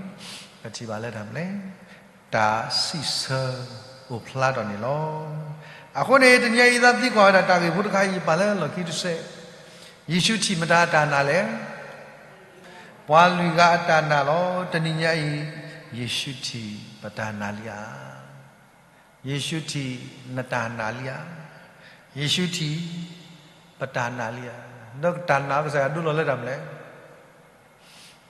ပထံၣ်ဘၣ်လၢတၢ်မနုၤလဲၣ် တၢ်စံးဆၢအိၣ်ဖျါထီၣ်န့ၣ်လီၤ. အဃိန့ၣ် တနံၤအံၤသးသံကွၢ်ဝဲဒၣ်တၢ်ဂ့ၢ်ဖိတခါအံၤ ယပာ်လၢလီၢ်ခံတစဲး, ယ့ၣ်ၡူးထံၣ်မတၤအတၢ်နာ်လဲၣ်. ပှၤလွံၢ်ဂၤအတၢ်နာ်လီၤ. တနံၤညါအံၤ ယ့ၣ်ၡူးထံၣ်ပတၢ်နာ်လံဧါ. ယ့ၣ်ၡူးထံၣ်နတၢ်နာ်လံဧါ. ယ့ၣ်ၡူးထံၣ်ပတၢ်နာ်လံဧါ. ဒီးတၢ်နာ်ကစၢ်ယွၤဒိလီၤလၢတၢ်မနုၤလဲၣ်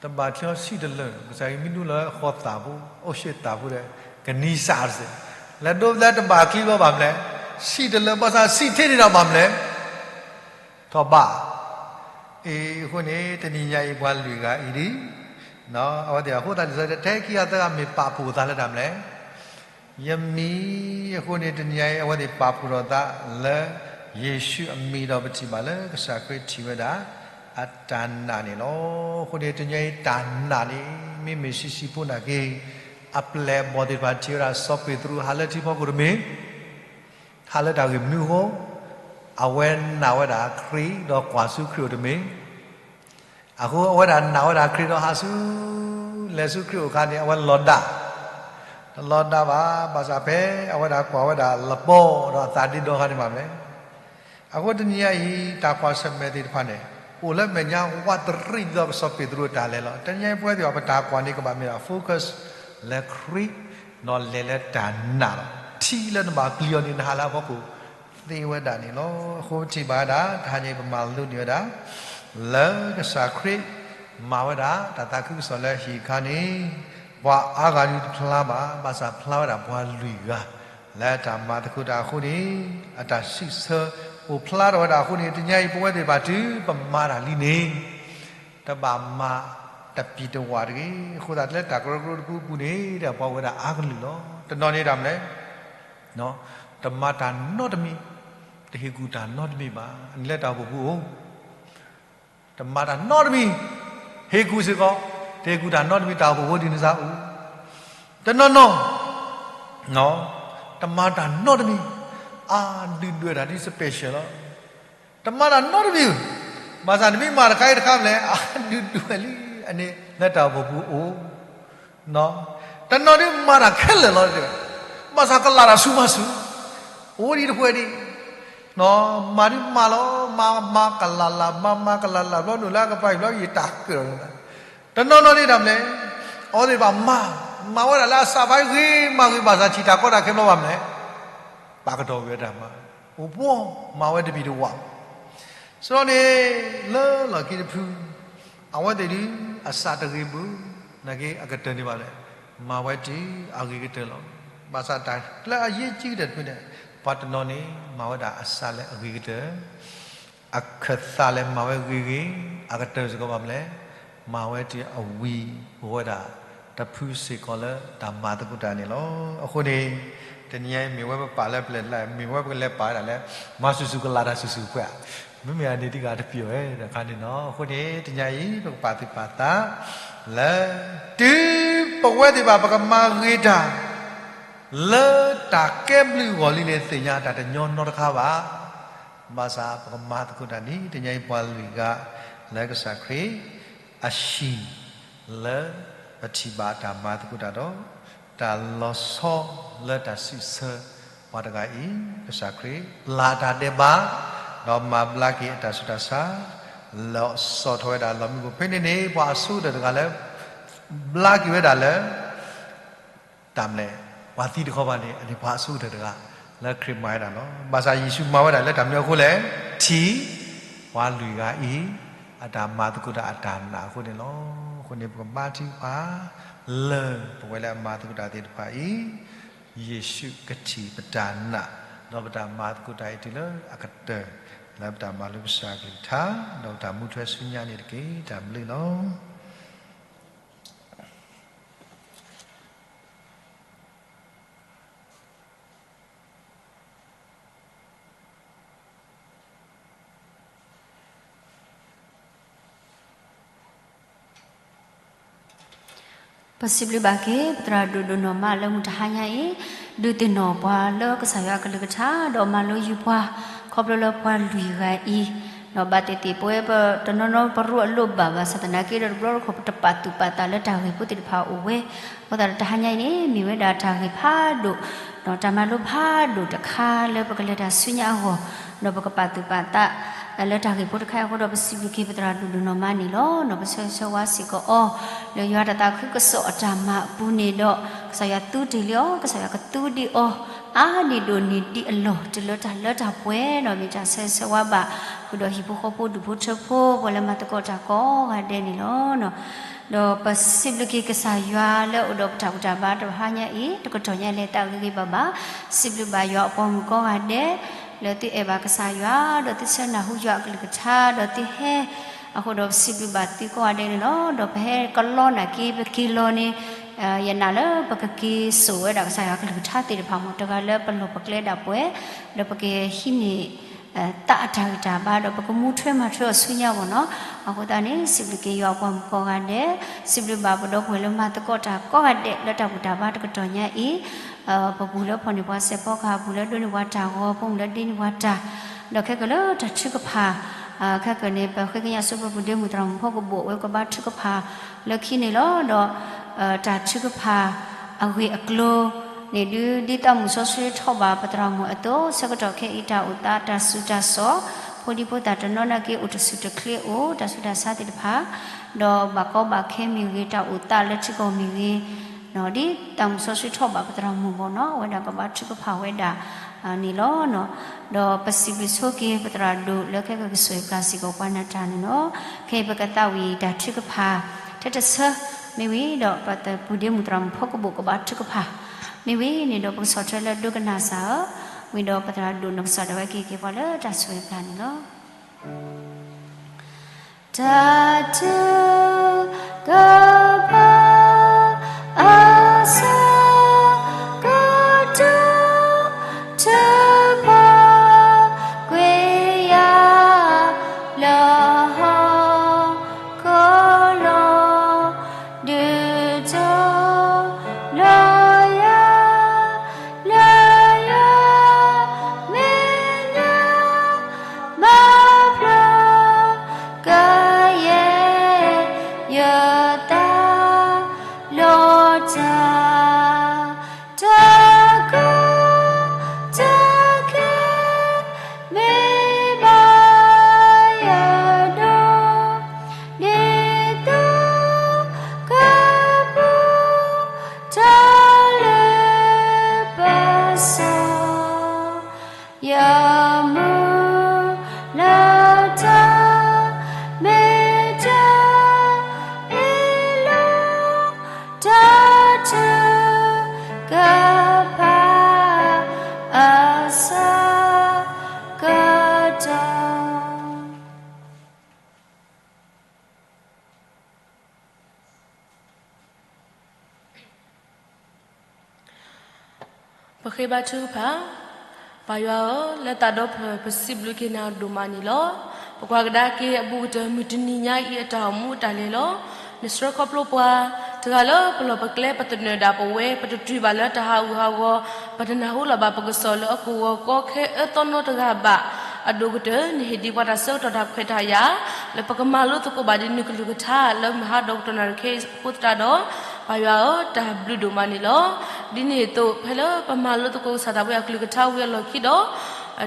တဘၣ်ချံအီၤဆံးတလၢာ်, ကစၢ်ယွၤမ့ၢ်ဒိလီၤလၢဃီသၣ်ဖိ, အိၣ်ရှ့သၣ်ဖိဒီး ကနံစၢ်တစဲး, လဲၤဒိလၢတဘၣ်ချံဘၣ်မနုၤလဲၣ်, ဆံးတလၢာ်ဘၣ်ဆၣ် ဆံးထဲန့ၣ်ဒီးဘၣ်မနုၤလဲၣ်, ထီၣ်ဘး. အဃိန့ၣ် တနံၤညါအံၤပှၤလွံၢ်ဂၤအံၤဒ် အဝဲသ့ၣ်အဃိသတးလံာ်စီဆှံတဲ ထဲခံဂၤသၢဂၤမ့ၢ်ပာ်ဖှိၣ်အသးလၢတၢ်မနုၤလဲၣ် ယမံၤ, အဃိန့ၣ် တနံၤညါအံၤ အဝဲသ့ၣ်ပာ်ဖှိၣ်ထီၣ်သးလၢ ယ့ၣ်ၡူးအမံၤဒီးပထံၣ်ဘၣ်လၢကစၢ်ခရံာ်ထံၣ်ဝဲဒၣ်အတၢ်နာ်န့ၣ်လီၤ. အဃိန့ၣ် တနံၤအံၤတၢ်နာ်န့ၣ် မ့မ့ၢ်ဆံးဆံးဖိနာ်က့ အပျဲၢ်အဘီၣ်သ့ၣ်တဖၣ်ထံၣ်ဝဲဒၣ်စီၤပ့းတရူးဟးလၢထံဖီခိၣ်တမ့ၢ်, ဟးလၢတၢ်ဂ့ၢ်မနုၤအဃိ, အဝဲနာ်ဝဲဒၣ်ခရံာ်ဒီးကွၢ်ဆူခရံာ်အိၣ်တမ့ၢ် အဃိအဝဲဒၣ်နာ်ဝဲဒၣ်ခရံာ်ဒီးဟးဆူ လဲၤဆူခရံာ်အိၣ်အခါန့ၣ် အဝဲလီၤဒါ, တလီၤဒါဘၣ်, ဘၣ်ဆၣ်ဖဲအဝဲဒၣ်ကွၢ်ဝဲဒၣ်လပီဒီးအသးဒ့ဒီခါန့ၣ်ဘၣ်မလဲၣ်. အဃိတနံၤညါအံၤ တၢ်ကွၢ်ဆၢၣ်မဲာ်သ့ၣ်တဖၣ်န့ၣ် အိၣ်လၢမဲာ်ညါဝးတရံးဒီးကစီၤပ့းတရူးအတၢ်လဲၤလီၤ. တနံၤညါအံၤပဝဲသ့ၣ်တဖၣ် ပတၢ်ကွၢ်န့ၣ်ကဘၣ်မ့ၢ်ဒၣ် focus လၢခရံာ်, ဒီးလဲၤလၢတၢ်နာ်လီၤ. ထံလၢနဘၣ်ပျံၤအီၤန့ၣ် နဟးလၢအဖီခိၣ် သ့ဝဲဒၣ်န့ၣ်လီၤ. အဃိပထံၣ်ဘၣ်ဝဲဒၣ် တဟါညါအံၤပမၤလိန့ၢ်ဝဲဒၣ် လၢကစၢ်ခရံာ်မၤဝဲဒၣ်တၢ်သးခုကစီၣ်လၢဟံၣ်အခါန့ၣ် ပှၤအါဂၤဒုးတဖျါဘၣ်, ဘၣ်ဆၣ်ဖျါဝဲဒၣ်ပှၤလွံၢ်ဂၤ လၢတၢ်မၤသကိးတၢ်အဃိန့ၣ် အတၢ်စံးဆၢအိၣ်ဖျါထီၣ်ဝဲဒၣ်အဃိန့ၣ် တနံၤညါအံၤပဝဲသ့ၣ်တဖၣ်တုၤပမၤတၢ်လံန့ၣ် တဘၣ်မၤတပံၤတဝၢ်တဂ့ၤ. အဃိသတးလၢတၢ်ကရၢကရိတပူၤပူၤန့ၣ် ဒီးပှၤအိၣ်ဝဲဒၣ်အါကလုာ်လီၤ. တနီၤန့ၣ်တၢ်မနုၤလဲၣ်, တမၤတၢ်နီတမံၤ, တဟ့ၣ်ကူၣ်တၢ်နီတမံၤဘၣ်. အန့ၣ်လၢတၢ်အိၣ်ဖှိၣ်ပူၤအိၣ် တမၤတၢ်နီတမံၤ, ဟ့ၣ်ကူၣ်စ့ၢ်ကီး, တဟ့ၣ်ကူၣ်တၢ်နီတမံၤ တၢ်အိၣ်ဖှိၣ်ဖိဒ်န့ၣ်စ့ၢ်အိၣ်. တနီၤနီၤ တမၤတၢ်နီတမံၤ, အါဒုၣ်ဒွဲၣ်တၢ်ဒ် special လီၤ. တမၤတၢ်နီတမံၤ, ဘၣ်ဆၣ်နမ့ၢ်မၤတခါအံၤတခါမနုၤလဲၣ် အါဒုၣ်ဒွဲၣ်လံ, အန့ၣ်လၢတၢ်အိၣ်ဖှိၣ်ပူၤအိၣ် တနီၤဒုးမၤတၢ်ခဲလၢာ်လီၤ, ဘၣ်ဆၣ်ကလၤတၢ်ဆူးမးဆူး, အိၣ်ဒံးတဖှဲဒံး, မၤဒုးမၤလီၤ, မၤမၤကလၤလၢ်, မၤမၤကလၤလၢ်ဘျီ နုာ်လၢအကပၤအံၤဘျီယတၢ်ကၢၣ်လီၤ. တနီၤနီၤန့ၣ်တၢ်မနုၤလဲၣ်, အဝဲသ့ၣ်ဘၣ်မၤ, မၤဝဲဒၣ်လၢအစးဖးဂ့ၤမးဂ့ၤ ဘၣ်ဆၣ်ထံၣ်တၢ်ကီတၢ်ခဲဘျီဘၣ်မနုၤလဲၣ်, ပာ်ကတီၤကွံာ်ဝဲတၢ်မၤ, အိၣ်ဘှီမၤဝဲတပံၤတဝၢ် စ့ၢ်ကီးန့ၣ် လၢလီၢ်ခံတဖု, အဝဲသ့ၣ်ဒုး အစးတဂ့ၤဘၣ်, နာ်က့အကတၢၢ်န့ၣ်ဘၣ်လဲၣ်, မၤဝဲတုၤအဂ့ၤကတၢၢ်လီၤ. ဘၣ်ဆၣ်တၢ်လၢအရေးကြီးကတၢၢ်တဖုန့ၣ်, ပှၤတနီၤန့ၣ် မၤဝဲဒၣ်အစးလၢအဂ့ၤကတၢၢ်, အခၢၣ်သးလဲၤမၤဝဲဂ့ၤဂ့ၤ, အကတၢၢ်စ့ၢ်ကီးဘၣ်မနုၤလဲၣ်, မၤဝဲတုၤအဝံၤ ပဝဲဒၣ်တဖုစ့ၢ်ကီးလၢတၢ်မၤသကိးတၢ်န့ၣ်လီၤ. အဃိန့ၣ် တနံၤညါအံၤ မ့ၢ်ဝဲပပာ်လၢပျဲၢ်လၢ်, မ့ၢ်ဝဲပကလဲၤပာ်ဝဲဒၣ်လၢ မၤဆူၣ်ဆူၣ်ကလၤတၢ်ဆူၣ်ဆူၣ်ပှဲၤ, မ့မ့ၢ်အန့ၣ်တဂၤတပျီၢ်ဝဲတခါန့ၣ်လီၤ. အဃိန့ၣ် တနံၤညါအံၤ ပကပာ်သူၣ်ပာ်သး လၢ တုၤပဝဲသ့ၣ်တဖၣ် ပကမၤဂ့ၤတၢ် လၢတၢ်ကဲဘျုးအဂီၢ်လံန့ၣ် သ့ၣ်ညါတၢ်တညီနီတခါဘၣ်. ဘၣ်ဆၣ်ပကမၤသကိးတၢ်န့ၣ် တနံၤညါအံၤပှၤလွံၢ်ဂၤ လၢကစၢ်ခရံာ် အဟံၣ် လၢပထံၣ်ဘၣ်တၢ်မၤသကိးတၢ်ဒီး တၢ်လီၤဆီလၢတၢ်စံးဆၢ ပှၤတဂၤအံၤ ကစၢ်ခရံာ် ပျၢ်တၢ်ဒဲးဘး ဒီးမၤဘျါက့ၤအတၢ်ဆူးတၢ်ဆါ လီၤဆီထီၣ်ဝဲဒၣ်လီၤမုၢ်ခိၣ် ဖဲန့ၣ်န့ၣ် ပှၤအဆိကတၢၢ်တဂၤလၢ ဘျါက့ၤဝဲဒၣ်လၢ တၢ်မနုၤလဲၣ်, ပှၤသံတခီဘၣ်န့ၣ် အန့ၣ်ပှၤအဆိကတၢၢ်တဂၤ လၢခရံာ်မၤဝဲဒၣ်လီၤ. ဘၣ်ဆၣ်ယ့ၣ်ၡူးမၤဝဲဒၣ်လၢတၢ်မနုၤအဃိလဲၣ်, ထံၣ် ပှၤလွံၢ်ဂၤအံၤ အတၢ်မၤသကိးတၢ်အတၢ်နာ်အဃိန့ၣ်လီၤ. အဃိန့ၣ် ပကဘါထုကဖၣ် လၢပဝဲလၢအမၤသကိးတၢ်သ့ၣ်တဖၣ်အံၤ ယ့ၣ်ၡူးကထံၣ်ပတၢ်နာ် ဒီးပတၢ်မၤသကိးတၢ်အံၤတုၤလၢအကတၢၢ် လၢပတၢ်မၤလိကစၢ်အကလုၢ်ကထါ ဒီးပတၢ်မူထွဲဆူညါန့ၣ်တက့ၢ်. တၢ်ဘျုးလီၤ. ပစံးဘျုးဘၣ်က့ၤ ပသရၣ်ဒိၣ်ဒိၣ်နီၢ်မးလၢမုၢ်တဟါညါအံၤ ဒုးသ့ၣ်နီၣ်ပှၤလၢကစၢ်ယွၤအကလုၢ်ကထါ ဒီးမၤလိယုၢ်ပှၤ ခီဖျိလၢပှၤလွံၢ်ဂၤအံၤ ဒီးဘၣ်သ့ၣ်သ့ၣ်ပဝဲပတနီၤနီၤပရိအလိၣ်ဘၣ်ဘၣ်ဆၣ်သနာ်က့ဒီး တဘျီတခီၣ်ပတပာ်သူၣ်ပာ်သးလၢတၢ်ဂ့ၢ်ဖိသ့ၣ်တဖၣ်အိၣ်ဝဲ အဃိသတးဒီးတဟါညါအံၤန့ၣ် မ့ၢ်ဝဲဒၣ်တၢ်ဂ့ၢ်ဖးဒိၣ် ဒီးတၢ်မၤလိဖးဒိၣ်တခါလၢပကလဲၤတၢ်ဆူညါအဂီၢ် ဒီးပကပာ်သူၣ်ပာ်သး လၢတၢ်ဂ့ၢ်ဖိတခါအံၤအဃိဒီး ပစံးဘျုးက့ၤပသရၣ်ဒိၣ်ဒိၣ်နီၢ်မးန့ၣ်လီၤ. ဒီးပဆၢဂ့ၤဆၢဝါစ့ၢ်ကီးအီၤ လၢယွၤတၢ်သးခုကစီၣ်အတၢ်မၤအပူၤန့ၣ်ဒီး ကစၢ်ယွၤသူတ့ၢ်လံအီၤ, ကစၢ်ယွၤကသူဒံးအီၤ အါန့ၢ်ဒိၣ်န့ၢ်ဒံးအလီၢ် တုၤလၢတၢ်လၢတၢ်ပှဲၤဒီး မ့ၢ်တၢ်ဆၢဂ့ၤဆၢဝါဘၣ် ဃုာ်ဒီးဟံၣ်ဖိဃီဖိဒူၣ်ဖိထၢဖိ ပှၤလၢမၤသကိးတၢ်ကိးဂၤဒဲးန့ၣ်လီၤ. ဒီးပစံးဘျုးက့ၤကစၢ်ယွၤလၢအိၣ်ဒီးပတၢ်ဘူၣ်တၢ်ဘါတဟါညါအံၤ တကတီၢ်ညါလဲၤသးဂ့ၤဂ့ၤဘၣ်ဘၣ်, စံးဘျုးဘၣ်ယွၤအပိာ်မုၣ်ကိးဂၤဒဲး လၢသုအဲၣ်ဘၣ်ကစၢ်ယွၤ ဒီးသုဆၢနၢ်ဟူယွၤအကလုၢ်ကထါ ဒီးသုဟဲ အဃိဒီးပစံးဘျုးဘၣ်သုကိးဂၤဒဲးန့ၣ်လီၤ. ဒီးပဟဲကလီနာ်က့ ပက့ၤလီၤန့ၣ် ယနာ်လၢပကက့ၤစိာ်ဝဲဒၣ်ကစၢ်ယွၤအကလုၢ်ကထါသ့ၣ်တဖၣ်မ့ၢ် တဂၤလၢပလီၢ်ပကျဲဒၣ်ပှဲၤ ဒီးပကဟံးန့ၢ် သးအတၢ်ဂံၢ်တၢ်ဘါဒီး ပကမူထွဲမၤထွဲအီၤဆူညါအဂီၢ်နီၤ. အဃိသတးန့ၣ် စံးဘျုးက့ၤယွၤအပှၤမုၣ်ကိးဂၤဒဲး, စံးဘျုးဘၣ်ပဒီပုၢ်ဝဲၢ်လၢမၤသကိးတၢ်ကိးဂၤဒဲး လၢတၢ်ဘူၣ်တၢ်ဘါတကတီၢ်ညါအံၤ, ပပူၤလၢဖီၣ်န့ၢ်ပှၤစဲးဖီကဟၣ်, ပပူၤလၢဒိးန့ၢ်ပှၤတၢ်ဂီၤ, ပပူၤလၢဒ့န့ၢ်ပှၤတၢ်, ဒီးခဲကနံၣ်လၢတၢ်ထုကဖၣ် ခဲကနံၣ် ပဃ့ကညးဆူပပူၤဒ့မုၢ်သရၣ်မုၣ်ဖီကဘိၣ် အဝဲကဘါထုကဖၣ်လၢခံန့ၣ်လီၤ. ဒီး တၢ်ထုကဖၣ်အဂ့ၢ်အကျိၤန့ၣ်ဒုး ဒ်သးမုၢ်စီဆှံထီၣ်ဘၣ်ပသရၣ်မုၣ်အသိး ဆၢကတီၢ်ခဲအံၤ တၢ်အိၣ်သးတၢ်စူၤတၢ်စိး, ဖိဒံဖိသၣ်တနီၤနာ်က့ အိၣ်တဆူၣ်တချ့အိၣ် တၢ်ဆူးတၢ်ဆါသ့ၣ်တဖၣ်, ဒီးဘၣ်ကီဘၣ်ခဲမ့ၢ်ဂ့ၤ တၢ်အိၣ်သးလၢထံကီၢ်မ့ၢ်ဂ့ၤ, ဒ်သးမုၢ်စီဆှံထီၣ်ဘၣ်ပသရၣ်မုၣ်ဘၣ်နီၤ အဝဲဒၣ်ကဘါထုကဖၣ်ဝဲဒၣ်န့ၣ်လီၤ. ဒီးပစံးဘျုးဆိက့ၤပသရၣ်ဒိၣ်လၢခဲကကဆိၣ်ဂ့ၤပျၢ်စ့ၢ်ကီးပှၤနၢ်တၢ်န့ၣ်လီၤ. ခဲအံၤပကသးဝံၣ်တၢ်ထုကဖၣ်ထဲတဆၢ, မ့ၢ်ဝံၤဒီးပပူၤဒ့မုၢ်သရၣ်မုၣ်ဖီကဘိၣ်ကဘါထုကဖၣ်, မ့ၢ်ဝံၤန့ၣ်ဒီးပကဆီၣ်ထွဲလၢဒိကနၣ်စၢ်ဧၢ, ဝံၤဒီးပသရၣ်ဒိၣ်နီၢ်ကစၢ်ဒၣ်ဝဲကဟ့ၣ်က့ၤပှၤလၢတၢ်ဆိၣ်ဂ့ၤပျၢ်န့ၣ်လီၤ. တၢ်ထုကဖၣ် အစးကတိၤ ထုကဖၣ်ကွံာ်ယၤ လၢဟီၣ်ခိၣ်လီၤ, ဒုးတိၢ်လီၤယၤ လၢယွၤမဲာ်ညါ ဘၣ်ဖျါ ကယဲၢ်ယသးလီၤတၢ်, တၢ်ကီတၢ်ခဲ မ့ၢ်ဘၣ်ယဒိး ဒ်သိးကပူၤ တၢ်လၢပစီၣ် ယမူလၢတၢ်မ့ၢ်တၢ်အ့ၣ်လိာ် တၢ်ထုကဖၣ်အစးကတီၢ် ပဃ့ဘါထုကဖၣ်, ပၢ်ယွၤဧၢ, လၢသးဒီဖျၢၣ်ပစံးဘျုးက့ၤနၤဒိၣ်မးန့ၣ်လီၤ. ပကွၢ်ကဒါက့ၤအဘူးကတၢၢ်မုၢ်တနံၤညါအံၤအတၢ်အိၣ်မူအတၢ်လဲၤလီၤ. နဆှၢခီဖျိပှၤ, တဂၤလၢပလီၢ်ပကျဲပသနၢၣ်ဒၣ်ပဝဲ ပတတုၤဘၣ်လၢတၢ်ဟးဂူာ်ဟးဂီၤ, ပတနၢ်ဟူလီၤဘၣ်ပကစီၣ်လၢအကဝီၤကီခဲအၢသီနီတဂၤဘၣ်. အဒိၣ်ကတၢၢ် နဟ့ၣ်ဒံးပှၤတၢ်ဆၢကတီၢ်တၢ်ခွဲးတၢ်ယာ် လၢပကမၤလိသကိးဘၣ်ဒ်နကလုၢ်ကထါ လၢမုၢ်ဟါဒီးကတီၢ်နၣ်ရံၣ်ခဲအံၤအဃိသတးဒီး, ပၢ်ယွၤဧၢ, တၢ်ဘျုးဒိၣ်မးန့ၣ်လီၤ. ဒ်န့ၣ်အသိး ဖဲလၢပမၤလိသကိးကစၢ်သးဝံၣ်အကလုၢ်ကထါဝံၤအလီၢ်ခံဒီး,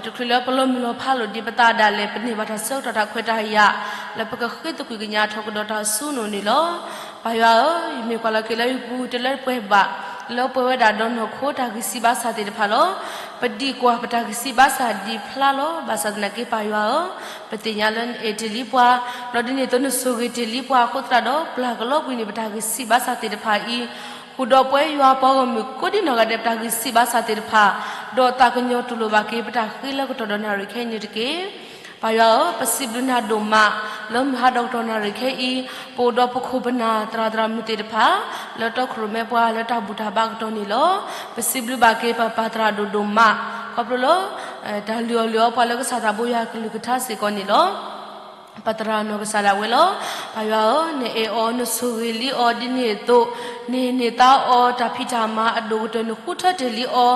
တချုးလၢပလီၤမုၢ်လီၤဖးလိာ်ဒံးပသးဒၣ်လဲာ် ပန့ၢ်ဘၣ်တၢ်ဆၢကတီၢ်တၢ်ခွဲးတၢ်ယာ် လၢပကဃ့သကွံာ်ကညးထီၣ်ကဒီးတၢ်အစိကမီၤန့ၣ်လီၤ. ပၢ်ယွၤဧၢ, ယမ့ၢ်ကွၢ်လီၤက့ၤလၢယပူၤတလၢတပှဲၤဘၣ်, လၢပှဲၤဝဲဒၣ်ဒီးနီၢ်ခိတၢ်ဂံၢ်စၢ်ဘါစၢ်သ့ၣ်တဖၣ်လီၤ. ပဒံးကွၢ်ပတၢ်ဂံၢ်စၢ်ဘါစၢ်ဒံးဖျါလီၤ. ဘၣ်ဆၣ်သနာ်က့ပၢ်ယွၤဧၢ, ပသ့ၣ်ညါလၢနအဲၣ်တ့ၢ်လံပှၤ, ဒီးဒ်န့ၣ်အသိးနဆိၣ်ဂ့ၤတ့ၢ်လံပှၤအဃိသတးဒီး ပျၢ်ကလီကွံာ်န့ၢ်ပတၢ်ဂံၢ်စၢ်ဘါစၢ်သ့ၣ်တဖၣ်အံၤ, ဃုာ်ဒီးပဝဲယွၤပှၤဂီၢ်မုၢ်ကိးဒံနီၢ်ဂၤဒဲးပတၢ်ဂံၢ်စၢ်ဘါစၢ်သ့ၣ်တဖၣ်, ဒီးသးကညီၤတူၢ်လိာ်ဘၣ်က့ၤပတၢ်ဃ့လၢကတီၢ်ဒီးနၣ်ရံၣ်ခဲအံၤန့ၣ်တက့ၢ်. ပၢ်ယွၤဧၢ, ပစံးဘျုးနၤဒိၣ်မး, လၢမုၢ်ဟါဒီးကတီၢ်နၣ်ရံၣ်ခဲအံၤ, ပအိၣ်ဒီးပခိၣ်ပနၢ်သရၣ်သရၣ်မုၣ်သ့ၣ်တဖၣ်, လၢတီခိၣ်ရိၣ်မဲပှၤလၢတၢ်ဘူၣ်တၢ်ဘါကတီၢ်န့ၣ်လီၤ. ပစံးဘျုးဘၣ်က့ၤပပၢ်သရၣ်ဒိၣ်ဒိၣ်မး, ခီဖျိလၢ တၢ်လုၢ်အီၣ်လုၢ်အီပှၤလၢကစၢ်သးဘိယွၤကလုၢ်ကထါစ့ၢ်ကီးန့ၣ်လီၤ. ပသရၣ်နီၢ်ကစၢ်ဒၣ်ဝဲလီၤ. ပၢ်ယွၤဧၢ, နအဲၣ်အီၤ နဆိၣ်ဂ့ၤလံအီၤဒ်န့ၣ်အသိး, နဟ့ၣ်န့ၢ်သါအီၤတၢ်ဖံးတၢ်မၤအဒိၣ်ကတၢၢ် နဃုထၢတ့ၢ်လံအီၤ,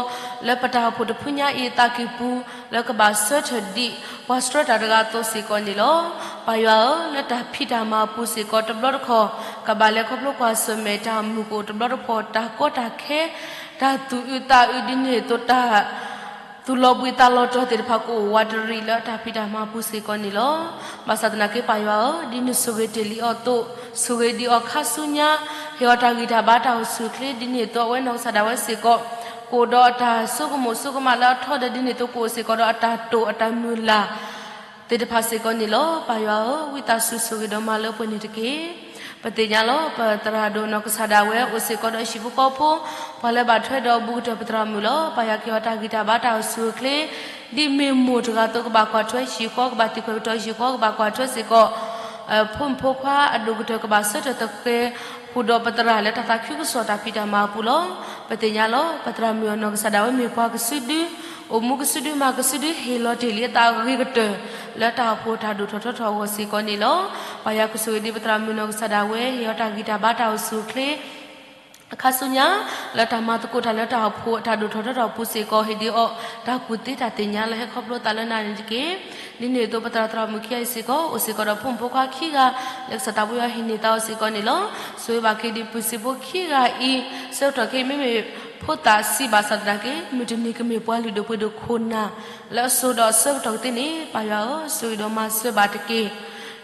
လၢပတၢ်အိၣ်ဖှိၣ်တဖုညါအံၤအသးကံၢ်ပူၤ, လၢကဘၣ်ဆၢထၢၣ်ဒံးပှၤစရၢတၢ်တဂၤအသိးစ့ၢ်ကီးန့ၣ်လီၤ. ပၢ်ယွၤဧၢ, လၢတၢ်ဖံးတၢ်မၤအပူၤစ့ၢ်ကီးတဘျီတခီၣ်, ကဘၣ်လဲၤခီဖျိကွၢ်ဆၢၣ်မဲာ်တၢ်မုၢ်ကအိၣ်တဘျီတခီၣ်, တၢ်ကီတၢ်ခဲ, တၢ်သူၣ်အုးသးအုးဒ်န့ၣ်အသိး တၢ် သူၣ်လီၤဘှံးသးလီၤတီၤသ့ၣ်တဖၣ်ကအိၣ်ဝးတရံးလၢတၢ်ဖံးတၢ်မၤအပူၤစ့ၢ်ကီးန့ၣ်လီၤ. ဘၣ်ဆၣ်သနာ်က့ပၢ်ယွၤဧၢ, ဒ်နဆိၣ်ဂ့ၤတ့ၢ်လံအီၤအသိး, ဆိၣ်ဂ့ၤဒံးအီၤခါဆူညါ, ဟ့ၣ်အီၤတၢ်ဂံၢ်တၢ်ဘါတၢ်အိၣ်ဆူၣ်အိၣ်ချ့ဒ်န့ၣ်အသိး အဝဲနီၢ်ကစၢ်ဒၣ်ဝဲစ့ၢ်ကီး, ကအိၣ်ဒီးအတၢ်ဆိကမိၣ်ဆိကမးလၢအထီဒါဒ်န့ၣ်အသိး ကအိၣ်စ့ၢ်ကီးဒီးအတၢ်တိာ်အတၢ်မုၢ်လၢ် သ့ၣ်တဖၣ်စ့ၢ်ကီးန့ၣ်လီၤ. ပၢ်ယွၤဧၢ, ဝံသးစူၤဆိၣ်ဂ့ၤဒီးမၤလၢပှဲၤန့ၣ်တက့ၢ်. ပသ့ၣ်ညါလီၤ, ပသရၣ်ဒိၣ်နီၢ်ကစၢ်ဒၣ်ဝဲအိၣ်စ့ၢ်ကီးဒီးဟံၣ်ဖိဃီဖိ, ပှၤလၢဘၣ်ထွဲဒီးဘူးကတၢၢ်ပသရၣ်မုၣ်လီၤ. ပၢ်ယွၤကဟ့ၣ်အီၤတၢ်ဂံၢ်တၢ်ဘါတၢ်အိၣ်ဆူၣ်အိၣ်ချ့, ဒ်မ့ၢ်မိၢ်တဂၤအသိးကဘၣ်ကွၢ်ထွဲဟံၣ်ဃီ, ကဘၣ်သံကွၢ်ကတီၤဟံၣ်ဃီ, ကဘၣ်ကွၢ်ထွဲစ့ၢ်ကီး ဖိမုၣ်ဖိခွါအဒိၣ်ကတၢၢ်ကဘၣ်ဆၢထၢၣ်သဃဲၤ ဃုာ်ဒီးပသရၣ်လၢတၢ်သးခုကစီၣ်တၢ်ဖံးတၢ်မၤအပူၤလီၤ. ပသ့ၣ်ညါလီၤ, ပသရၣ်မုၣ်အနီၢ်ကစၢ်ဒၣ်ဝဲမ့ၢ်ပှၤကစုဒု, အိၣ်မူကစုဒု မၤကစုဒု ဟ့ၣ်လီၤတ့ၢ်လံအသးအဂ့ၤကတၢၢ် လၢတၢ်အိၣ်ဖှိၣ်တၢ်ဒိၣ်ထီၣ်ထီထီၣ်အဂီၢ်စ့ၢ်ကီးန့ၣ်လီၤ. ပၢ်ယွၤကဆိၣ်ဂ့ၤဒံးပသရၣ်မုၣ်နီၢ်ကစၢ်ဒၣ်ဝဲ ဟ့ၣ်အီၤတၢ်ဂံၢ်တၢ်ဘါတၢ်အိၣ်ဆူၣ်အိၣ်ချ့ အခါဆူညါ လၢတၢ်မၤသကိးတၢ်လၢတၢ်အိၣ်ဖှိၣ်တၢ်ဒိၣ်ထီၣ်ထီထီၣ်အပူၤစ့ၢ်ကီး ဟ့ၣ်ဒံးအီၤ တၢ်ကူၣ်သ့တၢ်သ့ၣ်ညါလၢဟဲခီဖျိသးလၢနၤန့ၣ်တက့ၢ်. ဒ်န့ၣ်အသိး ပသရၣ်သရၣ်မုၣ်ခံဂၤအံၤစ့ၢ်ကီး အိၣ်စ့ၢ်ကီးဒီးဖိမုၣ်ဖိခွါခံဂၤ လၢကစၢ်သးပှၢ်ယွၤဟ့ၣ်န့ၢ်သးအီၤစ့ၢ်ကီးန့ၣ်လီၤ. ဆိၣ်ဂ့ၤဘၣ်က့ၤဒံးပုၢ်စံးဖိခံဂၤအံၤ ဆၢကတီၢ်ခဲအံၤမ့မ့ၢ်ဖိသၣ်ဆံးဘၣ်ဆၣ်သနာ်က့ မုၢ်တနံၤကမ့ၢ်ပှၤလုၢ်ဒိၣ်ပှ့ၤဒိၣ်ခိၣ်နၢ် လၢအစိၤဒီးအဆၢကတီၢ်ကသ့န့ၣ် ပၢ်ယွၤဧၢ ဆိၣ်ဂ့ၤဒီးမၤစၢၤဘၣ်တက့ၢ်.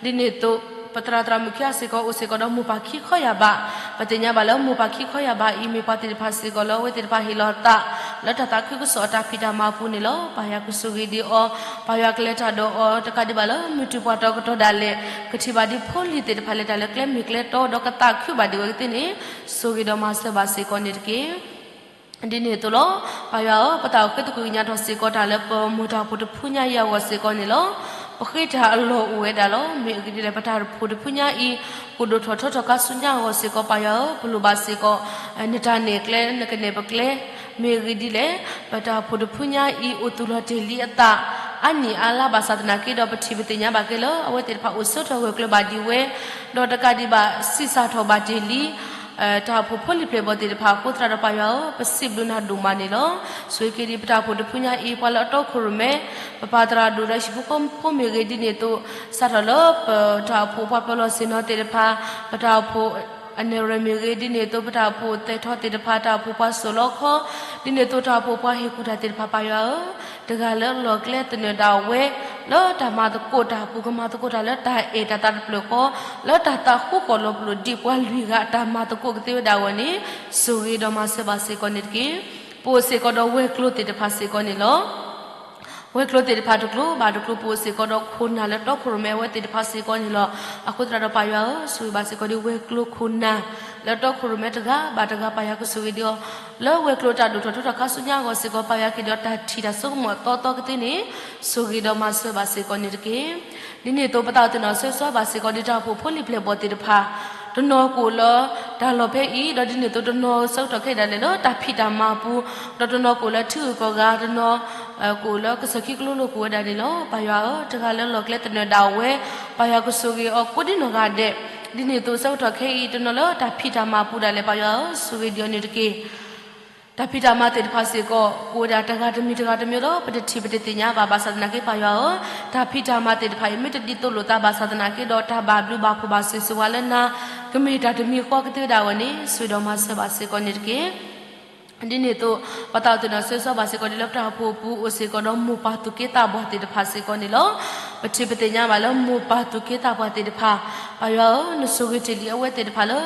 ဒ်န့ၣ်အသိး ပသရၣ်သရၣ်မုၣ်ခံဂၤစ့ၢ်ကီး အိၣ်စ့ၢ်ကီးဒီးမိၢ်ပၢ်ခံခီယၢ်ဘး, ပသ့ၣ်ညါဘၣ်လၢမိၢ်ပၢ်ခံခီယၢ်ဘးအံၤ မ့ၢ်ပှၤသ့ၣ်တဖၣ်စ့ၢ်ကီးလၢအဝဲသ့ၣ်တဖၣ်ဟ့ၣ်လီၤအသး လၢတၢ်သးခုကစီၣ်အတၢ်ဖံးတၢ်မၤအပူၤန့ၣ်လီၤ. ပၢ်ယွၤကဆိၣ်ဂ့ၤဒံးအီၤ, ပၢ်ယွၤကလဲၤတၢ်ဒီးအီၤ တကးဒံးဘၣ်လၢမုၢ်တူာ်ပှၤတီၤကတီၤဒၣ်လဲာ် ကထံၣ်ဘၣ်ဒံးဖိလံၤသ့ၣ်တဖၣ်လဲၤတၢ်လၢကျဲမ့ၢ်ကျဲတီဒီးကသးခုဘၣ်ဒံးဝဲကသ့န့ၣ် ဆိၣ်ဂ့ၤဒီးမၤစၢၤဘၣ်စ့ၢ်ကီးန့ၣ်တက့ၢ်. ဒ်န့ၣ်အသိးလီၤ. ပၢ်ယွၤဧၢ, ပတၢ်အိၣ်ဃ့သကွံၢ်ကညးထီၣ်စ့ၢ်ကီးတၢ်လၢပမိၢ်တၢ်အိၣ်ဖှိၣ်တဖုညါအံၤအဂီၢ်စ့ၢ်ကီးန့ၣ်လီၤ. ပဃ့တၢ်အလီၢ်အိၣ်ဝဲဒၣ်လီၤ. မ့ၢ်အဂ့ၢ်ဒ်လဲၣ် ပတၢ်အိၣ်ဖှိၣ်တဖုညါအံၤ ကဒိၣ်ထီၣ်ထီထီၣ်ခါဆူညါအဂီၢ်စ့ၢ်ကီး ပၢ်ယွၤဧၢ, ပလိၣ်ဘၣ်စ့ၢ်ကီး နတၢ်နဲၣ်ကျဲ နကနဲၣ်ပကျဲ မ့ၢ်အဂ့ၢ်ဒ်လဲၣ် ပတၢ်အိၣ်ဖှိၣ်တဖုညါအံၤ အိၣ်သူၣ်လီၤတ့ၢ်လံအသး အါနံၣ်အါလါဘၣ်ဆၣ်သနာ်က့ဒီး ပထံၣ်ပသ့ၣ်ညါဘၣ်က့ၤလၢ အဝဲသ့ၣ်တဖၣ်အိၣ်ဆၢထၢၣ်ဂၢၢ်ကျၢၤဘၣ်ဒံးဝဲ, ဒီးတကးဒံးဘၣ် ဆံးစၢ်ထီၣ်ဘၣ်တ့ၢ်လံ တၢ်အိၣ်ဖှိၣ်ဖိလံၤပျဲၢ်ဘီၣ်သ့ၣ်တဖၣ်အဃိသတးဒီး ပၢ်ယွၤဧၢ, ပစံးဘျုးနၤဒိၣ်မးန့ၣ်လီၤ. ဆိၣ်ဂ့ၤက့ၤဒံးပတၢ်အိၣ်ဖှိၣ်တဖုညါအံၤ ပှၤလၢအတီခိၣ်ရိၣ်မဲ ပပၢ်သရၣ်ဒိၣ်ဒီးဟံၣ်ဖိဃီဖိမ့ၢ်ဂ့ၤဒ်န့ၣ်အသိး စးထီၣ်လၢပတၢ်အိၣ်ဖှိၣ်ပှၤပၢၤလီၢ်ဆ့ၣ်နီၤသ့ၣ်တဖၣ်, ပတၢ်အိၣ်ဖှိၣ် အနဲၣ်ရွဲၣ်မ့ၢ်ဂ့ၤ ဒ်န့ၣ်အသိး ပတၢ်အိၣ်ဖှိၣ်သဲးထီၣ်သ့ၣ်တဖၣ်, တၢ်အိၣ်ဖှိၣ်ပှၤစိာ်လီခီ, ဒ်န့ၣ်အသိး တၢ်အိၣ်ဖှိၣ်ပှၤဟ့ၣ်ကူၣ်တၢ်သ့ၣ်တဖၣ် ပၢ်ယွၤဧၢ, တဂၤလၢအလီၢ်ကျဲသနၢၣ်ဒၣ်ဝဲ လၢတၢ်မၤသကိးတၢ်အပူၤ ကမၤသကိးတၢ်လၢတၢ်အဲၣ်တၢ်သးတဖျၢၣ်ဃီ, လၢတၢ်သးဃူဃီၣ်လီၤပလိာ်ဒံးပှၤလွံၢ်ဂၤ တၢ်မၤသကိးကသ့ဝဲဒၣ်အဂီၢ်န့ၣ် ဆိၣ်ဂ့ၤဒီးမၤစၢၤဘၣ်စ့ၢ်ကီးန့ၣ်တက့ၢ်. ပအိၣ်စ့ၢ်ကီးဒီးဝဲၤကျိၤသ့ၣ်တဖၣ်စ့ၢ်ကီးန့ၣ်လီၤ. ဝဲၤကျိၤသ့ၣ်တဖၣ်တကျိၤဘၣ်တကျိၤ ပအိၣ်စ့ၢ်ကီးဒီးခိၣ်နၢ်လၢတီခိၣ်ရိၣ်မဲအဝဲသ့ၣ်တဖၣ်စ့ၢ်ကီးန့ၣ်လီၤ. အဃိသတးဒီးပၢ်ယွၤဧၢ, ဆိၣ်ဂ့ၤဘၣ်စ့ၢ်ကီးဒ်ဝဲၤကျိၤခိၣ်နၢ် လၢတီခိၣ်ရိၣ်မဲတဂၤဘၣ်တဂၤ ပၢ်ယွၤကဆိၣ်ဂ့ၤဒံးအီၤ, လၢဝဲၤကျိၤတၢ်ဒိၣ်ထီၣ်ထီထီၣ်ခါဆူညါအဂီၢ်စ့ၢ်ကီး ပၢ်ယွၤက့ၤဒီးတၢ်ထံၣ်တၢ်ဆိကမိၣ်အသီသီကသ့န့ၣ် ဆိၣ်ဂ့ၤဒီးမၤစၢၤဘၣ်စ့ၢ်ကီးန့ၣ်တက့ၢ်. ဒ်န့ၣ်အသိး ပသးအိၣ်သ့ၣ်နီၣ်ဆၢဂ့ၤဆၢဝါဘၣ်စ့ၢ်ကီးဒ်တၢ်အိၣ်ဖှိၣ်ဖိလံၤပျဲၢ်ဘီၣ်သ့ၣ်တဖၣ် တနီၤကအိၣ်လၢတၢ်လီၢ်ဖဲအံၤ, ဒီးဒ်န့ၣ်အသိးတနီၤဆၢကတီၢ်ခဲအံၤဒၣ်လဲာ်လၢတၢ်ဖံးတၢ်မၤအပူၤ, ဒီးတနီၤကအိၣ်လၢထံဂုၤကီၢ်ဂၤ, တနီၤကအိၣ်လၢကစၢၢ်ခံကလိလိၤကအိၣ်ဝဲဒၣ်န့ၣ်လီၤ. ပၢ်ယွၤဧၢ, တဂၤလၢအလီၢ်ကျဲသနၢၣ်ဒၣ်ဝဲ, ပၢ်ယွၤကဆိၣ်ဂ့ၤအီၤကိးဒ်နီၢ်ဂၤဒဲး, ဒ်န့ၣ်အသိးဆၢကတီၢ်ခဲအံၤ တနီၤလၢတၢ်ဖံးတၢ်မၤအပူၤဒၣ်လဲာ် ပၢ်ယွၤဧၢ, ဆိၣ်ဂ့ၤဒံးအီၤန့ၣ်တက့ၢ်. တၢ်ဖံးတၢ်မၤသ့ၣ်တဖၣ်စ့ၢ်ကီး ကအိၣ်ဝဲဒၣ်တဂၤတမံၤတဂၤတမံၤဒီး ပတထံၣ်ပတသ့ၣ်ညါဘၣ်ဘၣ်ဆၣ်သနာ်က့ ပၢ်ယွၤဧၢ, တၢ်ဖံးတၢ်မၤသ့ၣ်တဖၣ်အံၤ မ့ၢ်တဒ်သိးလိာ်သးဘၣ်ဆၣ်သနာ်က့ဒီး တၢ်ဘၣ်ဘျုးဘၣ်ဖှိၣ်ဘၣ်ဆိၣ်ဂ့ၤဆိၣ်ဝါလၢနၤ ကမ့ၢ်တၢ်တမံၤဃီကသ့ဝဲဒၣ်အဂီၢ်န့ၣ် ဆိၣ်ဂ့ၤဒီးမၤစၢၤဘၣ်စ့ၢ်ကီးန့ၣ်တက့ၢ်. ဒ်န့ၣ်အသိး ပသးအိၣ်သ့ၣ်နီၣ်ဆၢဂ့ၤဆၢဝါဘၣ်စ့ၢ်ကီးဒ်လၢပတၢ်အိၣ်ဖှိၣ်အပူၤ အိၣ်စ့ၢ်ကီးဒီးမိၢ်ပၢ်သူၣ်က့သးပှၢ်သ့ၣ်တဖၣ်စ့ၢ်ကီးန့ၣ်လီၤ. ပထံၣ်ပသ့ၣ်ညါဘၣ်လၢမိၢ်ပၢ်သူၣ်က့သးပှၢ်သ့ၣ်တဖၣ် ပၢ်ယွၤဧၢ, နဆိၣ်ဂ့ၤတ့ၢ်လံအဝဲသ့ၣ်တဖၣ်လၢ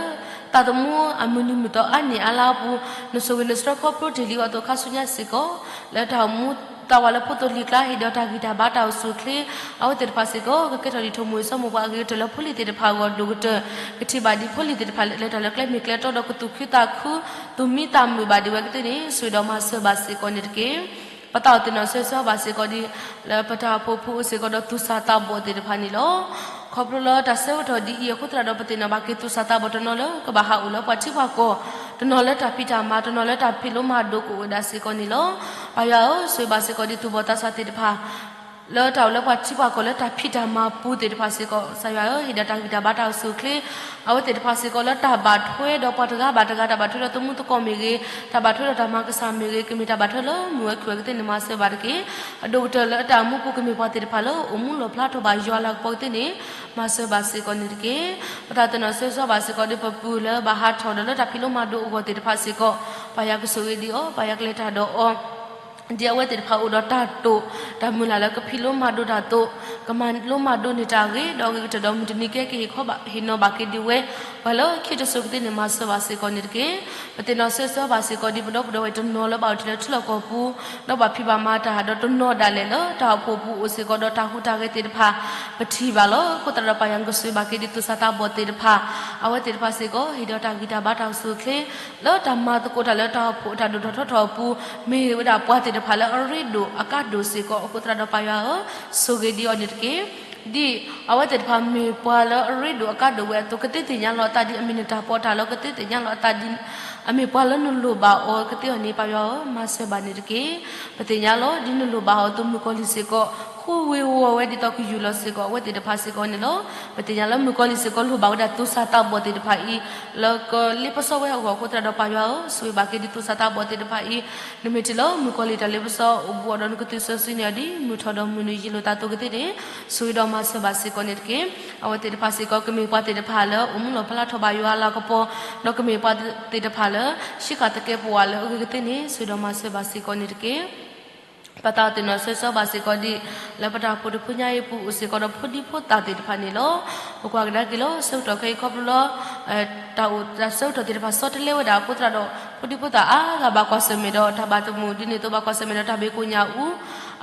သးသမူအမုၢ်နံၤမုၢ်သီအါနံၣ်အါလါအပူၤ, နဆိၣ်ဂ့ၤနဆှၢခီဖျိတ့ၢ်လံအီၤအသိးခါဆူညါစ့ၢ်ကီး, လၢတၢ်အိၣ်မူသးဝးလၢဖိသိလံၤကျါ ဟ့ၣ်ဒီးတၢ်ဂံၢ်တၢ်ဘါတၢ်အိၣ်ဆူၣ်အိၣ်ချ့ အဝဲသ့ၣ်တဖၣ်စ့ၢ်ကီး ကကဲထီၣ်ဒ်ထိၣ်မူၤအံၤစီၤမိၢ်ပှၢ်အဂ့ၤကတၢၢ်လၢဖိလံၤသ့ၣ်တဖၣ်အဂီၢ်ဒိၣ်ကတၢၢ်, ကထံၣ်ဘၣ်ဒ်ဖိလံၤသ့ၣ်တဖၣ်လဲၤတၢ်လၢကျဲမ့ၢ်ကျဲတီဒီးကသူၣ်ခုသးခု သူၣ်မံသးမုာ်ဘၣ်ဒံးဝဲကသ့န့ၣ် ဆိၣ်ဂ့ၤဒီးမၤစၢၤဘၣ်စ့ၢ်ကီးန့ၣ်တက့ၢ်. ပသးအိၣ်သ့ၣ်နီၣ်ဆၢဂ့ၤဆၢဝါဘၣ်စ့ၢ်ကီးဒ် လၢပတၢ်အိၣ်ဖှိၣ်အပူၤအိၣ်စ့ၢ်ကီးဒီးသူၣ်စၢ်သးဘီၣ်သ့ၣ်တဖၣ်န့ၣ်လီၤ. ခီဖျိလၢတၢ်ဆၢကတီၢ်ဒ်အံၤအဃိသတးဒီး ပသ့ၣ်နီၣ်ဘၣ်က့ၤသူၣ်စၢ်သးဘီၣ်တနီၤလၢကဘၣ်ဟးအိၣ်လၢပှၤထံပှၤကီၢ်, တနီၤလၢတၢ်ဖံးတၢ်မၤ, တနီၤလၢတၢ်ဖံးလိမၤဒိးကအိၣ်ဝဲဒၣ်စ့ၢ်ကီးန့ၣ်လီၤ. ပၢ်ယွၤဧၢ, ဆိၣ်ဂ့ၤဘၣ်စ့ၢ်ကီးဒ်သူၣ်ဘီၣ်သးစၢ်သ့ၣ်တဖၣ် လၢတၢ်အိၣ်လၢပှၤထံပှၤကီၢ်လၢတၢ်ဖံးတၢ်မၤအပူၤသ့ၣ်တဖၣ်စ့ၢ်ကီး, ကစၢ်ယွၤဧၢ, ဟ့ၣ်ဒီးတၢ်ဂံၢ်တၢ်ဘါတၢ်အိၣ်ဆူၣ်အိၣ်ချ့ အဝဲသ့ၣ်တဖၣ်စ့ၢ်ကီးလၢတၢ်ဘၣ်ထွဲဒီးပှၤတဂၤဘၣ်တဂၤ, တၢ်ဘၣ်ထွဲဒီးတၢ်မၤကစၢ်မ့ၢ်ဂ့ၤ, တၢ်ဘၣ်ထွဲဒီးတၢ်မၤကစၢ်မ့ၢ်ဂ့ၤ, ကမ့ၢ်တၢ်ဘၣ်ထွဲလၢမုၢ်ဝဲခုၣ်ဝဲကသ့န့ၣ် မၤစၢၤဘၣ်တက့ၢ်. အဒိၣ်ကတၢၢ်လၢအတၢ်အိၣ်မူပူၤကမ့ၢ်ပှၤသ့ၣ်တဖၣ်လၢအိၣ်မူလီၣ်ဖျါထီၣ်ဘၣ်ယွၤလၤကပီၤကသ့န့ၣ် မၤစၢၤဘၣ်စ့ၢ်ကီးန့ၣ်တက့ၢ်. ပသးသ့ၣ်နီၣ်ဆၢဂ့ၤဆၢဝါဘၣ်စ့ၢ်ကီးဒ်ပပုၢ်လၢ ဘၣ်ဟးထီၣ်ဒီးလၢတၢ်ဖံးလိမၤဒိးအဂီၢ်သ့ၣ်တဖၣ်စ့ၢ်ကီး, ပၢ်ယွၤကဆိၣ်ဂ့ၤဒံးအီၤ, ပၢ်ယွၤကလဲၤတၢ်ဒီးအီၤ ဒ်အဝဲသ့ၣ်တဖၣ်အိၣ်ဒီးတၢ်တိာ်, တၢ်မုၢ်လၢ်လၢကဖံးလိမၤဒိးတၢ်အသိး, ကမၤလိမၤဒိးန့ၢ်တၢ်အဂ့ၤ, ဒီးအဂ့ၤကတၢၢ်ဒီးမုၢ်တနံၤကဲက့ၤဟ့ၣ်ခီဘၣ်ဟ့ၣ်နီၤဘၣ်က့ၤဒံးဝဲ, ပှၤလၢခံတစိၤကသ့န့ၣ် မၤစၢၤဘၣ်စ့ၢ်ကီးန့ၣ်တက့ၢ်. ပသ့ၣ်နီၣ်ဆၢဂ့ၤဆၢဝါဘၣ်စ့ၢ်ကီးဒ်ပဒီပုၢ်ဒီဝဲၢ်တနီၤလၢဘၣ်အိၣ်တ့ၢ်လၢထံလီၢ်ကီၢ်ပူၤ, ဒီးဘၣ်ဖံးဘၣ်မၤတၢ်, ဒီးတနီၤဒၣ်လဲာ်လၢတၢ်အိၣ်ဖှိၣ်အပူၤအိၣ်စ့ၢ်ကီးဒီးတၢ်ဟူးတၢ်ဂဲၤသ့ၣ်တဖၣ်, ပထံၣ်ဘၣ်လီၤ. အဃိသတးဒီးပၢ်ယွၤကဆိၣ်ဂ့ၤဘၣ်က့ၤဒ်သူၣ်စၢ်သးဘီၣ်သ့ၣ်တဖၣ်, အဝဲသ့ၣ်တဖၣ်စ့ၢ်ကီး ဟ့ၣ်ဒီးတၢ်ဂံၢ်တၢ်ဘါတၢ်အိၣ်ဆူၣ်အိၣ်ချ့ လၢတၢ်မၤသကိးတၢ်လၢတၢ်အိၣ်ဖှိၣ်အတၢ်ဒိၣ်ထီၣ်ထီထီၣ်အပူၤ, မ့ၢ်ဝဲဒၣ်ပှၤသ့ၣ်တဖၣ်လၢအရ့ဒိၣ်အကါဒိၣ်စ့ၢ်ကီး, အဃိသတးဒီးပၢ်ယွၤဧၢ, ဆိၣ်ဂ့ၤဒံးအီၤန့ၣ်တက့ၢ်. ဒ်အဝဲသ့ၣ်တဖၣ်မ့ၢ်ပှၤလၢအရ့ဒိၣ်အကါဒိၣ်ဝဲအသိး ကသ့သ့ၣ်ညါလီၤအသးဒ်အမ့ၢ်နတၢ်ပီးတၢ်လီၤ, ကသ့သ့ၣ်ညါလီၤအသးဒ်အမ့ၢ်ပှၤလၢနလိၣ်ဘၣ်အီၤကသ့အီၤန့ၣ် ပၢ်ယွၤဧၢ, မၤစၢၤဘၣ်န့ၣ်တက့ၢ်. ပသ့ၣ်ညါလီၤ ဒ်နလိၣ်ဘၣ်အီၤအသိး မုၣ်ကီၤလံၢ်စ့ၢ်ကီး ဃူဝ့ၤဝီၤဝဲဒ်သိးကယူၢ်လီၤစ့ၢ်ကီးအဝဲသ့ၣ်တဖၣ်စ့ၢ်ကီးန့ၣ်လီၤ. ပသ့ၣ်ညါလၢမုၣ်ကီၤလံၢ်စ့ၢ်ကီးလိၣ်ဘၣ်ဝဲဒၣ်သူၣ်စၢ်သးဘီၣ်သ့ၣ်တဖၣ်အံၤ လၢကလ့ပစီဝဲအဂီၢ်အဃိသတးဒီး ပၢ်ယွၤဧၢ, ဆိၣ်ဂ့ၤဘၣ်က့ၤဒ်သူၣ်စၢ်သးဘီၣ်သ့ၣ်တဖၣ်အံၤ နမ့ၢ်ထံၣ်လၢမုၣ်ကီၤလံၢ်တၢ်လ့ပစီအိၣ်ဘူးအီၤဒီး နကသုးစၢၤစုန့ၢ်အီၤဒ်မုၢ်ထီၣ်ဒီးမုၢ်နုာ်ယံာ်လိာ်သးအသိးကသ့န့ၣ် ဆိၣ်ဂ့ၤဒီးမၤစၢၤဘၣ်စ့ၢ်ကီးန့ၣ်တက့ၢ်. အဝဲသ့ၣ်တဖၣ်စ့ၢ်ကီး ကမ့ၢ်ပှၤသ့ၣ်တဖၣ်လၢအိၣ်မူလီၢ်ဖီလာ်ထီၣ်ဘၣ်ယွၤအလၤကပီၤ, ဒီးကမ့ၢ်ပှၤသ့ၣ်တဖၣ်လၢ ဆံးဃာ်သကဲးပဝးလၢအဂ့ၤကသ့န့ၣ် ဆိၣ်ဂ့ၤဒီးမၤစၢၤဘၣ်စ့ၢ်ကီးန့ၣ်တက့ၢ်. ပသးအိၣ်သ့ၣ်နီၣ်ဆၢဆၢဘၣ်စ့ၢ်ကီးဒ် လၢပတၢ်အိၣ်ဖှိၣ်တဖုညါအံၤအပူၤအိၣ်စ့ၢ်ကီးဒီးဖိဒံဖိသၣ်သ့ၣ်တဖၣ်န့ၣ်လီၤ. ပကွၢ်ကဒါက့ၤလီၤ ဆၢကတီၢ်ခဲအံၤခီဖျိလၢ တၢ်အိၣ်တၢ်ဆၢကတီၢ်သ့ၣ်တဖၣ်ဆီတလဲဝဲဒၣ်အဃိသတးဒီး ဖိဒံဖိသၣ်အါဂၤဘၣ်ကွၢ်ဆၢၣ်မဲာ်ဒီးတၢ်ဘၣ်သမုာ် ဒ်န့ၣ်အသိးဘၣ်ကွၢ်ဆၢၣ်မဲာ်ဒီးတၢ်ဘၣ်ကိညၢ်အူ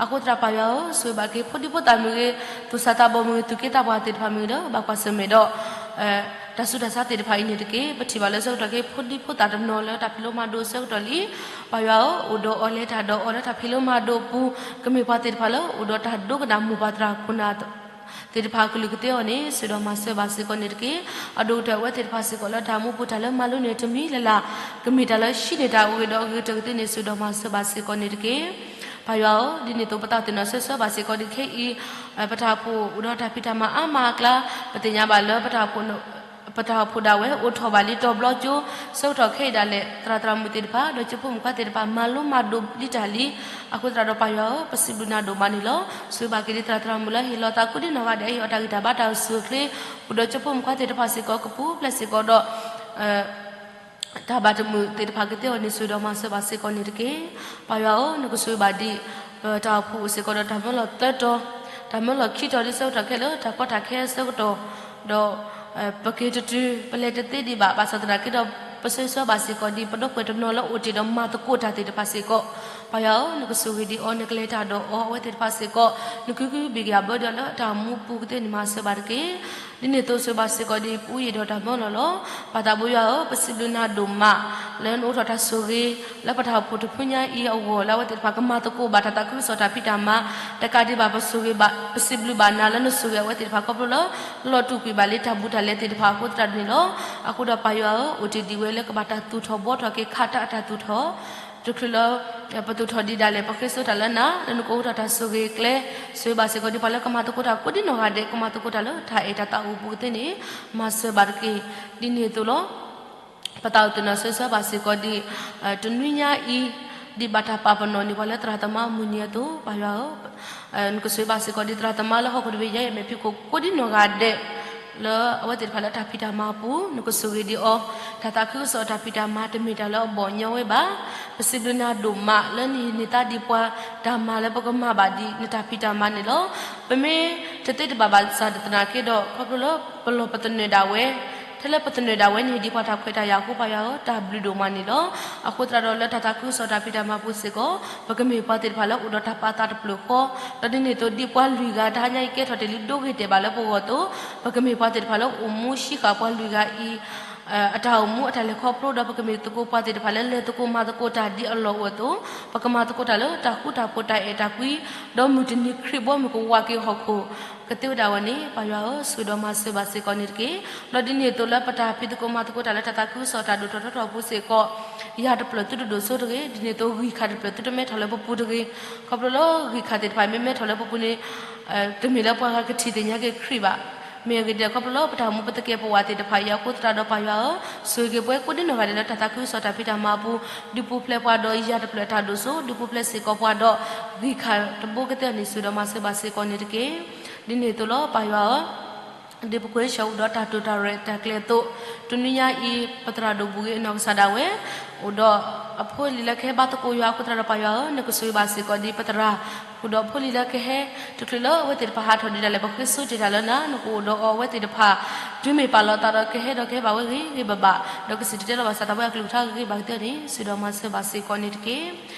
အဃိသတးပၢ်ယွၤဧၢ, ဆိၣ်ဂ့ၤဘၣ်က့ၤ ဖိဒံဖိသၣ်မ့ၢ်ဂ့ၤ, သူၣ်စၢ်သးဘီၣ်မ့ၢ်ဂ့ၤ, သူၣ်က့သးပှၢ်သ့ၣ်တဖၣ်မ့ၢ်ဂ့ၤဒီး ဘၣ်ကွၢ်ဆၢၣ်မဲာ်ဒီး တၢ်ဆူးတၢ်ဆါသ့ၣ်တဖၣ်အံၤန့ၣ်တက့ၢ်. ပထံၣ်ဘၣ်လၢဆၢကတီၢ်ခဲအံၤ ဖိဒံဖိသၣ်တနီၤလၢတၢ်ဖံးလိမၤဒိးအဆၢကတီၢ်လံ. ပၢ်ယွၤဧၢ, အိၣ်ဒီးအီၤလဲၤတၢ်ဒီးအီၤလၢတၢ်ဖံးလိမၤဒိးအပူၤ, ကမ့ၢ်ပှၤသ့ၣ်တဖၣ်လၢအိၣ်ဒီးတၢ်ဒိကနၣ်မိၢ်ပၢ်သရၣ်ခိၣ်နၢ် သ့ၣ်တဖၣ်အကလုၢ်ကသ့အီၤန့ၣ် ဆိၣ်ဂ့ၤဒီးမၤစၢၤဘၣ်စ့ၢ်ကီးန့ၣ်တက့ၢ်. အဒိၣ်ကတၢၢ်အဝဲသ့ၣ်တဖၣ်စ့ၢ်ကီးလၢတၢ်မူပူၤတၢ်လၢမၤလိန့ၢ်တမံၤလၢ်လၢ်, ကမ့ၢ်တၢ်လၢဟံးန့ၢ်တၢ်အဂ့ၤဒီးအဂ့ၤကတၢၢ်ကသ့န့ၣ် ဆိၣ်ဂ့ၤဒီးမၤစၢၤဘၣ်စ့ၢ်ကီးန့ၣ်တက့ၢ်. ပၢ်ယွၤဧၢ, ဒ်န့ၣ်အသိးပသးအိၣ်သ့ၣ်နီၣ်ဆၢဆၢဘၣ်စ့ၢ်ကီးဒ်ခဲအံၤ ပတၢ်အိၣ်ဖှိၣ်အိၣ်ဒီးတၢ်ဖံးတၢ်မၤအါမးအကျါ, ပသ့ၣ်ညါဘၣ်လၢ ပတၢ်အိၣ်ဖှိၣ်ဒၣ်ဝဲအိၣ်ထီၣ်ဘၣ်လံတီၤဘျီကၠိ, ဆၢကတီၢ်ခဲအံၤဒၣ်လဲာ် သရၣ်သရၣ်မုၣ်သ့ၣ်တဖၣ် ဒီးကၠိဖိမုၣ်ခွါသ့ၣ်တဖၣ် မၤလိမၤဒိးလံတၢ်လံ. အဃိသတးဒီးပၢ်ယွၤဧၢ, ပစံးဘျုးနၤဒိၣ်မးန့ၣ်လီၤ. ဆိၣ်ဂ့ၤဘၣ်က့ၤဒ်သရၣ်သရၣ်မုၣ်လၢဟ့ၣ်လီၤသးကိးဒံနီၢ်ဂၤဒဲး ဟ့ၣ်အီၤတၢ်ဂံၢ်တၢ်ဘါတၢ်အိၣ်ဆူၣ်အိၣ်ချ့, အိၣ်ဒီးကၠိဖိမုၣ်ခွါသ့ၣ်တဖၣ်စ့ၢ်ကီး ကပူၤဖျဲးစ့ၢ်ကီးဒီး တၢ်ဘၣ်တမုာ်သ့ၣ်တဖၣ်ကသ့အီၤန့ၣ် ဆိၣ်ဂ့ၤဒီးမၤစၢၤဘၣ်စ့ၢ်ကီးန့ၣ်တက့ၢ်. ပၢ်ယွၤဧၢ, နကဆိၣ်ဂ့ၤဘၣ်ဒ် ပတၢ်အိၣ်ဖှိၣ်အိၣ်စ့ၢ်ကီးဒီးတၢ်မၢလီၤသၢတီၤ, တၢ်မၢလီၤခံတီၤဒ်ဆၢကတီၢ်ခဲလၢာ် တၢ်ကီတၢ်ခဲအဆၢကတီၢ်, ဒီး ပက့ၤတတုၤ ပလဲၤတသ့ဒံးဘၣ် ဘၣ်ဆၣ်သနာ်က့ဒီး ပဆၢဂ့ၤဆၢဝါဘၣ်စ့ၢ်ကီးဒ် ပဒီပုၢ်ဝဲၢ်တနီၤလၢအိၣ်တ့ၢ်ဒီးမၤသကိးတၢ်သ့ၣ်တဖၣ်စ့ၢ်ကီး, ပၢ်ယွၤဧၢ, နကဆိၣ်ဂ့ၤဒံးအီၤ နကလဲၤတၢ်ဒီးအီၤ အဝဲသ့ၣ်တဖၣ်စ့ၢ်ကီး နကဟုကဟုဘံၣ်က့ၤအဘၢဒံးအီၤလၢတၢ်မူပူၤကသ့န့ၣ် မၤစၢၤဘၣ်တက့ၢ်. ဒ်န့ၣ်အသိးဆိၣ်ဂ့ၤဘၣ်စ့ၢ်ကီးဒ် ပူယံာ်ဒီးတၢ်မၢလီၤလီၤ. ပၢ်သးဘိယွၤဧၢ, ပစံးဘျုးနၤဒိၣ်မး လၢနအိးထီၣ်တၢ်ဆိၣ်ဂ့ၤ လၢပတၢ်အိၣ်ဖှိၣ်တဖုညါအံၤအဂီၢ် လၢအဝဲသ့ၣ်တဖၣ်ကမၤသကိးဘၣ်တၢ်သးခုကစီၣ်တၢ်ဖံးတၢ်မၤ, တကးဒံးဘၣ်ပဆိၣ်ဂ့ၤဘၣ် ပစံးဘျုးဘၣ်နၤလၢနဆိၣ်ဂ့ၤအဝဲသ့ၣ်တဖၣ်ခီဖျိလၢ လီၤတူာ်ကွံာ်ဘၣ်လံတၢ်ဘူးတၢ်လဲသ့ၣ်တဖၣ်အဃိသတးန့ၣ်လီၤ. အဃိဒီးပၢ်ယွၤဧၢ, အိၣ်တ့ၢ်ဒံးဝဲလၢကဘၣ်တၢ်သူၣ်ထီၣ်ဘှီထီၣ်က့ၤ ခးတၢ်အတၢ်သူၣ်ထီၣ် တချုးလၢ ပသူၣ်ထီၣ်ဒံးဒၣ်လဲာ် ပဃ့စိတၢ်လၢနၤ လၢနကအိးထီၣ်တၢ်ဆိၣ်ဂ့ၤကျဲ, ဆိၣ်ဂ့ၤဘၣ်စ့ၢ်ကီးဒ်ပှၤလၢကမၤသကိးတၢ်ကိးဒံနီၢ်ဂၤဒဲး ကမၤသကိးတၢ်လၢတၢ်အဲၣ်တၢ်သးအိၣ်ပူၤကသ့န့ၣ် မၤစၢၤဘၣ်တက့ၢ်. ဒ်န့ၣ်အသိးလီၤ. ပသးအိၣ်သ့ၣ်နီၣ်ဆၢဆၢဘၣ်စ့ၢ်ကီးဒ် တနွံညါအံၤ ဒ်ဘၣ်တၢ်ပာ်ပနီၣ်န့ၢ်ပှၤလၢသရၣ်သမါအမုၢ်နံၤအသိး ပၢ်ယွၤဧၢ, နကဆိၣ်ဂ့ၤဘၣ်စ့ၢ်ကီးဒ်သရၣ်သမါလၢဟီၣ်ခိၣ်တဘ့ၣ်ညါအံၤ အမဲာ်ဖံးခိၣ်ကိးဒံနီၢ်ဂၤဒဲး လၢအဝဲသ့ၣ်တဖၣ်လၢတၢ်ဖံးတၢ်မၤအပူၤ နကဆိၣ်ဂ့ၤဒံးအီၤ, တၢ်သးခုကစီၣ်တၢ်ဖံးတၢ်မၤတမ့ၢ်တၢ်လၢအဘီၣ်ညီဝဲဘၣ်. ပစံးဘျုးနၤဒိၣ်မးလၢနဟ့ၣ်န့ၢ်သါဒံးပှၤတၢ်မၤလၢပကမၤဘၣ်ဒ်နတၢ်ဖံးတၢ်မၤန့ၣ်လီၤ. ပမ့ၢ်တသ့တဘၣ်ဘၣ်ဆၣ်သနာ်က့ဒီး ခီဖျိလၢပလီၢ်ပသနၢၣ်ဒၣ်ဝဲ ထဲလၢပသနၢၣ်ဒၣ်ဝဲန့ၣ် ဒ်ပှၤတၢ်ခွဲးတၢ်ယာ်အဃိ ပၢ်ယွၤဧၢ တၢ်ဘျုးဒိၣ်မးန့ၣ်လီၤ. အဃိသတးဒီးလၢတၢ်သးခုကစီၣ်တၢ်ဖံးတၢ်မၤပူၤစ့ၢ်ကီး ပကမ့ၢ်ပှၤသ့ၣ်တဖၣ်လၢအိၣ်ဒီးတၢ်ပာ်သးတဖျၢၣ်ဃီ, ဒီးဒ်န့ၣ်အသိးဒ်ပှၤလွံၢ်ဂၤ တဟါညါအံၤကဲထီၣ်တ့ၢ်လံဒိဂ့ၤတဲာ်ဘၣ်လၢပဂီၢ်အသိး, ပကမ့ၢ်ပှၤသ့ၣ်တဖၣ်လၢအိၣ်မူဟံးဃာ်ပှၤလွံၢ်ဂၤအံၤ အတၢ်အိၣ်မူအတၢ်လဲၤခီဖျိဒီး ပကမ့ၢ်သကိးပှၤသ့ၣ်တဖၣ်လၢလဲၤသကိးမၤသကိးတၢ်ဒ်အလီၢ်အိၣ်အသိး, ပကမၤသကိးတၢ်လၢတၢ်ဃူတၢ်ဖိးတၢ်အဲၣ်တၢ်ကွံ, ဒီးမုၢ်တနံၤခရံာ်ဘီမုၢ်ကဝးက့ၤဟီၣ်ခိၣ် ကသ့ဝဲဒၣ်ဝဲန့ၣ် ပၢ်ယွၤဧၢ, ဆိၣ်ဂ့ၤဒီးမၤစၢၤဘၣ်စ့ၢ်ကီးန့ၣ်တက့ၢ်. ဒီးဒ်န့ၣ်အသိးလၢပတၢ်ဖံးသကိးမၤသကိးတၢ်လၢတၢ်သးခုကစီၣ်တၢ်ဒိၣ်ထီၣ်ထီထီၣ်အပူၤစ့ၢ်ကီး, ယၤတဖျၢၣ်သုတဒိၣ်စိတဂ့ၤ, ဒ်န့ၣ်အသိးဂံၢ်ခါတဖျၢၣ်သုတမဲထီၣ်လၢပပူၤတဂ့ၤ. ခီဖျိလၢဂံၢ်ခါသ့ၣ်တဖၣ်မ့ၢ်မဲထီၣ်လၢပပူၤန့ၣ် တမ့ၢ်လၢပှၤဂၤကထံၣ်သ့ၣ်ညါက့ၤခရံာ်ဘၣ်. မ့ၢ်အဂ့ၢ်ဒ်လဲၣ် ခီဖျိလၢပတၢ်အိၣ်မူပသကဲာ်ပဝးသ့ၣ်တဖၣ်အံၤအဃိသတးဒီး ပၢ်ယွၤဧၢ, ဆိၣ်ဂ့ၤက့ၤပှၤကိးဒံနီၢ်ဂၤဒဲးလၢတၢ်သးခုကစီၣ်တၢ်ဖံးတၢ်မၤအပူၤ, ဒုးပူၤဖျဲးပှၤဒီးယၤတဖျၢၣ်တၢ်ဒိၣ်စိ, ဒုးပူၤဖျဲးစ့ၢ်ကီးပှၤဒီး ဂံၢ်ခါတဘိကသ့အီၤန့ၣ် ဆိၣ်ဂ့ၤဒီးမၤစၢၤဘၣ်စ့ၢ်ကီးန့ၣ်တက့ၢ်. ဒ်န့ၣ်အသိးလီၤ ပၢ်ယွၤဧၢ, ဒ်ပကွဲးဆၢၣ်အိၣ်ဒီးတၢ်တိာ်တၢ်ရဲၣ်တၢ်ကျဲၤအသိး, တနွံညါအံၤ ပသရၣ်ဒိၣ်ဘူၣ်ဂ့ၤအနီၢ်ကစၢ်ဒၣ်ဝဲ အိၣ်ဒီးအဖိလံၤလၢကဟဲဘါသကိးယွၤအဃိသတးဒီး ပၢ်ယွၤဧၢ, နကဆိၣ်ဂ့ၤဘၣ်စ့ၢ်ကီးဒ်ပသရၣ် ဃုာ်ဒီးဖိလံၤလၢကဟဲ တချုးလၢအဝဲသ့ၣ်တဖၣ်ဟးထီၣ်ဒံးဒၣ်လဲာ် ပဃ့စိတ့ၢ်တၢ်လၢနၤ, နကအိၣ်ဒီးအီၤအဝဲသ့ၣ်တဖၣ် တုၤမ့ၢ်ပာ်လီၤသးဒီးကဟဲဒီးကဟဲဘၣ်ဝဲဂ့ၤဂ့ၤဘၣ်ဘၣ်, ဒီးကစံၣ်တဲၤတဲလီၤဘၣ်စးထီၣ်ဝဲအကလုၢ်ကထါဂ့ၤဂ့ၤဘၣ်ကသ့န့ၣ် ဆိၣ်ဂ့ၤဒီးမၤစၢၤဘၣ်စ့ၢ်ကီးန့ၣ်တက့ၢ်.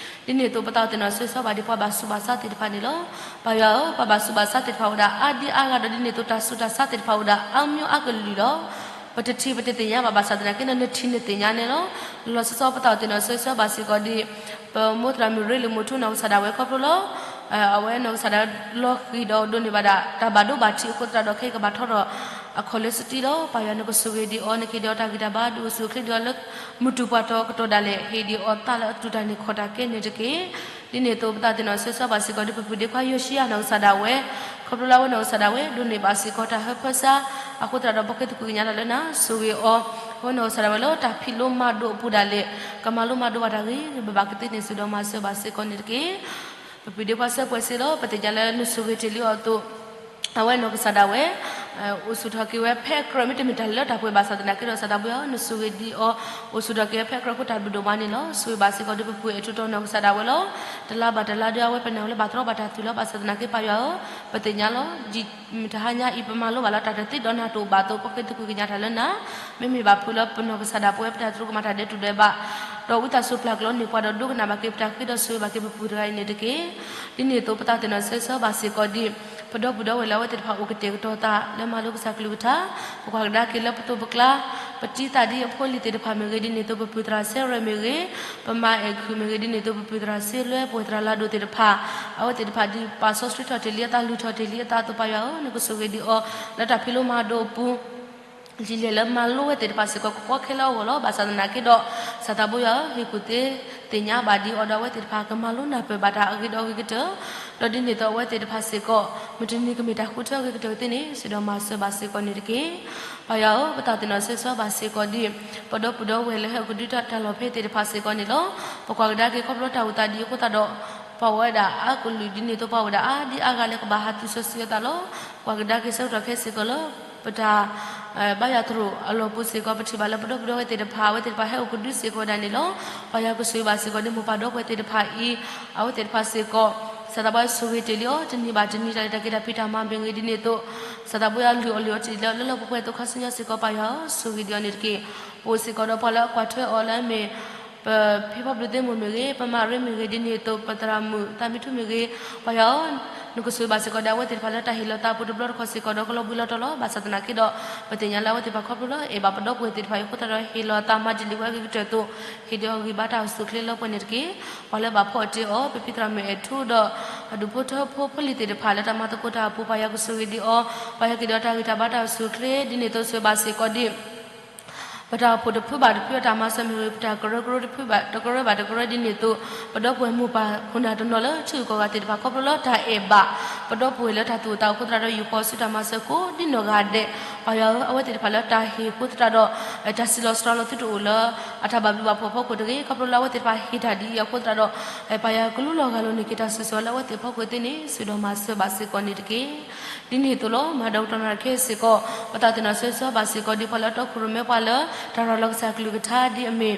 ဒ်န့ၣ်အသိးပသးအိၣ်သ့ၣ်နီၣ်ဆၢဆၢဘၣ်ဒ်ပှၤဘၣ်ဆူးဘၣ်ဆါသ့ၣ်တဖၣ်န့ၣ်လီၤ. ပၢ်ယွၤဧၢ, ပှၤဘၣ်ဆူးဘၣ်ဆါသ့ၣ်တဖၣ်အိၣ်ဒၣ်အါဒံအါဂၤဒီး ဒ်န့ၣ်အသိးတၢ်ဆူးတၢ်ဆါသ့ၣ်တဖၣ်အိၣ်ဒၣ်အါမံၤအါကလုာ်လီၤ. ပတထံၣ်ပတသ့ၣ်ညါဘၣ်ဘၣ်ဆၣ်သနာ်က့ဒီး နထံၣ်နသ့ၣ်ညါန့ၣ်လီၤ. လီၤဆီဆီပသးအိၣ်သ့ၣ်နီၣ်ဆၢဆၢဘၣ်စ့ၢ်ကီးဒ် ပမိၢ်သရၣ်မုၣ်ရ့လိာ်မုၢ်ထူနီၢ်ကစၢ်ဒၣ်ဝဲခီဖျိလၢ အဝဲနီၢ်ကစၢ်ဒၣ်ဝဲလီၤဃံၤဒီးဒိးန့ၢ်ဘၣ်ဒၣ် တၢ်ဘၣ်ဒိဘၣ်ထံးအဃိသတးဒီး ခဲအံၤကဘၣ်ထီထီၣ်အခီၣ်လၢစတံဒီး ပၢ်ယွၤနကဆိၣ်ဂ့ၤဒံးအီၤ နကဟ့ၣ်ဒံးအီၤတၢ်ဂံၢ်တၢ်ဘါ ဒုးအိၣ်ဆူၣ်အိၣ်ချ့ဒံးအီၤလၢ မုၢ်တူၢ်ပှၢ်ထီၣ်အကတီၢ်ဒၣ်လဲာ် ဟ့ၣ်ဒံးအီၤသးလၢအတူၢ်တၢ်န့ၢ်ခီၣ်တၢ်ကဲန့ၣ်တက့ၢ်. ဒ်န့ၣ်အသိးပသးသ့ၣ်နီၣ်ဆၢဂ့ၤဆၢဝါဘၣ်စ့ၢ်ကီး ဒုးပပုၢ်ဒ့ခွါယိၤၡံယၤနီၢ်ကစၢ်ဒၣ်ဝဲ, ခီဖျိလၢအဝဲနီၢ်ကစၢ်ဒၣ်ဝဲ ဒိးန့ၢ်ဘၣ်စ့ၢ်ကီးတၢ်ဟၢဖၢဆါ, အဃိသတးဒီး ပဃ့သကွံၢ်ကညးတၢ်လၢနၤ ဆိၣ်ဂ့ၤအီၤ, အဝဲနီၢ်ကစၢ်ဒၣ်ဝဲလၢတၢ်ဖံးလိမၤဒိးအပူၤဒၣ်လဲာ် ကမၤလိမၤဒိးဘၣ်တၢ်ဂ့ၤဂ့ၤဘၣ်ဘၣ်ကသ့န့ၣ် စံးဒီးမၤစၢၤဘၣ်စ့ၢ်ကီးန့ၣ်တက့ၢ်. ပပုၢ်ဒ့ခွါစၢပှဲၤစ့လီၤ ပသ့ၣ်ညါလၢနဆိၣ်ဂ့ၤတ့ၢ်လံအီၤအသိး အဝဲနီၢ်ကစၢ်ဒၣ်ဝဲ အိၣ်ဆူၣ်ထီၣ်က့ၤဝဲဖဲအကြၢး မ့တမ့ၢ်တၢ်လၢတၢ်ပှဲၤဘၣ်ဆၣ်သနာ်က့ဒီး စၢ်သးဘိယွၤဧၢ နဆိၣ်ဂ့ၤဒံးအီၤ အိၣ်ဆူၣ်ထီၣ်က့ၤဝဲဖဲအကြၢးခိၣ်တၢ်ဘျုးဒိၣ်မးန့ၣ်လီၤ. ဆိၣ်ဂ့ၤဘၣ်စ့ၢ်ကီး ဒုးပပုၢ်အဲၣ်ထူးတီၤနီၢ်ကစၢ်ဒၣ်ဝဲလီၤ. တလါဘၣ်တလါဒီး အဝဲပနၢ်ဝဲလၢဘၣ်တြီဘၣ်တၢ်သွံၣ်လီၤ ဘၣ်ဆၣ်သနာ်က့ပၢ်ယွၤဧၢ ပသ့ၣ်ညါလီၤ တဟါညါအံၤ ပမၤလိဘၣ်လၢတၢ်တသ့ဒီးနၢ်တအိၣ်ဘၣ်အသိး ပဃ့သကွံၢ်ကညးတၢ်လၢနၤ, မ့မ့ၢ်ဘၣ်ဖုးလၢပနီၢ်ကစၢ်ဒၣ်ပဝဲ ပတၢ်သရူးကမၤတၢ်ဒဲးတူၢ်ဒဲးဘး ဒီးဝံသးစူၤပျၢ်ကျီန့ၢ်ပှၤဒီး ဒိကနၣ်ဘၣ်က့ၤပတၢ်ဃ့ဒီးဆိၣ်ဂ့ၤဘၣ်က့ၤပပုၢ်တဂၤအံၤန့ၣ်တက့ၢ်. ဒ်န့ၣ်အသိးပသးသ့ၣ်နီၣ်ဆၢဂ့ၤဆၢဝါဘၣ်စ့ၢ်ကီးဒံး ပဒီပုၢ်ဒီဝဲၢ်လၢအဝဲသ့ၣ်တဖၣ်အိၣ်ကတဲာ်ကတီၤသးလၢမၤလိကစၢ်ကလုၢ်ကထါ, ပကွၢ်ကဒါက့ၤလၢပသိးပကျါ ပတံၤသးဒ်အဖိအလံၤသ့ၣ်တဖၣ်မ့ၢ်ဂ့ၤ ဒ်န့ၣ်အသိး ပပုၢ်သရၣ်စဲရဲၣ်မ့ၢ်ဂ့ၤ, ပမၤအဲၣ်ခုၣ်မ့ၢ်ဂ့ၤ ဒ်န့ၣ်အသိး ပပုၢ်သရၣ်စ့လွဲ ပဝဲၢ်သရၣ်လၤဒိၣ်သ့ၣ်တဖၣ် အဝဲသ့ၣ်တဖၣ်ဒ်ပာ်စီဆှံထီၣ်တ့ၢ်လံအသး လုၢ်ထီၣ်တ့ၢ်လံအသးအသိး ပၢ်ယွၤဧၢ နကဆိၣ်ဂ့ၤဒံးအီၤ လၢတၢ်ဖံးလိမၤဒိးအပူၤ ဒ်လဲၣ်လၢမၤလိဝဲသ့ၣ်တဖၣ်စ့ၢ်ကီး ကကွၢ်ခဲလၢအဂီၢ်လီၤ. ဘၣ်ဆၣ်သနာ်က့ဒီး စၢ်သးဘိယွၤဧၢ ဟ့ၣ်ကူၣ်သ့သ့ၣ်ညါဘၣ်ဒံးအီၤဒီး အဝဲသ့ၣ်တဖၣ်ကမၤလိနၢ်ပၢၢ်ဘၣ်တၢ်အဂ့ၤဒီးအဂ့ၤကတၢၢ်, ဒီးဒ်န့ၣ်အသိးအဝဲသ့ၣ်တဖၣ်စ့ၢ်ကီး မုၢ်တနံၤကမ့ၢ်တၢ်ဃုထၢအဂ့ၤကတၢၢ်သ့န့ၣ် စံးဒီးမၤစၢၤဘၣ်စ့ၢ်ကီးန့ၣ်တက့ၢ်. ပၢ်ယွၤဧၢ ပသးသ့ၣ်နီၣ်ဆၢဂ့ၤဆၢဝါဘၣ်စ့ၢ်ကီးဒံး ပဒီပုၢ်ဒီဝဲၢ်လၢဟဲအိၣ်ကဒုတၢ်လီၢ်ဖဲသ့ၣ်တဖၣ်စ့ၢ်ကီးန့ၣ်လီၤ. ပကွၢ်ကဒါက့ၤခီဖျိတၢ်အိၣ်သးဒ်အံၤအဃိသတးဒီး ပှၤအိၣ်ဝဲဒၣ်အါကလုာ်ဒ်န့ၣ်အသိး ပှၤအိၣ်ဝဲဒၣ်အါဒံအါဂၤလၢကဘၣ်ဟးသူၣ်စီဆှံအသးလီၤ. ကွၢ်ကဒါက့ၤဆၢကတီၢ်ခဲအံၤစ့ၢ်ကီးလၢ ပတၢ် ဘါယွၤသရိာ်အလီၢ်ပူၤစ့ၢ်ကီး ပထံၣ်ဘၣ်လၢပဒီပုၢ်ဒီဝဲၢ်သ့ၣ်တဖၣ် အဝဲသ့ၣ်တဖၣ်ဟဲအိၣ်ကဒုစ့ၢ်ကီးဝဲဒၣ်န့ၣ်လီၤ. ပၢ်ယွၤကဆိၣ်ဂ့ၤဘၣ်စ့ၢ်ကီးဒ်မိၢ်ပၢ်ဒီပုၢ်ဝဲၢ်သ့ၣ်တဖၣ်အံၤ အဝဲသ့ၣ်တဖၣ်စ့ၢ်ကီး စၢ်သးဘိယွၤဆိၣ်ဂ့ၤတ့ၢ်လံအီၤ တနံၤဘၣ်တနံၤ တၢ်လဲၤတၢ်က့ၤတၢ်ဖံးတၢ်မၤမ့ၢ်ဂ့ၤဒ်န့ၣ်အသိး စၢ်သးဘိယွၤလုၢ်အီၣ်လုၢ်အီတ့ၢ်လၢလၢလၢပှဲၤပှဲၤအသိး ခါဆူညါစ့ၢ်ကီး ပၢ်ယွၤဧၢ ဆိၣ်ဂ့ၤဒံးအီၤန့ၣ်တက့ၢ်. ပအိၣ်စ့ၢ်ကီးဒီးပှၤလၢအကွၢ်ထွဲအီၤလၢအမ့ၢ် ပဖံဖီဘျုးသ့ၣ်မိၢ်မ့ၢ်ဂ့ၤ, ပမၤရ့မ့ၢ်ဂ့ၤဒ်န့ၣ်အသိး ပသရၣ်မုၣ်သးမံထူမ့ၢ်ဂ့ၤ, ပၢ်ယွၤဧၢ နကဆိၣ်ဂ့ၤဘၣ်စ့ၢ်ကီးဒီး အဝဲသ့ၣ်တဖၣ်လၢတၢ်ဟ့ၣ်လီၤသးအပူၤတဘျီတခီၣ်စ့ၢ်ကီးဒီး ကလီၤဘှံးလီၤတီၤလီၤ. ဘၣ်ဆၣ်သနာ်က့ဒီး ပသ့ၣ်ညါလၢအဝဲသ့ၣ်တဖၣ်ခီဖျိလၢအဲၣ်ဘၣ်ပဒီပုၢ်ဝဲၢ်သ့ၣ်တဖၣ်အံၤအဃိသတးဒီး ဟ့ၣ်လီၤသးမၤဒ်လဲၣ်ဝဲအဂ့ၤကတၢၢ်အသိး ဟ့ၣ်ဒံးအီၤဂံၢ်ဘါတၢ်အိၣ်ဆူၣ်အိၣ်ချ့လၢပှဲၤန့ၣ်တက့ၢ်. ပှၤလၢဘၣ်ဖီၣ်တ့ၢ်အီၤ ပဖံသရၣ်မုၣ်အဲၣ်ထူဒီး အဒူၣ်ဖိထၢဖိဖိလံၤသ့ၣ်တဖၣ်လၢတၢ်မၤသကိးတၢ်အပူၤ ပၢ်ယွၤကဆိၣ်ဂ့ၤဒံးအီၤ, ပၢ်ယွၤကဟ့ၣ်ဒံးအီၤတၢ်ဂံၢ်တၢ်ဘါတၢ်အိၣ်ဆူၣ်အိၣ်ချ့ ဒ်န့ၣ်အသိးဆိၣ်ဂ့ၤဘၣ်စ့ၢ်ကီးဒံး ပတၢ်အိၣ်ဖှိၣ်တဖုဘၣ်တဖုအတၢ်မၤစၢၤမ့ၢ်ဂ့ၤ, ပတၢ်ကရၢကရိတဖုဘၣ်တကရၢဘၣ်တကရၢဒ်န့ၣ်အသိး ပဒီပုၢ်ဝဲၢ်မိၢ်ပၢ်ခိၣ်နၢ်တနီၤလၢထံဂုၤကီၢ်ဂၤသ့ၣ်တဖၣ် ခီဖျိလၢတၢ်အဲၣ်ဘၣ် ပဒီပုၢ်ဝဲၢ်လၢတၢ်သူၣ်အိၣ်သးအိၣ်အဃိသတးဒီး ယူာ်ဃီၤဆူတၢ်မၤစၢၤကိးဒ်နီၢ်ဂၤဒဲး, ပၢ်ယွၤဧၢ အဝဲသ့ၣ်တဖၣ်လၢတၢ်ဟ့ၣ်အဃိသတးဒီး တၢ်စံးလီၤစှၤလီၤသုတအိၣ်လၢ အတၢ်ဘၣ်ဘျုးဘၣ်ဖှိၣ်အဖီခိၣ်တဂ့ၤ. ခီဖျိလၢအဝဲသ့ၣ်တဖၣ်ဟ့ၣ်တၢ်ဒ်အံၤအဃိသတးဒီး ပၢ်ယွၤကလူလီၤဂာ်လိာ်န့ၢ်က့ၤတၢ်ဆိၣ်ဂ့ၤလၢအဝဲသ့ၣ်အဖီခိၣ်သ့န့ၣ် စံးဒီးမၤစၢၤဘၣ်စ့ၢ်ကီးန့ၣ်တက့ၢ်. ဒ်န့ၣ်အသိးလီၤ. မဟါဒီကတီၢ်နၣ်ရံၣ်ခဲအံၤစ့ၢ်ကီး ပသးသ့ၣ်နီၣ်ဆၢဂ့ၤဆၢဝါဘၣ်စ့ၢ်ကီးဒ်ပှၤလၢအတီခိၣ်ရိၣ်မဲပှၤလၢ တၢ်ရၤလီၤကစၢ်ကလုၢ်ကထါဒ်အမ့ၢ်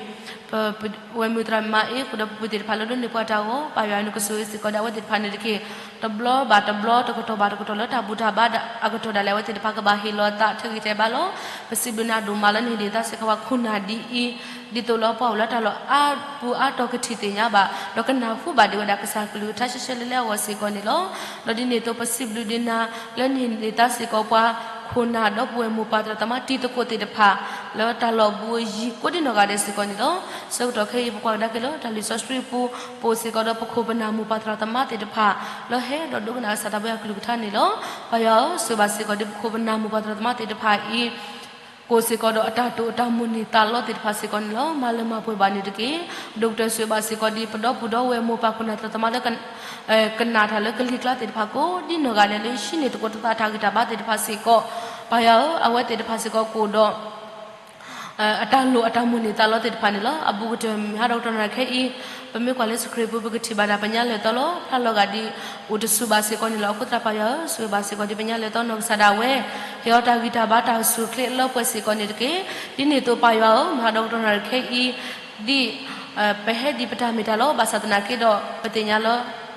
ပဝဲၢ်မုၣ်သရၣ်မၤအ့ ဃုာ်ဒီးပပုၢ်သ့ၣ်တဖၣ်လၢဒိးန့ၢ်ပှၤတၢ်ဂီၤ ပၢ်ယွၤနကဆိၣ်ဂ့ၤစ့ၢ်ကီးဒၣ်အဝဲသ့ၣ်တဖၣ်န့ၣ်တက့ၢ်. တဘျီဘၣ်တဘျီ တကတီၢ်ဘၣ်တကတီၢ်လၢတၢ်ဘူၣ်တၢ်ဘါအကတီၢ်ဒၣ်လဲာ် အဝဲသ့ၣ်တဖၣ်ကဘၣ်ဟ့ၣ်လီၤသးထဲဂံၢ်ထဲဘါလီၤ. ပစံးဘျုးနၤဒိၣ်မးလၢနဟ့ၣ်ဒံးသးစ့ၢ်ကီးပှၤခိၣ်နၢ်ဒ်အံၤ ဒ်သိးလၢပှၤအိၣ်လၢတၢ်လီၢ်အါပူၤအါတီၤကထံၣ်သ့ၣ်ညါဘၣ် ဒီးကနၢ်ဟူဘၣ်ဒံးဝဲဒၣ်ကစၢ်ကလုၢ်ကထါရှဲရှဲလၢလၢအဂီၢ်စ့ၢ်ကီးန့ၣ်လီၤ. ဒီးဒ်န့ၣ်အသိးပစံးဘျုးဒံးနၤလၢနဟ့ၣ်ဒံးသးစ့ၢ်ကီးပှၤခိၣ်နၢ်ဒီပုၢ်ဝဲၢ်မိၢ်ပၢ်သရၣ်သမါတံၤသကိးသ့ၣ်တဖၣ် လၢတၢ်လီၢ်ဘူးအယံၤကိးဒ်နီၢ်ဂၤဒဲးစ့ၢ်ကီးန့ၣ်လီၤ. ဆၢကတီၢ်ခဲအံၤ ပကွၢ်ကဒါက့ၤလၢတၢ်လံာ်စီဆှံပူၤ ပအိၣ်စ့ၢ်ကီးဒီးပခိၣ်ပနၢ်မိၢ်ပၢ်သရၣ်သမါသ့ၣ်တဖၣ် လၢဟဲဒီးဒိကနၣ်ကစၢ်သးဘိယွၤကလုၢ်ကထါန့ၣ်လီၤ. ပၢ်ယွၤဧၢ ဆိၣ်ဂ့ၤဘၣ်စ့ၢ်ကီးဒ်ပခိၣ်ပနၢ်မိၢ်ပၢ်သရၣ်သမါသ့ၣ်တဖၣ်အံၤ ကအိၣ်စ့ၢ်ကီးဒီးအတၢ်တိာ်အတၢ်မိၣ်န့ၢ်သးလီသ့ၣ်တဖၣ်စ့ၢ်ကီးန့ၣ်လီၤ. မၤလၢမၤပှဲၤဘၣ်န့ၣ်တက့ၢ်. ဒိၣ်ကတၢၢ်ဆိၣ်ဂ့ၤဘၣ်စ့ၢ်ကီးဒ်ပဒီပုၢ်ဒီဝဲၢ်မိၢ်ပၢ်ခိၣ်နၢ်သရၣ်သမါလၢ ကနၣ်တၢ်လၢကလံၤကျါသ့ၣ်တဖၣ်ကိးဒ်နီၢ်ဂၤဒဲးလၢဟံးန့ၢ်သကိးတသးတၢ်ဂံၢ်တၢ်ဘါသ့ၣ်တဖၣ်စ့ၢ်ကီး ပၢ်ယွၤဧၢ အဝဲသ့ၣ်တဖၣ်စ့ၢ်ကီးကအိၣ်ဒီး အတၢ်လိၣ်အတၢ်မိၣ်န့ၢ်သးလီသ့ၣ်တဖၣ်န့ၣ်လီၤ. အဘူးကတၢၢ်မုၢ်ဟါဒီကတီၢ်နၣ်ရံၣ်ခဲအံၤ ပမ့ၢ်ကွၢ်လၢစခရ့ၣ်ပူၤ ပကထံၣ်ဘၣ်ဒၣ်ပညါလဲၤသီလီၤ. ဖျါလီၤဂာ်ဒ်အိၣ်တဆူၣ်ဘၣ်စ့ၢ်ကီးန့ၣ်လီၤ. အဃိသတးပၢ်ယွၤဧၢ ဆိၣ်ဂ့ၤဘၣ်စ့ၢ်ကီးဒ်ပညါလဲၤသီနီၢ်ကစၢ်ဒၣ်ဝဲ ဟ့ၣ်အီၤတၢ်ဂံၢ်တၢ်ဘါတၢ်အိၣ်ဆူၣ်အိၣ်ချ့လၢပှဲၤစ့ၢ်ကီးန့ၣ်တက့ၢ်. ဒ်န့ၣ်အသိးပၢ်ယွၤဧၢ မုၢ်ဟါဒီကတီၢ်နၣ်ရံၣ်ခဲအံၤ ဒ် ပဟဲဒံးပတၢ်မ့ၢ်တၢ်လီၤ. ဘၣ်ဆၣ်သနာ်က့ဒီး ပသ့ၣ်ညါလၢ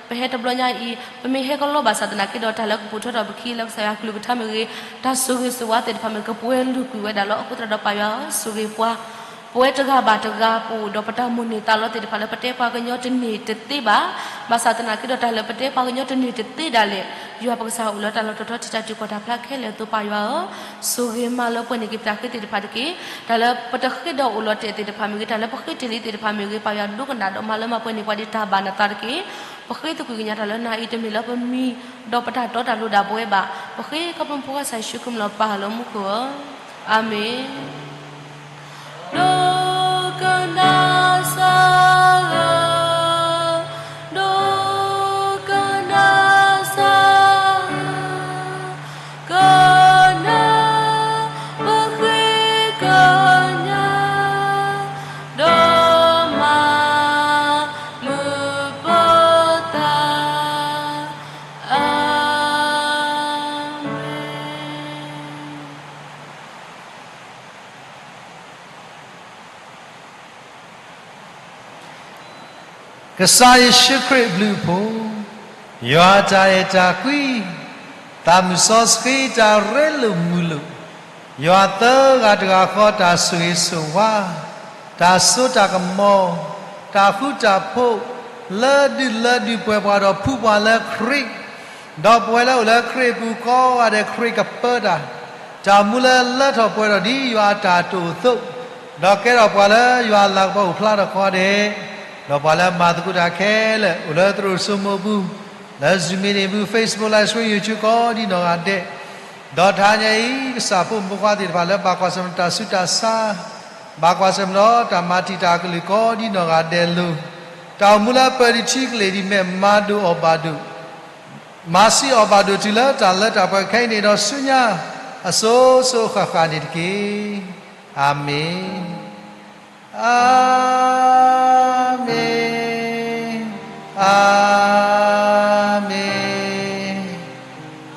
ပဟဲတဘျီညါအံၤ ပမ့ၢ်ဟဲကလီဘၣ်ဆၣ်သနာ်က့ဒီး တၢ်လၢကပိာ်ထွဲထီၣ်ပခံလၢကစၢ်ယွၤကလုၢ်ကထါမ့ၢ်ဂ့ၤ, တၢ်ဆိၣ်ဂ့ၤဆိၣ်ဝါသ့ၣ်တဖၣ်မ့ၢ်ဂ့ၤ ကပှဲၤလုာ်ကွံာ်ဝဲဒၣ်လီၤ. အဃိသတးဒီးပၢ်ယွၤဧၢ ဆိၣ်ဂ့ၤပှၤ ပဝဲတဂၤဘၣ်တဂၤ ပအိၣ်ဒီးပတၢ်မိၣ်န့ၢ်သးလီသ့ၣ်တဖၣ်လၢပတဲပှၤကညီတန့ၢ်တသ့ဘၣ်. ဘၣ်ဆၣ်သနာ်က့ဒီး တၢ်လၢပတဲပှၤကညီတန့ၢ်တသ့ဒၣ်လဲာ် ယွၤပကစၢ်အိၣ်လၢတၢ်လီၢ်တတီၤထီတံာ်တာ်တံာ်ကွီၢ်တၢ်ဖျါခဲလၢာ်အသိး ပၢ်ယွၤဧၢ, ဆိၣ်ဂ့ၤမၤလၢပှဲၤန့ၢ်က့ၤပတၢ်ဃ့သ့ၣ်တဖၣ်တက့ၢ်. တၢ်လၢပတဃ့ဒီးအိၣ်လီၤတဲာ်သ့ၣ်တဖၣ်မ့ၢ်ဂ့ၤ, တၢ်လၢပဃ့တ့ၢ်လံသ့ၣ်တဖၣ်မ့ၢ်ဂ့ၤ, ပၢ်ယွၤဒိကနၣ်ဒီးမၤလၢမၤပှဲၤန့ၢ်ပှၤဒ်တၢ်ဘၣ်နသးတက့ၢ်. ပဃ့သကွံာ်ကညးတၢ်လၢနၤအံၤတမ့ၢ်လၢပမံၤ, ဒီးပတၢ်တီတၢ်လိၤဒၣ်ပဝဲဘၣ်. ပဃ့ခီဖျိပဖိခွါကစၢ်ယ့ၣ်ၡူးခရံာ်မံၤလီၤပၢ်လၢမူခိၣ်ဧၢ, အၤမ့ၣ်. ဒိကနၣ်စၢ်ဧၢ, ဒိကနၣ်စၢ်ဧၢ, ကနၣ်ပဃ့ကညး, ဒီးမၤမုာ်ပသး, အၤမ့ၣ်. ကစၢ်ယ့ၣ်ၡူးခရံာ်အဘျုးအဖှိၣ်, ယွၤအတၢ်အဲၣ်တၢ်ကွံ, သးမုၢ်စီဆှံတၢ်ရ့လိာ်မုာ်လိာ်, ယွၤသၢဂၤတဂၤဃီတၢ်ဆိၣ်ဂ့ၤဆိၣ်ဝါ, တၢ်စိတၢ်ကမီၤ, တၢ်ဃူတၢ်ဖိး, လၢဒုၣ်လၢဒုၣ်ပှဲၤပှၤဒီးဖှူပှၤလၢခရံာ် ဒီးပဝဲလၢအိၣ်လၢခရံာ်အပူၤကိးဂၤဒဲး ခရံာ်ကပၢတၢ်, တၢ်မူလၢလၢထီၣ်ပှဲၤထီၣ်ဒ်ယွၤအတၢ်တိာ်အသိး, ဒီးကဲထီၣ်ပှၤလၢယွၤအလၤကပီၤအိၣ်ဖျါထီၣ်ကိးဂၤဒဲး, ဒီးပှၤလၢအမၤသကိးတၢ်ခဲလၢာ် အိၣ်လၢသရိာ်စိမိးပူၤ, လၢ Zoom meeting ပူၤ, Facebook Live Stream, YouTube ကိးဒ်နီၢ်ဂၤဒဲး, ဒီးတဟါညါအံၤ ကစၢ်ဖိမုၣ်ဖိခွါသ့ၣ်တဖၣ်လၢဘၣ်ကွၢ်ဆၢၣ်မဲာ်တၢ်ဆူးတၢ်ဆါ, ဘၣ်ကွၢ်ဆၢၣ်မဲာ်ဒီးတၢ်မၤတံာ်တာ်အကလုၢ်ကိးဒ်နီၢ်ဂၤဒဲးလိၤ, တၢ်အိၣ်မူလၢပၢၤတထံကလ့ၢ်ဒ်မဲာ်မၤဒိၣ်အီၣ်ဘၣ်ဒိၣ် မၤဆံးအီၣ်ဘၣ်ဒိၣ်တုၤလၢတၢ်လၢတၢ်ပှဲၤခဲအံၤန့ၣ်ဒီးဆူညါ အစိၤစိၤဃၣ်ဃၣ်န့ၣ်တက့ၢ်. အၤမ့ၣ်, အၤမ့ၣ်, အၤမ့ၣ်,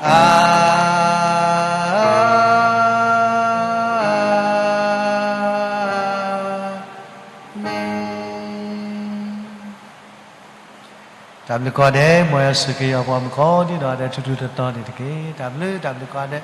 အၤမ့ၣ်. တၢ်ဘျုးကိးဂၤဒဲး, မ်ယွၤဆိၣ်ဂ့ၤအီၤပှၤမုၣ်ကိးဒ်နီၢ်ဂၤဒဲးထူထူတီတီန့ၣ်တက့ၢ်. တၢ်ဘျုး, တၢ်ဘျုးကိးဂၤဒဲး.